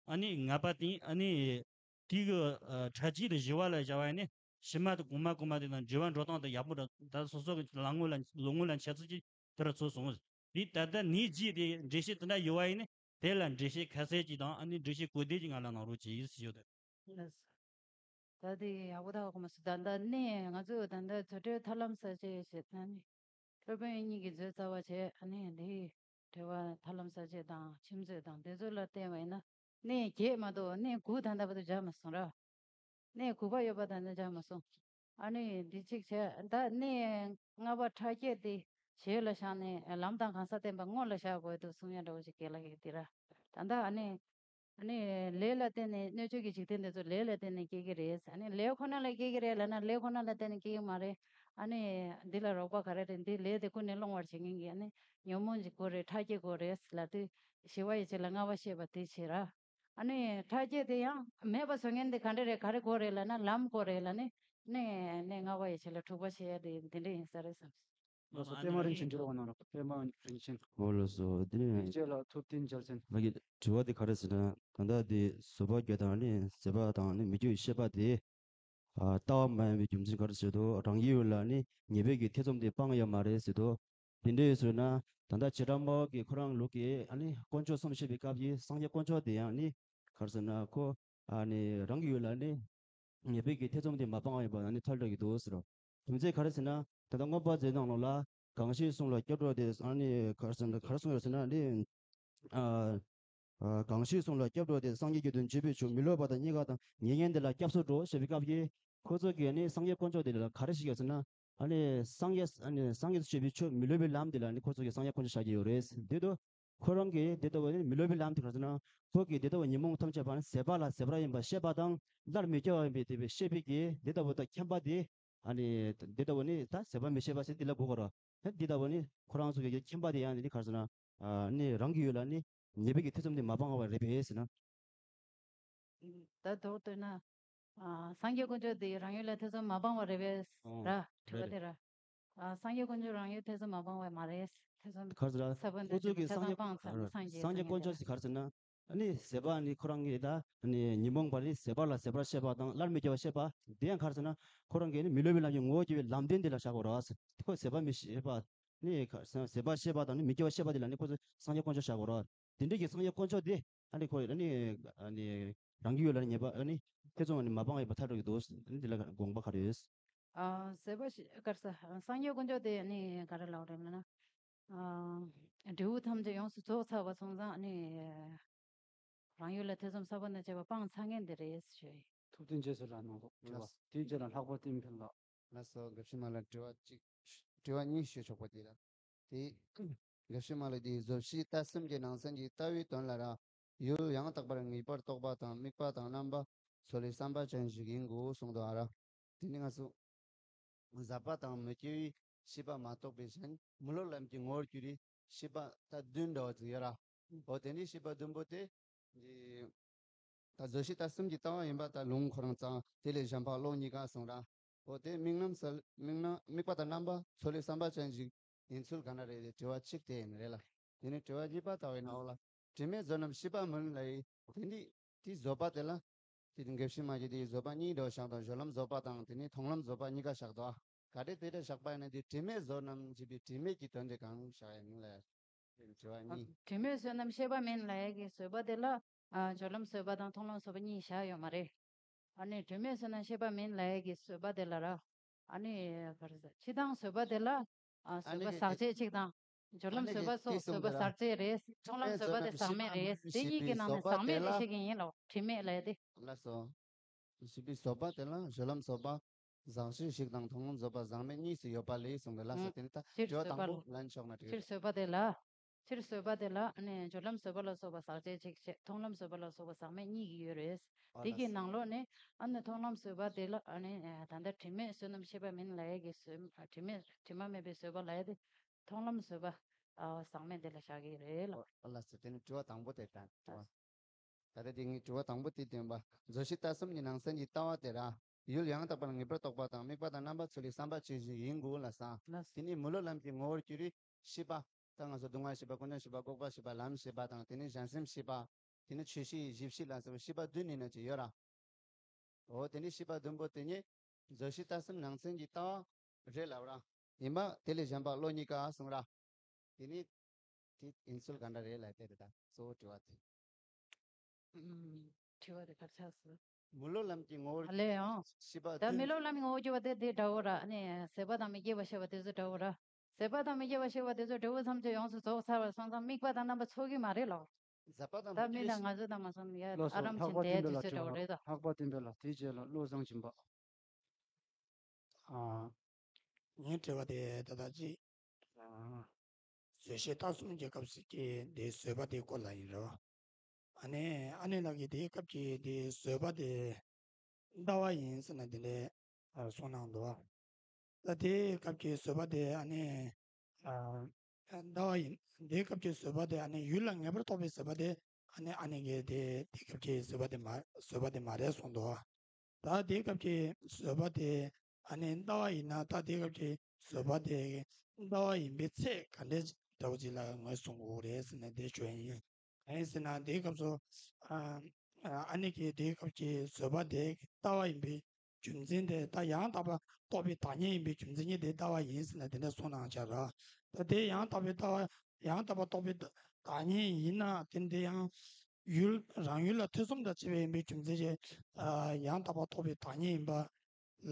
ཨ་ནི་ལྔ་པ་དེ་ཨ་ནི་དེ་གི་ཨ་ཕྲ་རྒྱས་དེ་བཞི་བ་ལ་བྱ་བ་ཡིན་ནི་ཕྱི་མ་དེ་གོང་མ་གོང་མ་དེ་དང་འབྲེལ་བ་འགྲོ་སྟངས་དེ་ཡག་པོ་འདྲ། ད་སོ་སོ་གི་ལག་ངོ་ལ་ལོ་ངོ་ལ་འཆད་ཚུལ་གྱི་དེ་ར་ཚོ་སོང་། དེ་ད་ལྟ་ནི་རྗེས་དེ་འགྲེལ་བཤད་དེ་འདྲ་ཡོད་བ་ཡིན་ནི་དེ་ལ་འགྲེལ་བཤད་ཁ་གསལ་གྱི་དང་ཨ་ནི་འགྲེལ་བཤད་གོ་བདེ་གྱི་ང་ལ་གནང་རོགས་གྱིས་ཞུ་ཡོད། ལགས་སོ། ད་དེ་ཡག་པོ་ད་གོ་མ་སོང་། ད་ལྟ་ནས་ང་ཚོས་ད་ལྟ་རྫུ་འཕྲུལ་ཐར་ལམ་གསལ་བྱེད་ཞེས་ན་ནི། སློབ་དཔོན་གཉིས་ཀྱིས་མཛོད་རྩ་བ་བྱས། ཨ་ནི་འདིའི་འགྲེལ་པ་ཐར་ལམ་གསལ་བྱེད་དང་ཁྱིམ་མཛོད་དང་དེ་ཚོ་ལ་བརྟེན་པ་ཡིན་ན། གནས་བརྒྱད་མ་གཏོགས་གནས་དགུ་ད་ལྟ་བར་དུ་སྦྱར་མ་སོང་ར། གནས་དགུ་པ་ཡོད་པ་ད་ལྟ་སྦྱར་མ་སོང་། ཨ་ནི་འདི་གཅིག་བྱས། ད་གནས་ལྔ་པ་ཕྲ་རྒྱས་དེ་ཞོལ་ལ་བཞག་ནས་ལམ་དང་གང་ཟག་བསྟན་པ་སྔོན་ལ་བཞག་དགོས་འདུག་གསུང་ཡ་འདྲ་བོ་ཞིག་རྒན་ལགས་ཀྱིས་དེ་ར། ད་ལྟ་ཨ་ནི། ཨ་ནི་ལས་ལ་བརྟེན་ནས་སྣོད་བཅུད་ཀྱི་འཇིག་རྟེན་འདི་ཚོ་ལས་ལ་བརྟེན་ནས་སྐྱེ་གི་རེད། ཨ་ནི་ལས་ཁོ་ན་ལ་སྐྱེ་གི་རེད་ལབ་ན་ལས་ཁོ་ན་ལ་བརྟེན་ནས་སྐྱེ་གི་མ་རེད། ཨ་ནི་འདི་ལ་རོགས་པ་ག་རེ་རེད། འདི་ལས་དེ་ཀུན་ནས་སློང་བར་བྱེད་མཁན་གྱི་ཨ་ནི་ཉོན་མོངས་ཀྱི་དགོས་རེད། ཕྲ་རྒྱས་དགོས་རེད་ལབ་དུས་ཞི་བ་ཡི་ཆེད་ལ་ལྔ་པ་བཤད་པ་དེ་བྱེད་ར། ཨ་ནི་ཕྲ་རྒྱས་དེ་ཡང་མེད་པ་བཟོ་མཁན་དེ་ག་འདྲ་རེད། ག་རེ་དགོས་རེད་ལབ་ན་ལམ་དགོས་རེད་ལབ་ནས་གནས་གནས་ལྔ་པ་ཡི་ཆེད་ལ་དྲུག་པ་བྱེད་ཡ་དེ་འདི་འདྲ་ཡིན་ས་རེད་བསམ། ལགས་སོ། པད་མ་རིན་ཆེན་འབྲི་རོགས་གནང་རོགས། པད་མ་རིན་ཆེན། འོ་ལགས་སོ། དེ་ནས་རྗེས་ལ་ཐུབ་བསྟན་རྒྱལ་མཚན། ང་གི་དྲི་བ་དེ་ག་རེ་ཟེར་ན། ད་ལྟ་དེ་བཟོད་པ་བརྒྱད་དང་ནི་ཟད་པ་དང་ནི་མི་འགྱུར་བའི་ཤེས་པ་དེ་ཨ་ལྟ་བ་མ་ཡིན་པའི་རྒྱུ་མཚན་ག་རེ་ཟེར་དུས་རང་རྒྱལ་ཡུལ་ལ་ནི་ཉེས་པའི་གི་ཐེ་ཚོམ་དེ་སྤང་ཡོད་མ་རེད་ཟེར་དུས། དེ་འདྲ་ཡོད་ཟེར་ན་ད་ལྟ་བྱེ་བྲག་སྨྲ་བ་གི་ཁོ་རང་ལུགས་ཀྱི་ཨ་ནི་དཀོན་མཆོག་གསུམ་བཤད་པའི་སྐབས་ཀྱི་སངས་རྒྱས་དཀོན་མཆོག་དེ་ཡང་ནི་ག་རེ་ཟེར་ན་ཁོ་ཨ་ནི་རང་གི་ཡུལ་ལ་ནི། ཉེས་པའི་གི་ཐེ་ཚོམ་དེ་མ་སྤངས་པ་ཡིན་པ་ཨ་ནི་ཐལ་འགྲོ་གི་འདུག་ཟེར་རོ། རྒྱུ་མཚན་ག་རེ་ཟེར་ན། ད་ལྟ་མངོན་པ་མཛོད་ནང་ལོགས་ལ་གང་ཞིག་གསུང་ལ་སྐྱབས་འགྲོ་སྟེ་ཨ་ནི་ག་རེ་ཟེར་ན་ག་རེ་གསུངས་ཡོད་ཟེར་ན་ནི། ཨ་ཨ་གང་ཞིག་གསུང་ལ་སྐྱབས་འགྲོ་སྟེ་སངས་རྒྱས་ཀྱི་དོན་བྱེད་པའི་ཕྱིར་མི་སློབ་པ་དང་རྙེད་དཀའ་དང་ཉེ་ཉེ་འདི་ལ་སྐྱབས་སུ་འགྲོ་ཞེས་པའི་སྐབས་ཀྱི་ཁོ་ཚོ་གིས་ནི་སངས་རྒྱས་དཀོན་མཆོག་དེ་ལ་ག་རེ་ཞིག་ཡོད་ཟེར་ན། ཨ་ནི་སངས་རྒྱས་ཨ་ནི་སངས་རྒྱས་སུ་བྱེད་པའི་ཕྱིར་མི་སློབ་པའི་ལམ་དེ་ལ་ནི་ཁོ་ཚོ་གིས་སངས་རྒྱས་དཀོན་མཆོག་བཞག་གི་ཡོད་རེད། དེ་དུ། ཁོ་རང་གིས་དེ་ལྟ་བུ་ནི་མི་སློབ་པའི་ལམ་དེ་ག་རེ་ཟེར་ན། ཁོ་གིས་དེ་ལྟ་བུ་ཉོན་མོངས་ཐམས་ཅད་པ་ནི་ཟད་པ་ལ་ཟད་པ་ཡིན་པ་ཤེས་པ་དང་། སླར་མི་སྐྱེ་བ་ཡིན་པའི་དེ་བས་ཤེས་པའི་གི་དེ་ལྟ་བུ་དང་མཁྱེན་པ་དེ། ཨ་ནི་དེ་ལྟ་བུ་ནི་ད་ཟད་པ་མི་ཤེས་པ་ཟེར་དེ་ལ་གོ་དགོས་ར། དེ་ལྟ་བུ་ནི་ཁོ་རང་ཚོ་གི་མཁྱེན་པ་དེ་ཡང་ནི་ག་རེ་ཟེར་ན། ཨ་ནི་རང་གི་ཡུལ་ལ་ནི་ཉེས་པའི་གི་ཐེ་ཚོམ་དེ་མ་སྤངས་པ་རེད་པས་ཟེར་ན། ད་མདོར་བསྡུས་ན། ཨ་སངས་རྒྱས་དཀོན་མཆོག་དེ་རང་ཡུལ་ལ་ཐེ་ཚོམ་མ་སྤངས་པ་རེད་པས་ཨོ་ར། དྲི་བ་རེད་དེ་ར། ཨ། སངས་རྒྱས་དཀོན་མཆོག་རང་ཡུལ་ཐེ་ཚོམ་མ་སྤངས་པ་མ་རེད། ཐེ་ཚོམ། ག་རེ་ཟེར་ལ། ས་བོན་ཁོ་ཚོ་གི་ཐེ་ཚོམ་སངས་རྒྱས། སྤངས་ཚར་ནས་སངས་རྒྱས། སངས་རྒྱས་དཀོན་མཆོག་ཟེར་ག་རེ་ཟེར་ན། ཨ་ནི་ཟད་པ་ནི་ཁོ་རང་གི་ད་ཨ་ནི་ཉོན་མོངས་པ་ནི་ཟད་པ་ལ་ཟད་པར་ཤེས་པ་དང་སླར་མི་སྐྱེ་བ་ཤེས་པ། དེ་ཡང་ག་རེ་ཟེར་ན། ཁོ་རང་གི་ནི་མི་སློབ་པའི་ལམ་གྱི་ངོ་བོ་སྐྱེ་བའི་ལམ་བདེན་དེ་ལ་བཞག་དགོས་རེད། ཁོ་ཟད་པ་མི་ཤེས་པ་ནི་ཟད་པ་ཤེས་པ་དང་ནི་མི་སྐྱེ་བ་ཤེས་པ་དེ་ལ་ནི་ཁོ་ཚོ་སངས་རྒྱས་དཀོན་མཆོག་བཞག་དགོས་རེད། དེ་འདྲའི་གི་སངས་རྒྱས་དཀོན་མཆོག་དེ་ཨ་ནི་ཁོ་ཨ་ནི་ཨ་ནི་རང་གི་ཡུལ་ལ་ནི་ཉེས་པ་ཨ་ནི་ཐེ་ཚོམ་ནི་མ་སྤངས་ཡོད་པ་ཐལ་འགྲོ་གི་འདུག། ཨ་ནི་དེ་ལ་དགོངས་པ་ག་རེ་ཡོད། ཨ། ཟད་པ་ཤེས། ག་རེ་ཟེར། སངས་རྒྱས་དཀོན་མཆོག་དེ་ནི་ག་རེ་ལབ་རེད་ལབ་ན། ཨ། འབྲས་བུ་ཐམས་ཅད་ཡོངས་སུ་རྫོགས་ཚར་བ་སོང་ཙང་ནི། རང་ཡུལ་ལ་ཐེ་ཚོམ་ས་བོན་དང་བཅས་པ་སྤངས་ཚར་མཁན་དེ་རེད་ཞུ་ཡིན། ཐུབ་བསྟན་རྗེས་སུ་ལ་གནང་རོགས། དྲི་བ། དེའི་རྗེས་ལ་ལྷག་པ་བསྟན་འཕེལ་ལགས། ལགས་སོ། དགེ་བཤེས་མ་ལ་དྲི་བ་གཅིག། དྲི་བ་གཉིས་ཞུ་ཆོག་པ་དེ་ལ། དེ། དགེ་བཤེས་མ་ལ་དེའི་བཟོད་ཤེས་ལྟ་གསུམ་གྱི་ནང་ཚན་གྱི་ལྟ་བའི་དོན་ལ་ར། ཡུལ་ཡང་དག་པར་ངེས་པར་རྟོག་པ་དང་དམིགས་པ་དང་རྣམ་པ་ཚོལ་བའི་བསམ་པ་ཅན་ཞིག་ཡིན་དགོས་གསུངས་འདུག་ཨ་ར། དེ་ནི་ང་ཚོ་ཟད་པ་དང་མི་སྐྱེ་བའི་ཤེས་པ་མ་གཏོགས་པའི་གཞན་མི་སློབ་ལམ་གྱི་ངོ་བོར་གྱུར་པའི་ཤེས་པ་ད་བདུན་འདྲ་བ་ཅིག་ཡོད་ར། འོ་དེ་འདྲའི་ཤེས་པ་བདུན་པོ་དེ། འདི། ད་བཟོད་ཤེས་ལྟ་གསུམ་གྱི་ལྟ་བ་ཡིན་པ་ད་ལུང་ཁོ་རང་ཙང་དེ་ལས་གཞན་པ་བློ་གཉིས་ཀ་གསུངས་ར། འོ་དེ་དམིགས་རྣམ་ཚོལ་དམིགས་རྣམ་དམིགས་པ་དང་རྣམ་པ་ཚོལ་བའི་བསམ་པ་ཅན་ཞིག་ཡིན་ཚུལ་ག་འདྲ་རེད་དེ་དྲི་བ་གཅིག་དེ་ཡིན་རེད་ལ། དེ་ནས་དྲི་བ་གཉིས་པ་ལྟ་བའི་ནང་ལ། དྲི་མེད་བཟོད་ལམ་ཤེས་པ་མིན་ལ་ཡི། དེ་འདི། དེའི་བཟོད་པ་དེ་ལ། དེ་དགེ་བཤེས་མ་གིས་དེའི་བཟོད་པ་གཉིས་འདྲ་བ་བཞག་དང་། སྦྱོར་ལམ་བཟོད་པ་དང་དེ་ནས་མཐོང་ལམ་བཟོད་པ་གཉིས་ཀ་བཞག་དོ། ག་རེ་དེ་འདྲ་བཞག་པ་ཡིན་ན་དེ་དྲི་མེད་བཟོད་ལམ་ཞེས་པའི་དྲི་མེད་ཀྱི་དོན་དེ་གང་བཞག་ཡིན་ལ། དྲི་བ་གཉིས། དྲི་མེད་བཟོད་ལམ་ཤེས་པ་མིན་ལ་ཡ་གི་བཟོད་པ་དེ་ལ། ཨ། སྦྱོར་ལམ་བཟོད་པ་དང་མཐོང་ལམ་བཟོད་པ་གཉིས་བཞག་ཡོད་མ་རེད། ཨ་ནི་དྲི་མེད་བཟོད་ལམ་ཤེས་པ་མིན་ལ་ཡ་གི་བཟོད་པ་དེ་ལ་ར། ཨ་ནི་ག་རེ་ཟེར། སྤྱིར་བཏང་བཟོད་པ་དེ་ལ། ཨ། ཨ་བཟོད་ནི་པ་གི་ཟག་བཅས་གཅིག་དང་། སྦྱོར་ཨ་ལམ་ནི་བཟོད་གི་པ་དེ་སོགས་གསུངས་བཟོད་པ་པ་ར། ཟག་བཅས་རེད། མཐོང་ལམ་བཟོད་པ་དེ་ཟག་མེད་རེད། དེ་གཉིས་ཀྱི་ནང་ནས་ཟག་མེད་དེ་ཞིག་གི་ཡིན་ལ། དྲི་མེད་ལ་ཡ་དེ། ལགས་སོ། ཞེས་པའི་བཟོད་པ་དེ་ལ་སྦྱོར་ལམ་བཟོད་པ་ཟག་བཅས་ཤིག་དང་མཐོང་ལམ་བཟོད་པ་ཟག་མེད་གཉིས་སུ་ཡོད་པ་ལས་གསུངས་པའི་ལ་ཟེར། ཨང་། དེ་ནི་ད་སྤྱིར་དྲི་བ་བཟོད་པ་དང་པོ་ལ་ལན་ཆོག་ན་འགྲིག་སྤྱིར་རེད། བཟོད་པ་དེ་ལ། སྤྱིར་བཟོད་པ་དེ་ལ་ནི་སྦྱོར་ལམ་བཟོད་པ་ལ་སོགས་པ་ཟག་བཅས་གཅིག་བྱས། མཐོང་ལམ་བཟོད་པ་ལ་སོགས་པ་ཟག་མེད་གཉིས་ཀྱི་ཡོད་རེད། ཨ་དེ་ལ་གི་ཟེར། ནང་ལོགས་ནས་ཨ་ནི་མཐོང་ལམ་བཟོད་པ་དེ་ལ་ཨ་ནི་ད་ལྟ་དྲི་མེད་བསོད་ནམས་ཤེས་པ་མིན་ལ་ཡ་གི་བཟོད། དྲི་མེད་དྲི་མ་མེད་པའི་བཟོད་པ་ལ་ཡ་དེ། མཐོང་ལམ་བཟོད་པ། ཨ། ཟག་མེད་དེ་ལ་བཞག་གི་རེད་ལ། ཨ་ལ་ཟེར། དེ་ནི་དྲི་བ་དང་པོ་དེ་དང་དྲི་བ། ད་ལྟ་དེ་ངའི་དྲི་བ་དང་པོ་དེ་བསྟན་པ། བཟོད་ཤེས་ལྟ་གསུམ་གྱི་ནང་ཚན་གྱི་ལྟ་བ་དེ་ར། ཡུལ་ཡང་དག་པར་ངེས་པར་རྟོག་པ་དང་དམིགས་པ་དང་རྣམ་པ་ཚོལ་བའི་བསམ་པ་ཅན་ཞིག་ཡིན་དགོས་ལ་ཟེར། ལགས། དེ་ནི་མི་སློབ་ལམ་གྱི་ངོ་བོར་གྱུར་པའི་ཤེས་པ། ད་ང་ཚོ་སྡུག་བསྔལ་ཤེས་པ། ཀུན་འབྱུང་ཤེས་པ། འགོག་པ་ཤེས་པ། ལམ་ཤེས་པ་དང་དེ་ནི་གཞན་སེམས་ཤེས་པ། དེ་ནི་ཆོས་ཤེས། གཞི་ཤེས་ལ་སོགས་པའི་ཤེས་པ་བདུན་ཡིན་ན་ཅི་ཡོད་ར། འོ་དེ་ནི་ཤེས་པ་བདུན་པོ་དེ་ཉིད་བཟོད་ཤེས་ལྟ་གསུམ་ནང་ཚན་གྱི་ལྟ་བ་རེད་ལབ་ར། ཡིན་པ་དེ་ལས་གཞན་པ་བློ་གཉིས་ཀ་གསུངས་ར། དེ་ནི་དེ་ཡིན་ཚུལ་ག་འདྲ་རེད་ལབ་དེ་རེད། ད་གཙོ་བོ་དྲི་བ་དེ། ཨུམ། དྲི་བ་དེ་གར་ཆགས་སོང་། མི་སློབ་ལམ་གྱི་ངོ་བོར། ཨ་ལས་ཡང་། ཤེས་པ་ད་བདུན། མི་སློབ་ལམ་གྱི་ངོ་བོར་གྱུར་པ་དེ་དེ་འདྲ་བོ་ར། ཨ་ནི་ཟད་པ་དང་མི་སྐྱེ་བ་ཤེས་པ་དེ་ཚོ་འདྲ་བོ་ར། ཟད་པ་དང་མི་སྐྱེ་བ་ཤེས་པ་དེ་ཚོ་འབྲས་བུ་ཐམས་ཅད་ཡོངས་སུ་རྫོགས་ཚར་བ་སོང་ཙང་དམིགས་པ་དང་རྣམ་པ་ཚོགས་ཀྱི་མ་རེད་ལོ། ཟད་པ་དང་ད་མི་མིན་ན་ང་ཚོ་དང་མ་སོང་ཡ། ལགས་སོ། ཨ་རམ་ལྷག་ཆེན་པ་དེ་བསྟན་པ་དུས་ལ་ཚོད་དྲི་བ། འདྲ་བོ་རེད་ད། ལྷག་པ་བསྟན་པ་ལགས། དེའི་རྗེས་ལ་བློ་བཟང་སྦྱིན་པ། ཨ། ངའི་དྲི་བ་དེ་ད་ལྟ་ཅིག་ཨ། བཟོད་ཤེས་ལྟ་གསུམ་གྱི་སྐབས་སུ་ཀྱི་དེ་བཟོད་པ་དེའི་སྐོར་ལ་ཡིན་རོ། ཨ་ནི་ཨ་ནེ་ལགས་ཀྱིས་དེའི་སྐབས་ཀྱི་དེ་བཟོད་པ་དེ་ལྟ་བ་ཡིན་ཟེར་ནས་དེ་འདྲའི་གསུངས་གནང་འདུག། ད་དེའི་སྐབས་ཀྱི་བཟོད་པ་དེ་ཨ་ནི། ཨ། ལྟ་བ་ཡིན། དེའི་སྐབས་ཀྱི་བཟོད་པ་དེ་ཨ་ནི་ཡུལ་ལ་ངེས་པར་རྟོགས་པའི་བཟོད་པ་དེ་ཨ་ནི་ཨ་ནེ་གིས་དེ་དེའི་སྐབས་ཀྱི་བཟོད་པ་དེ་མ་བཟོད་པ་དེ་མ་རེད་གསུངས་འདུག། ད་དེའི་སྐབས་ཀྱི་བཟོད་པ་དེ་ཨ་ནི་ལྟ་བ་ཡིན་ན། ད་དེའི་སྐབས་ཀྱི་བཟོད་པ་དེ་ལྟ་བ་ཡིན་པའི་ཚད་ག་འདྲ་འདྲ་བོ་ཅིག་ལ་ངོས་བཟུང་དགོས་རེད་ཟེར་ནས་དེ་ཞུ་ཡ་ཡིན། གང་ཡིན་ཟེར་ན་དེའི་སྐབས་སུ། ཨ། ཨ་ནེ་གིས་དེའི་སྐབས་ཀྱི་བཟོད་པ་དེ་ལྟ་བ་ཡིན་པའི་རྒྱུ་མཚན་དེ། ད་ཡང་དག་པར་རྟོགས་པའི་བདག་ཉིད་ཡིན་པའི་རྒྱུ་མཚན་ཉིད་དེ་ལྟ་བ་ཡིན་ཟེར་ནས་དེ་འདྲ་གསུངས་གནང་བཞག་ར། ད་དེ་ཡང་དག་པའི་ལྟ་བ། ཡང་དག་པར་རྟོགས་པའི་བདག་ཉིད་ཡིན་ན་དེ་འདི་ཡང་ཡུལ་རང་ཡུལ་ལ་ཐེ་ཚོམ་དང་བཅས་པ་ཡིན་པའི་རྒྱུ་མཚན་གྱིས། ཨ། ཡང་དག་པར་རྟོགས་པའི་བདག་ཉིད་ཡིན་པ་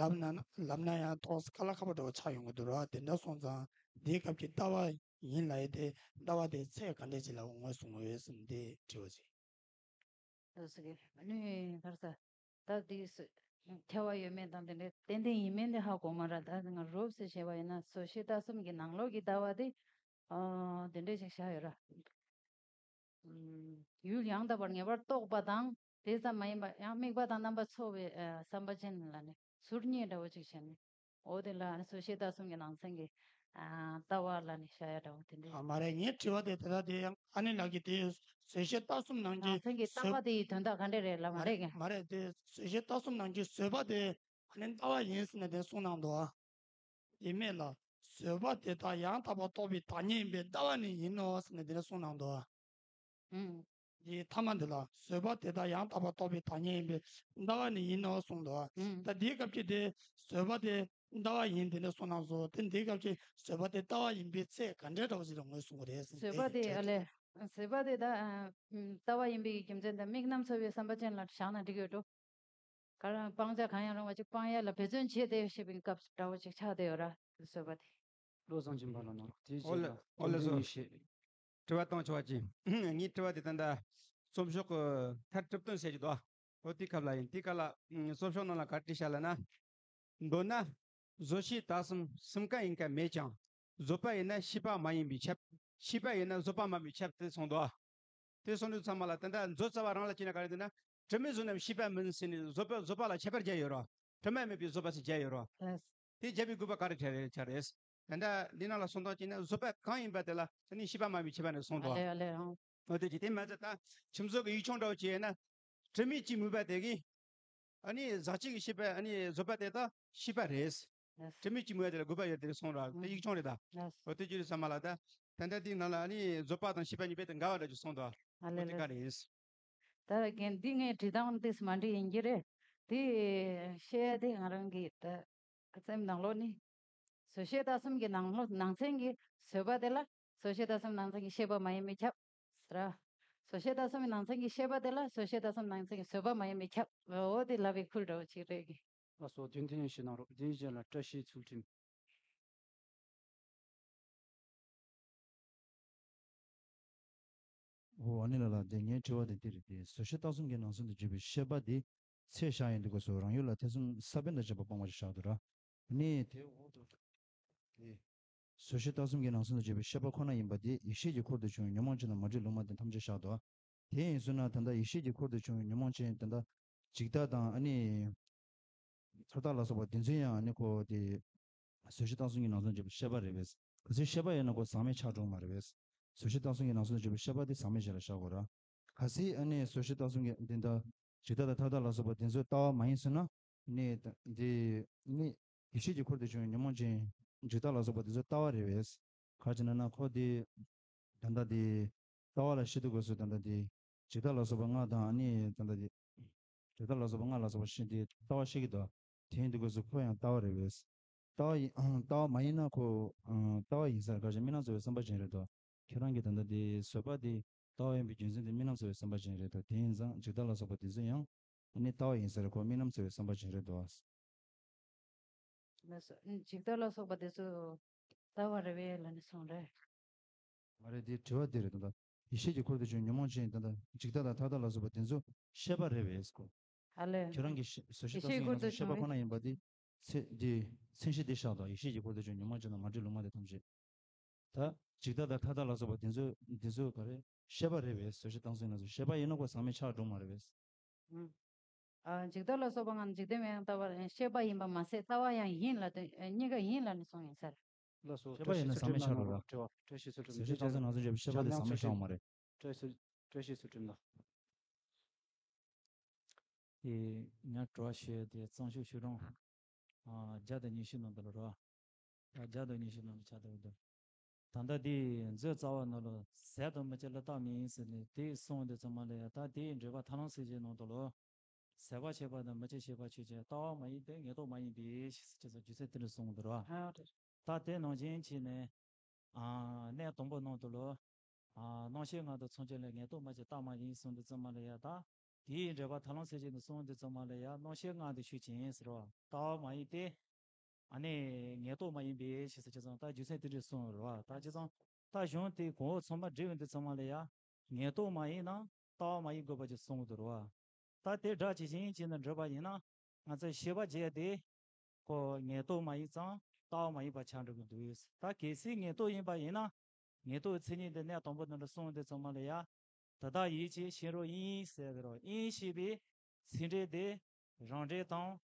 ལབ་ན། ལབ་ན་ཡང་ཏོག་ཙམ་དཀའ་ལས་ཁག་པོ་འདྲ་བོ་ཆགས་ཡོང་གི་འདུག་ར། དེ་འདྲ་སོང་ཙང་དེའི་སྐབས་ཀྱི་ལྟ་བ་ཡིན་ལབ་ཡས་དེ་ལྟ་བ་དེ་ཚད་ག་འདྲས་ཅིག་ལ་ངོས་བཟུང་ཡོད་ཟེར་ནས་དེ་དྲི་བ་ཅིག། ལགས་སོ། ཨ་ནི་ག་རེ་ཟེར། ད་དེ་སུ་ཐལ་བ་ཡོད་མེད་དང་དེ་འདྲའི་ཏན་ཏན་ཡིན་མིན་དེ་ཧ་གོ་མ་ར། ད་ང་རོབ་ཙམ་བྱས་པ་ཡིན་ན་བཟོད་ཤེས་ལྟ་གསུམ་གྱི་ནང་ལོགས་ཀྱི་ལྟ་བ་དེ། ཨ། དེ་འདྲས་ཞིག་བཞག་ཡོད་ར། ཨམ། ཡུལ་ཡང་དག་པར་ངེས་པར་རྟོགས་པ་དང་དེ་ཙམ་མ་ཡིན་པར་ཡང་དམིགས་པ་དང་རྣམ་པ་ཚོགས་པའི། ཨ། བསམ་པ་ཅན་ལ་ནི་ཟུར་གཉིས་འདྲ་བོ་ཅིག་བྱས་ནས། འོ་དེ་ལ་ནི་བཟོད་ཤེས་ལྟ་གསུམ་གྱི་ནང་ཚན་གྱི། ཨ། ལྟ་བ་ལ་ནི་བཞག་ཡ་འདྲ་བོ་དེ་འདྲ། ཨ། མ་རེད། ངའི་དྲི་བ་དེ་ད་ལྟ་དེ་ཡང་ཨ་ནེ་ལགས་ཀྱིས་དེ་བཟོད་ཤེས་ལྟ་གསུམ་ནང་གི་ནང་ཚན་གྱི་ལྟ་བ་དེ་ཡི་དོན་དག་ག་འདྲ་རེད་ལབ་མ་རེད་ཀྱང་། མ་རེད། དེ་བཟོད་ཤེས་ལྟ་གསུམ་ནང་གི་བཟོད་པ་དེ་ཨ་ནི་ལྟ་བ་ཡིན་ཟེར་ནས་དེ་གསུངས་གནང་འདུག། ཨ། དེ་མེད་ལ། བཟོད་པ་དེ་དག་ཡང་དག་པར་རྟོགས་པའི་བདག་ཉིད་ཡིན་པས་ལྟ་བ་ནི་ཡིན་ནོ་ཟེར་ནས་འདི་འདྲ་གསུངས་གནང་འདུག་ཨང་། འདིའི་ཐ་མ་འདི་ལ་བཟོད་པ་དེ་དག་ཡང་དག་པར་རྟོགས་པའི་བདག་ཉིད་ཡིན་པས་ལྟ་བ་ནི་ཡིན་ནོ་གསུངས་འདུག་ཨང་། ད་འདིའི་སྐབས་ཀྱི་དེ་བཟོད་པ་དེ་ལྟ་བ་ཡིན་དེ་འདྲ་གསུངས་གནང་སོང་། དེ་འདིའི་སྐབས་ཀྱི་བཟོད་པ་དེ་ལྟ་བ་ཡིན་པའི་ཚེ་ག་འདྲའི་འདྲ་བ་ཞིག་ལ་ངོས་བཟུང་གི་རེད་ཟེར་བཟོད་པ་དེ་ཨ་ལས། བཟོད་པ་དེ་ད་ཨ་ལྟ་བ་ཡིན་པའི་རྒྱུ་མཚན་དང་དམིགས་རྣམ་ཚོལ་བའི་བསམ་པ་ཅན་ལ་བཞག་ན་འགྲིག་གི་ཡོད་འགྲོ། ག་རང་སྤང་བྱ་གང་ཡང་རུང་བ་ཅིག་སྤང་ཡ་ལ་འབད་བརྩོན་བྱས་ཏེ་ཞེས་པའི་སྐབས་སུ་འདྲ་བོ་ཅིག་ཆགས་བསྡད་ཡོད་ར། བཟོད་པ་དེ། བློ་བཟང་སྦྱིན་པ་ལ་གནང་རོགས། དེའི་ཨོ་ལེ་རྗེས་ལ་ཨོ་ལེ་བསྟན་སོ། འཛིན་ཡེ་ཤེས། དྲི་བ་བཏང་ཆོག་པ་ཅིག་ངའི་དྲི་བ་དེ་ད་ལྟ་རྩོམ་ཤོག་གི་མཐར་གྲུབ་དོན་ཟེར་གྱི་འདུག་ཨོ་དེའི་སྐབས་ལ་ཡིན། དེའི་སྐབས་ལ་རྩོམ་ཤོག་ནང་ལ་ག་རེ་བྲིས་བཞག་ལབ་ན། མདོར་ན། བཟོད་ཤེས་དད་གསུམ་གསུམ་ཀ་ཡིན་ཀ་མེད་ཀྱང་། བཟོད་པ་ཡིན་ན་ཤེས་པ་མ་ཡིན་པས་ཁྱབ། ཤེས་པ་ཡིན་ན་བཟོད་པ་མ་ཡིན་པས་ཁྱབ་སྟེ་གསུངས་འདུག་དེ་གསུངས་དུས་ཚང་མ་ལ་ད་ལྟ་མཛོད་རྩ་བ་རང་ལ་བྱས་ན་ག་རེ་འདུག་ན། དྲི་མས་བཟོད་ནམ་ཤེས་པས་མིན་ཟེར་ནས་བཟོད་པ་བཟོད་པ་ལ་ཁྱད་པར་བརྒྱབ་ཡོད་རོ། དྲི་མས་མེད་པའི་བཟོད་པ་ཟེར་བརྒྱབ་ཡོད་རོ། ལགས། དེ་བརྒྱབ་པའི་དགོས་པ་ག་རེ་བྱ་རེད་བྱ་རེད། ད་ལྟ་འདི་ནང་ལ་གསུངས་སྟངས་བྱས་ན་བཟོད་པ་གང་ཡིན་པ་དེ་ལ་ད་ནི་ཤེས་པ་མ་ཡིན་པས་ཁྱབ་པ་ནས་གསུངས་འདུག་ཨ་ལེ་ཨ་ལེ་ཨང་། འོ་དེ་ཅི་དེ་མ་ཚད་ད་ཁྱིམ་བཟོ་གི་ཡིག་ཆུང་འདྲ་བོ་བྱས་ན། དྲི་མས་ཅིག་མུལ་བ་དེ་གིས། ཨ་ནི་ཟག་བཅས་ཀྱི་ཤེས་པ་ཨ་ནི་བཟོད་པ་དེ་དག་ཤེས་པ་རེད། ལགས། དྲི་མས་ཅིག་མུལ་བ་དེ་ལ་དགོས་པ་ཡོད་དེ་གསུངས་ར་དེ་ཡིག་ཆུང་རེད་ད། ལགས། འོ་དེ་ཅི་རེད་ཟེར་མ་ལ་ད། ད་ལྟ་དེའི་ནང་ལ་ཨ་ནི་བཟོད་པ་དང་ཤེས་པ་གཉིས་དཔེ་དེ་འགལ་བ་འདྲ་ཅིག་གསུངས་འདུག་ཨ་ལེ་འོ་དེ་ལེ། ག་རེ་ཡིན། ད་རྒན་འདི་ངས་བྲིས་སྟངས་དེ་མ་འགྲིག་ཡིན་གྱི་རེད། དེ་བཤད་དེ་ང་རང་གི་ད་སེམས་ནང་ལོགས་ནི། བཟོད་ཤེས་དད་གསུམ་གྱི་ནང་ལོགས་ནང་ཚན་གྱི་བཟོད་པ་དེ་ལ་བཟོད་ཤེས་དད་གསུམ་ནང་ཚན་གྱི་ཤེས་པ་མ་ཡིན་པས་ཁྱབ། ཟེར། བཟོད་ཤེས་དད་གསུམ་གྱི་ནང་ཚན་གྱི་ཤེས་པ་དེ་ལ་བཟོད་ཤེས་དད་གསུམ་ནང་ཚན་གྱི་བཟོད་པ་མ་ཡིན་པས་ཁྱབ། འོ་དེ་ལབ་པའི་ཁུལ་འདྲ་བོ་ཅིག་རེད་གི། ལགས་སོ། རྒྱུན་མཐུད་ཞུ་གནང་རོགས། དེའི་རྗེས་ལ་བཀྲ་ཤིས་ཚུལ་ཁྲིམས། འོ་ཨ་ནི་ལ་ལ་དེ་ངའི་དྲི་བ་དེ་འདི་རེད་དེ། བཟོད་ཤེས་དད་གསུམ་གྱི་ནང་ཚན་དུ་འཇུག་པའི་ཤེས་པ་དེ་ཚད་བཞག་ཡོང་དུས་སྐབས་སུ་རང་ཡུལ་ལ་ཐེ་ཚོམ་ས་བོན་དང་བཅས་པ་སྤངས་པ་ཞིག་བཞག་འདུག་ར། ཨ་ནི་དེ་འོག་ཏུ་དེ། བཟོད་ཤེས་དད་གསུམ་གྱི་ནང་ཚན་དུ་འཇུག་པའི་ཤེས་པ་ཁོ་ན་ཡིན་པ་དེ་ཡེ་ཤེས་ཀྱི་འཁོར་དུ་བྱུང་བའི་ཉོན་མོངས་ཅན་དང་མ་བསྒྲིབས་ལུང་མ་བསྟན་ཐམས་ཅད་བཞག་འདུག་དེ་ཡིན་ཟེར་ན་ད་ལྟ་ཡེ་ཤེས་ཀྱི་འཁོར་དུ་བྱུང་བའི་ཉོན་མོངས་ཅན་ད་ལྟ་འཇིག་ལྟ་དང་ཨ་ནི། མཐའ་དག་ལ་སོགས་པ་དེ་ཚོ་ཡང་ཨ་ནི་ཁོ་དེ། བཟོད་ཤེས་དད་གསུམ་གྱི་ནང་ཚན་དུ་འཇུག་པའི་ཤེས་པ་རེད་པས། གལ་སྲིད་ཤེས་པ་ཡོད་ན་ཁོ་ཟག་མེད་ཆགས་འགྲོ་མ་རེད་པས། བཟོད་ཤེས་དད་གསུམ་གྱི་ནང་ཚན་དུ་འཇུག་པའི་ཤེས་པ་དེ་ཟག་མེད་ཅན་ལ་བཞག་དགོས་ར། གལ་སྲིད་ཨ་ནི་བཟོད་ཤེས་དད་གསུམ་གྱི་དེ་འདྲ་འཇིག་ལྟ་དང་མཐའ་དག་ལ་སོགས་པ་དེ་ཚོ་ལྟ་བ་མ་ཡིན་ཟེར་ན། ནི་དེ་ནི་ཡེ་ཤེས་ཀྱི་འཁོར་དུ་བྱུང་བའི་ཉོན་མོངས་ཅན་འཇིག་ལྟ་ལ་སོགས་པ་དེ་ཚོ་ལྟ་བ་རེད་པས། ག་རེ་བྱས་ན་ན་ཁོ་དེ་ད་ལྟ་དེ་ལྟ་བ་ལ་བཤད་དུས་སྐབས་སུ་ད་ལྟ་དེ་འཇིག་ལྟ་ལ་སོགས་པ་ལྔ་དང་ནི་ད་ལྟ་དེ་འཇིག་ལྟ་ལ་སོགས་པ་ལྔ་ལ་སོགས་པ་ཤེས་དེ་ལྟ་བ་ཤེས་ཀྱི་འདུག་དེ་ཡིན་དུས་སྐབས་སུ་ཁོ་ཡང་ལྟ་བ་རེད་པས། ལྟ་བ་ཡིན་ལྟ་བ་མ་ཡིན་ན་ཁོ་ལྟ་བ་ཡིན་ས་རེད། ག་རེ་བྱས་རྨི་ལམ་ཚོར་བའི་བསམ་པ་ཅན་རེད་དོ། ཁྱེད་རང་གིས་ད་ལྟ་དེ་བཟོད་པ་དེ་ལྟ་བ་ཡིན་པའི་རྒྱུ་མཚན་དེ་རྨི་ལམ་ཚོར་བའི་བསམ་པ་ཅན་རེད་དོ། དེ་ཡིན་ཙང་འཇིག་ལྟ་ལ་སོགས་པ་དེ་ཚོ་ཡང་ནི་ལྟ་བ་ཡིན་ས་རེད། ཁོ་རྨི་ལམ་ཚོར་བའི་བསམ་པ་ཅན་རེད་དོ། ལགས་སོ། འཇིག་ལྟ་ལ་སོགས་པ་དེ་ཚོ་ལྟ་བ་རེད་པས་ལབ་ནས་གསུངས་རེད། མ་རེད། དེ་དྲི་བ་དེ་རེད་ད། ཡེ་ཤེས་ཀྱི་འཁོར་དུ་བྱུང་ཉོན་མོངས་ཅན་ད་ལྟ་འཇིག་ལྟ་དང་མཐའ་དག་ལ་སོགས་པ་དེ་ཚོ་ཤེས་པ་རེད་པས་ཁོ། ཨ་ལས། ཁྱོད་རང་གི་ཤེས་བཟོད་ཤེས་ཡེ་ཤེས་དང་འཁོར་དུ་ཤེས་པ་བྱུང་ཁོ་ན་ཡིན་པ་དེ་ཚེ་དེ་མཚན་གཞི་དེ་བཞག་དང་ཡེ་ཤེས་ཀྱི་འཁོར་དུ་བྱུང་ཉོན་མོངས་ཅན་དང་མ་བསྒྲིབས་ལུང་མ་བསྟན་ཐམས་ཅད། ད་འཇིག་ལྟ་དང་མཐའ་དག་ལ་སོགས་པ་དེ་ཚོ་དེ་ཚོ་ག་རེ་ཤེས་པ་རེད་པས། བཟོད་ཤེས་དང་འཁོར་དུ་བྱུང་ཤེས་པ་ཡིན་ན་ཁོ་ཟག་མེད་ཆགས་འགྲོ་མ་རེད་པས། ཨ། འཇིག་ལྟ་ལ་སོགས་པ་ལྔ་ནི་འཇིག་རྟེན་མིན་ཡང་ལྟ་བར་ཤེས་པ་ཡིན་པ་མ་ཟད་ལྟ་བ་ཡང་ཡིན་ལ་དོན་གཉིས་ཀ་ཡིན་ལ་ནི་གསུངས་ཡིན་ཟེར། ལགས་སོ། ཤེས་པ་ཡིན་ན་ཟག་མེད་ཆགས་འགྲོ་ར། བཀྲ་ཤིས་ཚུལ་ཁྲིམས། བཀྲ་ཤིས་ཚུལ་ཁྲིམས། བཟོད་ཤེས་དང་འཁོར་དུ་བྱུང་ཤེས་པ་དེ་ཟག་མེད་ཆགས་མ་རེད། བཀྲ་ཤིས་བཀྲ་ཤིས་ཚུལ་ཁྲིམས་ལགས། དེ་ང་དྲི་བ་ཞུ་ཡ་དེ་གཙང་ཆུ་ཆོས་སྒྲོན་བརྒྱ་དང་ཉི་ཤུ་ནང་དུ་ལ་རོ། བརྒྱ་དང་ཉི་ཤུ་ནང་དུ་ཆགས་བསྡད་འདུག་ད་ལྟ་དེ་མཛོད་རྩ་བ་ནང་ལ་ཟད་དང་མི་སྐྱེ་ལ་རྟག་མིན་ཟེར་ནས་དེ་གསུངས་དུས་ཙམ་པ་ལ་ཡ། ད་དེའི་འགྲེལ་པ་ཐར་ལམ་ཚིག་བཞིའི་ནང་དུ་ལ། ཟད་པ་ཆད་པ་དང་མི་སྐྱེ་ཤེས་པ་ཆོས་ཅན། ལྟ་བ་མ་ཡིན་ཏེ་ངེས་རྟོགས་མ་ཡིན་པས་ཞེས་ཟེར་རྒྱུ་མཚན་དེ་འདྲ་གསུངས་འདུག་ར། ཨ་རེད། ད་དེ་ནང་བཞིན་བྱས་ནས། ཨ། གནས་དང་པོ་ནང་དུ་ལ། ཨ། རྣམ་ཤེས་ལྔ་དང་མཚོན་བྱེད་ལ་ངེས་རྟོགས་མ་བྱས་རྟག་མ་ཡིན་གསུངས་དུས་ཙམ་པ་ལ་ཡ། ད་དེའི་འགྲེལ་པ་ཐར་ལམ་ཚིག་བཞི་ནས་གསུངས་དུས་ཙམ་པ་ལ་ཡ། རྣམ་ཤེས་ལྔ་དེ་ཆོས་ཅན་ཟེར་བ་ལྟ་བ་མ་ཡིན་ཏེ། ཨ་ནི་ངེས་རྟོགས་མ་ཡིན་པས་ཞེས་ཟེར་བྱས་ཙང་ད་རྒྱུ་མཚན་དེ་འདྲ་གསུངས་རེད་བ། ད་བྱས་ཙང་ད་གཞུང་དེ་གོང་འོག་ཚང་མ་འགྲིག་ཡོང་དུས་ཙམ་པ་ལ་ཡ། ངེས་རྟོགས་མ་ཡིན་ན་ལྟ་བ་མ་ཡིན་དགོས་པ་ཅིག་གསུངས་འདུག་རེད་བ། ད་དེ་སྒྲ་ཇི་བཞིན་བྱས་ནས་འགྲུབ་པ་ཡིན་ན། ང་ཚོས་ཤེས་པ་བྱས་ཏེ། ཁོ་ངེས་རྟོགས་མ་ཡིན་ཙང་ལྟ་བ་མ་ཡིན་པ་ཆགས་འགྲོ་གི་འདུག་ད་གལ་སྲིད་ངེས་རྟོགས་ཡིན་པ་ཡིན་ན། ངེས་རྟོགས་ཀྱི་མཚན་ཉིད་འདི་གནས་དང་པོ་དེ་འདྲ་གསུངས་དུས་ཙམ་པ་ལ་ཡ། དེ་དག་ཡིད་ཀྱིས་ཤེས་རབ་དབྱིངས་ཟེར་དེ་རུ་དབྱིངས་ཞེས་པའི་ཚིག་འགྲེལ་དེ་རང་འགྲེལ་དང་།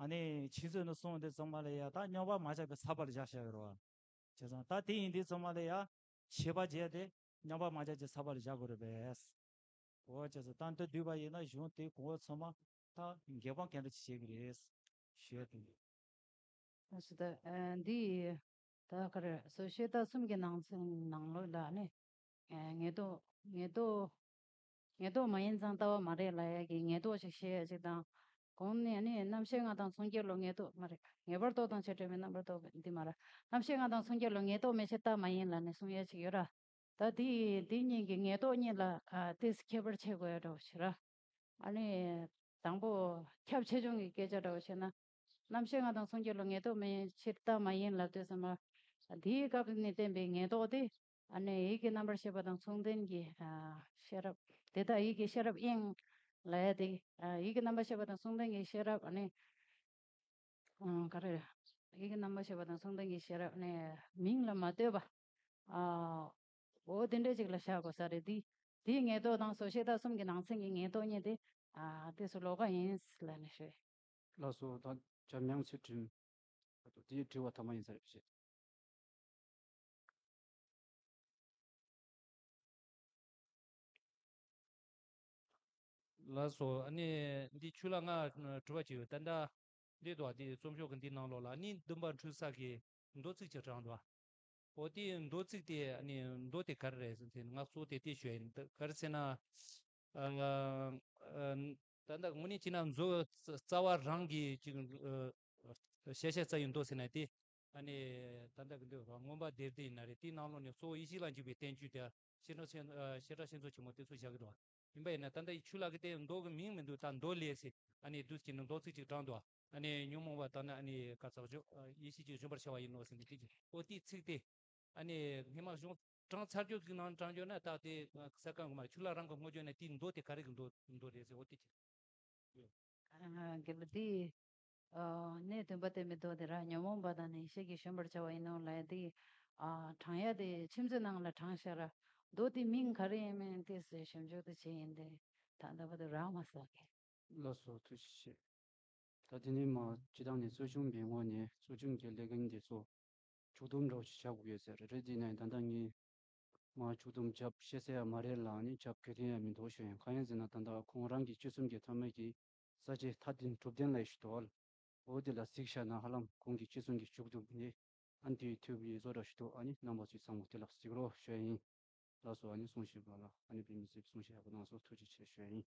ཨ་ནི་ཆོས་མཛོད་ནས་གསུངས་དུས་ཙམ་པ་ལ་ཡ་ད་རྙོག་པ་མ་ཆགས་པའི་ས་པ་ལ་བཞག་བཞག་ཡོད་རེད་བ། བྱས་ཙང་ད་དེ་ཡིན་དུས་ཙམ་པ་ལ་ཡ། ཤེས་པ་བྱས་ཏེ་རྙོག་པ་མ་ཆགས་ཀྱི་ས་པ་ལ་བཞག་དགོས་རེད་པས། འོ་བྱས་ཙང་ད་འདི་བསྡུས་པ་ཡིན་ན་གཞུང་དེ་གོང་འོག་ཚང་མ་ད་འགལ་དབང་ག་འདྲ་ཅིག་བྱེད་ཀྱི་རེད། ཞུ་ཡ་དེ། ཨ་སི་ད་ཨ་འདི་ ད་ག་རེ་བཟོ་ཤེས་ལྟ་གསུམ་གྱི་ནང་ཚན་ནང་ལོགས་ལ་ནི་ཨ་ངེས་རྟོག་ངེས་རྟོག་ངེས་རྟོག་མ་ཡིན་ཙང་ལྟ་བ་མ་རེད་ལབ་ཡ་གི་ངེས་རྟོག་ཅིག་བཤད་ཡ་ཅིག་དང་། གོང་ནས་ནི་རྣམ་ཤེས་ལྔ་དང་མཚོན་བྱེད་ལ་ངེས་རྟོག་མ་རེད། ངེས་པར་རྟོག་དང་བྱེ་བྲག་པའི་རྣམ་པར་རྟོག་པའི་འདི་མ་རེད། རྣམ་ཤེས་ལྔ་དང་མཚོན་བྱེད་ལ་ངེས་རྟོག་མེད་ཕྱིར་ལྟ་མ་ཡིན་ལབ་ནས་གསུང་ཡ་ཅིག་ཡོད་ར། ད་དེ་དེ་གཉིས་ཀྱི་ངེས་རྟོག་གཉིས་ལ་ཨ་ཏོག་ཙམ་ཁྱད་པར་ཕྱེ་དགོས་ཡ་འདྲ་བོ་ཞིག་ར། ཨ་ནི་དང་པོ་ཁྱབ་ཆེ་ཆུང་གི་སྐད་ཆ་འདྲ་བོ་བཤད་ན། རྣམ་ཤེས་ལྔ་དང་མཚོན་བྱེད་ལ་ངེས་རྟོག་མེད་ཕྱིར་ལྟ་མ་ཡིན་ལབ་དུས་ཙམ་པ། དེའི་སྐབས་ནས་བསྟན་པའི་ངེས་རྟོག་དེ། ཨ་ནི་ཡིད་ཀྱི་རྣམ་པར་ཤེས་པ་དང་མཚུངས་ལྡན་གྱི་ཨ་ཤེས་རབ། དེ་དག་ཡིད་ཀྱི་ཤེས་རབ་དབྱིངས་ལབ་ཡ་དེ། ཨ་ཡིད་ཀྱི་རྣམ་པར་ཤེས་པ་དང་མཚུངས་ལྡན་གྱི་ཤེས་རབ། ཨ་ནི་ཨ་ག་རེ། ཡིད་ཀྱི་རྣམ་པར་ཤེས་པ་དང་མཚུངས་ལྡན་གྱི་ཤེས་རབ། ཨ་ནི་མིང་ལ་མ་ལྟོས་པ། ཨ་འོ་དེ་འདྲ་ཅིག་ལ་བཞག་དགོས་ས་རེད། དེ་དེའི་ངེས་རྟོག་དང་བཟོ་ཤེས་ལྟ་གསུམ་གྱི་ནང་ཚན་གྱི་ངེས་རྟོག་གཉིས་དེ། ཨ་དེ་ཚོ་ལོགས་ཀ་ཡིན་ལབ་ནས་ཞུ། ལགས་སོ། ད་འཇམ་དབྱངས་ཚུལ་ཁྲིམས། ད་དུང་དེའི་དྲི་བ་ཐ་མ་ཡིན་ས་རེད་པ་ཞེས། ལགས་སོ། ཨ་ནི་འདི་ཆུ་ལ་ང་དྲི་བ་ཅིག་ཡོད། ད་ལྟ་འདི་འདུག་བ། འདི་རྩོམ་ཤོག་གི་འདི་ནང་ལོགས་ལ་ནི་འདུན་པ་འཁྲུལ་ས་གི་མདོ་ཚིག་ཅིག་དྲངས་འདུག་བ། འོ་དེའི་མདོ་ཚིག་དེ། ཨ་ནི་མདོ་དེ་ག་རེ་རེད་ཟེར་ན། ང་གཙོ་བོ་དེ་དེ་ཞུ་ཡིན། ད་ག་རེ་ཟེར་ན། ཨ་ཨ་ད་ལྟ་དངོས་གནས་བྱས་ན་མཛོ་རྩ་བ་རང་གི་ཅིག་ཨ་ཤེས་བྱ་རྩ་བའི་མདོ་ཟེར་ན་དེ། ཨ་ནི་ད་ལྟ་གི་འདི་མངོན་པ་སྡེ་བདུན་ཡིན་ན་རེད། དེའི་ནང་ལོགས་ནས་གཙོ་བོ་ཡེ་ཤེས་ལ་འཇུག་པའི་བསྟན་བཅོས་དེ། བྱེ་བྲག་ཤིང་ཨ་བྱེ་བྲག་ཤིང་ཚོ་ཆེན་མོ་དེ་ཚོ་བཞག་གི་འདུག་བ། ཡིན་པ་ཡིན་ན་ད་ལྟ་ཡི་ཆུ་ལ་གི་དེ་མདོ་གི་མིང་མི་འདུག་ད་མདོ་ལས་ཟེར། ཨ་ནི་འདུག་ཅིག་ནི་མདོ་ཚིག་ཅིག་དྲངས་འདུག་ཨ་ནི་ཉོན་མོངས་པ་དག་ནི་ཨ་ནི་ག་ཚོད་ཅིག་ཡེ་ཤེས་ཀྱིས་བཞོན་པར་བྱ་བ་ཡིན་ནོ་ཟེར་ནས་དེ་ཅིག་འོ་དེའི་ཚིག་དེ། ཨ་ནི་སྔས་མ་གཞུང་དྲངས་ཚར་རྒྱུ་ཟིག་ནང་དྲངས་རྒྱུ་ན། ད་དེ་ས་ཀ་གི་མ་ཆུ་ལ་རང་གི་དངོས་བརྗོད་ན་དེའི་མདོ་དེ་ག་རེ་གི་མདོ་མདོ་རེད་ཟེར། འོ་དེ་ཅིག་ཨ་དགེ་ལ་དེ། ཨ་གནས་བདུན་པ་སྟོན་པའི་མདོ་དེ་ར། ཉོན་མོངས་པ་དག་ནི་ཡེ་ཤེས་ཀྱིས་བཞོན་པར་བྱ་བ་ཡིན་ནོ་ལབ་ཡ་དེ། ཨ་དྲངས་ཡ་དེ་མཆིམས་མཛོད་ནང་ལ་དྲངས་ཤག་ར། མདོ་དེ་མིང་ག་རེ་ཡིན་མིན་དེ་ཟེར་ཞིབ་འཇུག་དེ་བྱས་ཡིན་ཏེ། ད་ལྟ་བར་དུ་རག་མ་སོང་གི། ལགས་སོ། ཐུགས་རྗེ་ཆེ། ད་དེ་ནས་མར་སྤྱི་བཏང་ནས་གཙོ་བྱུང་པའི་ངོས་ནས་གཙོ་བྱུང་གི་ལས་འགན་དེ་ཚོ་ཕྱོགས་བསྡོམས་འདྲ་བོ་ཞིག་བྱ་དགོས་ཡོད་ས་རེད། རེད་དེ་ནས་ད་ལྟ་ངས་མར་ཕྱོགས་བསྡོམས་བྱས་ཤེས་ས་ཡ་མ་རེད་ལ་ནི་བྱས་དགོས་དོན་ཡང་མི་འདུག་ཞུ་ཡིན། གང་ཡིན་ཟེར་ན་ད་ལྟ་ཁོང་རང་གི་སྤྱི་སེམས་ཀྱི་མཐའ་མ་གི་ས་བཅད་མཐའ་བདུན་གྲུབ་བདེན་ལ་ཡི་ཞུ་དོ། འོ་དེ་ལ་གཟིགས་བཞག་ན་ཧ་ལམ་ཁོང་གི་སྤྱི་སེམས་ཀྱི་ཕྱོགས་བསྡོམས་ནི་ཨ་འདི་ཐུབ་ཡོད་བཟོ་འདྲ་ཞིག་འདུག་ཨ་ནི་རྣམ་པ་ཚོས་ཚང་མ་དེ་ལ་གཟིགས་རོགས་ཞུ་ཡིན། ལགས་སོ། ཨ་ནི་གསུང་བཤད་པ་ལ། ཨ་ནི་བོད་མི་སེར་གསུང་བཤད་ཡག་པོ་གནང་སོང་། ཐུགས་རྗེ་ཆེ་ཞུ་ཡིན།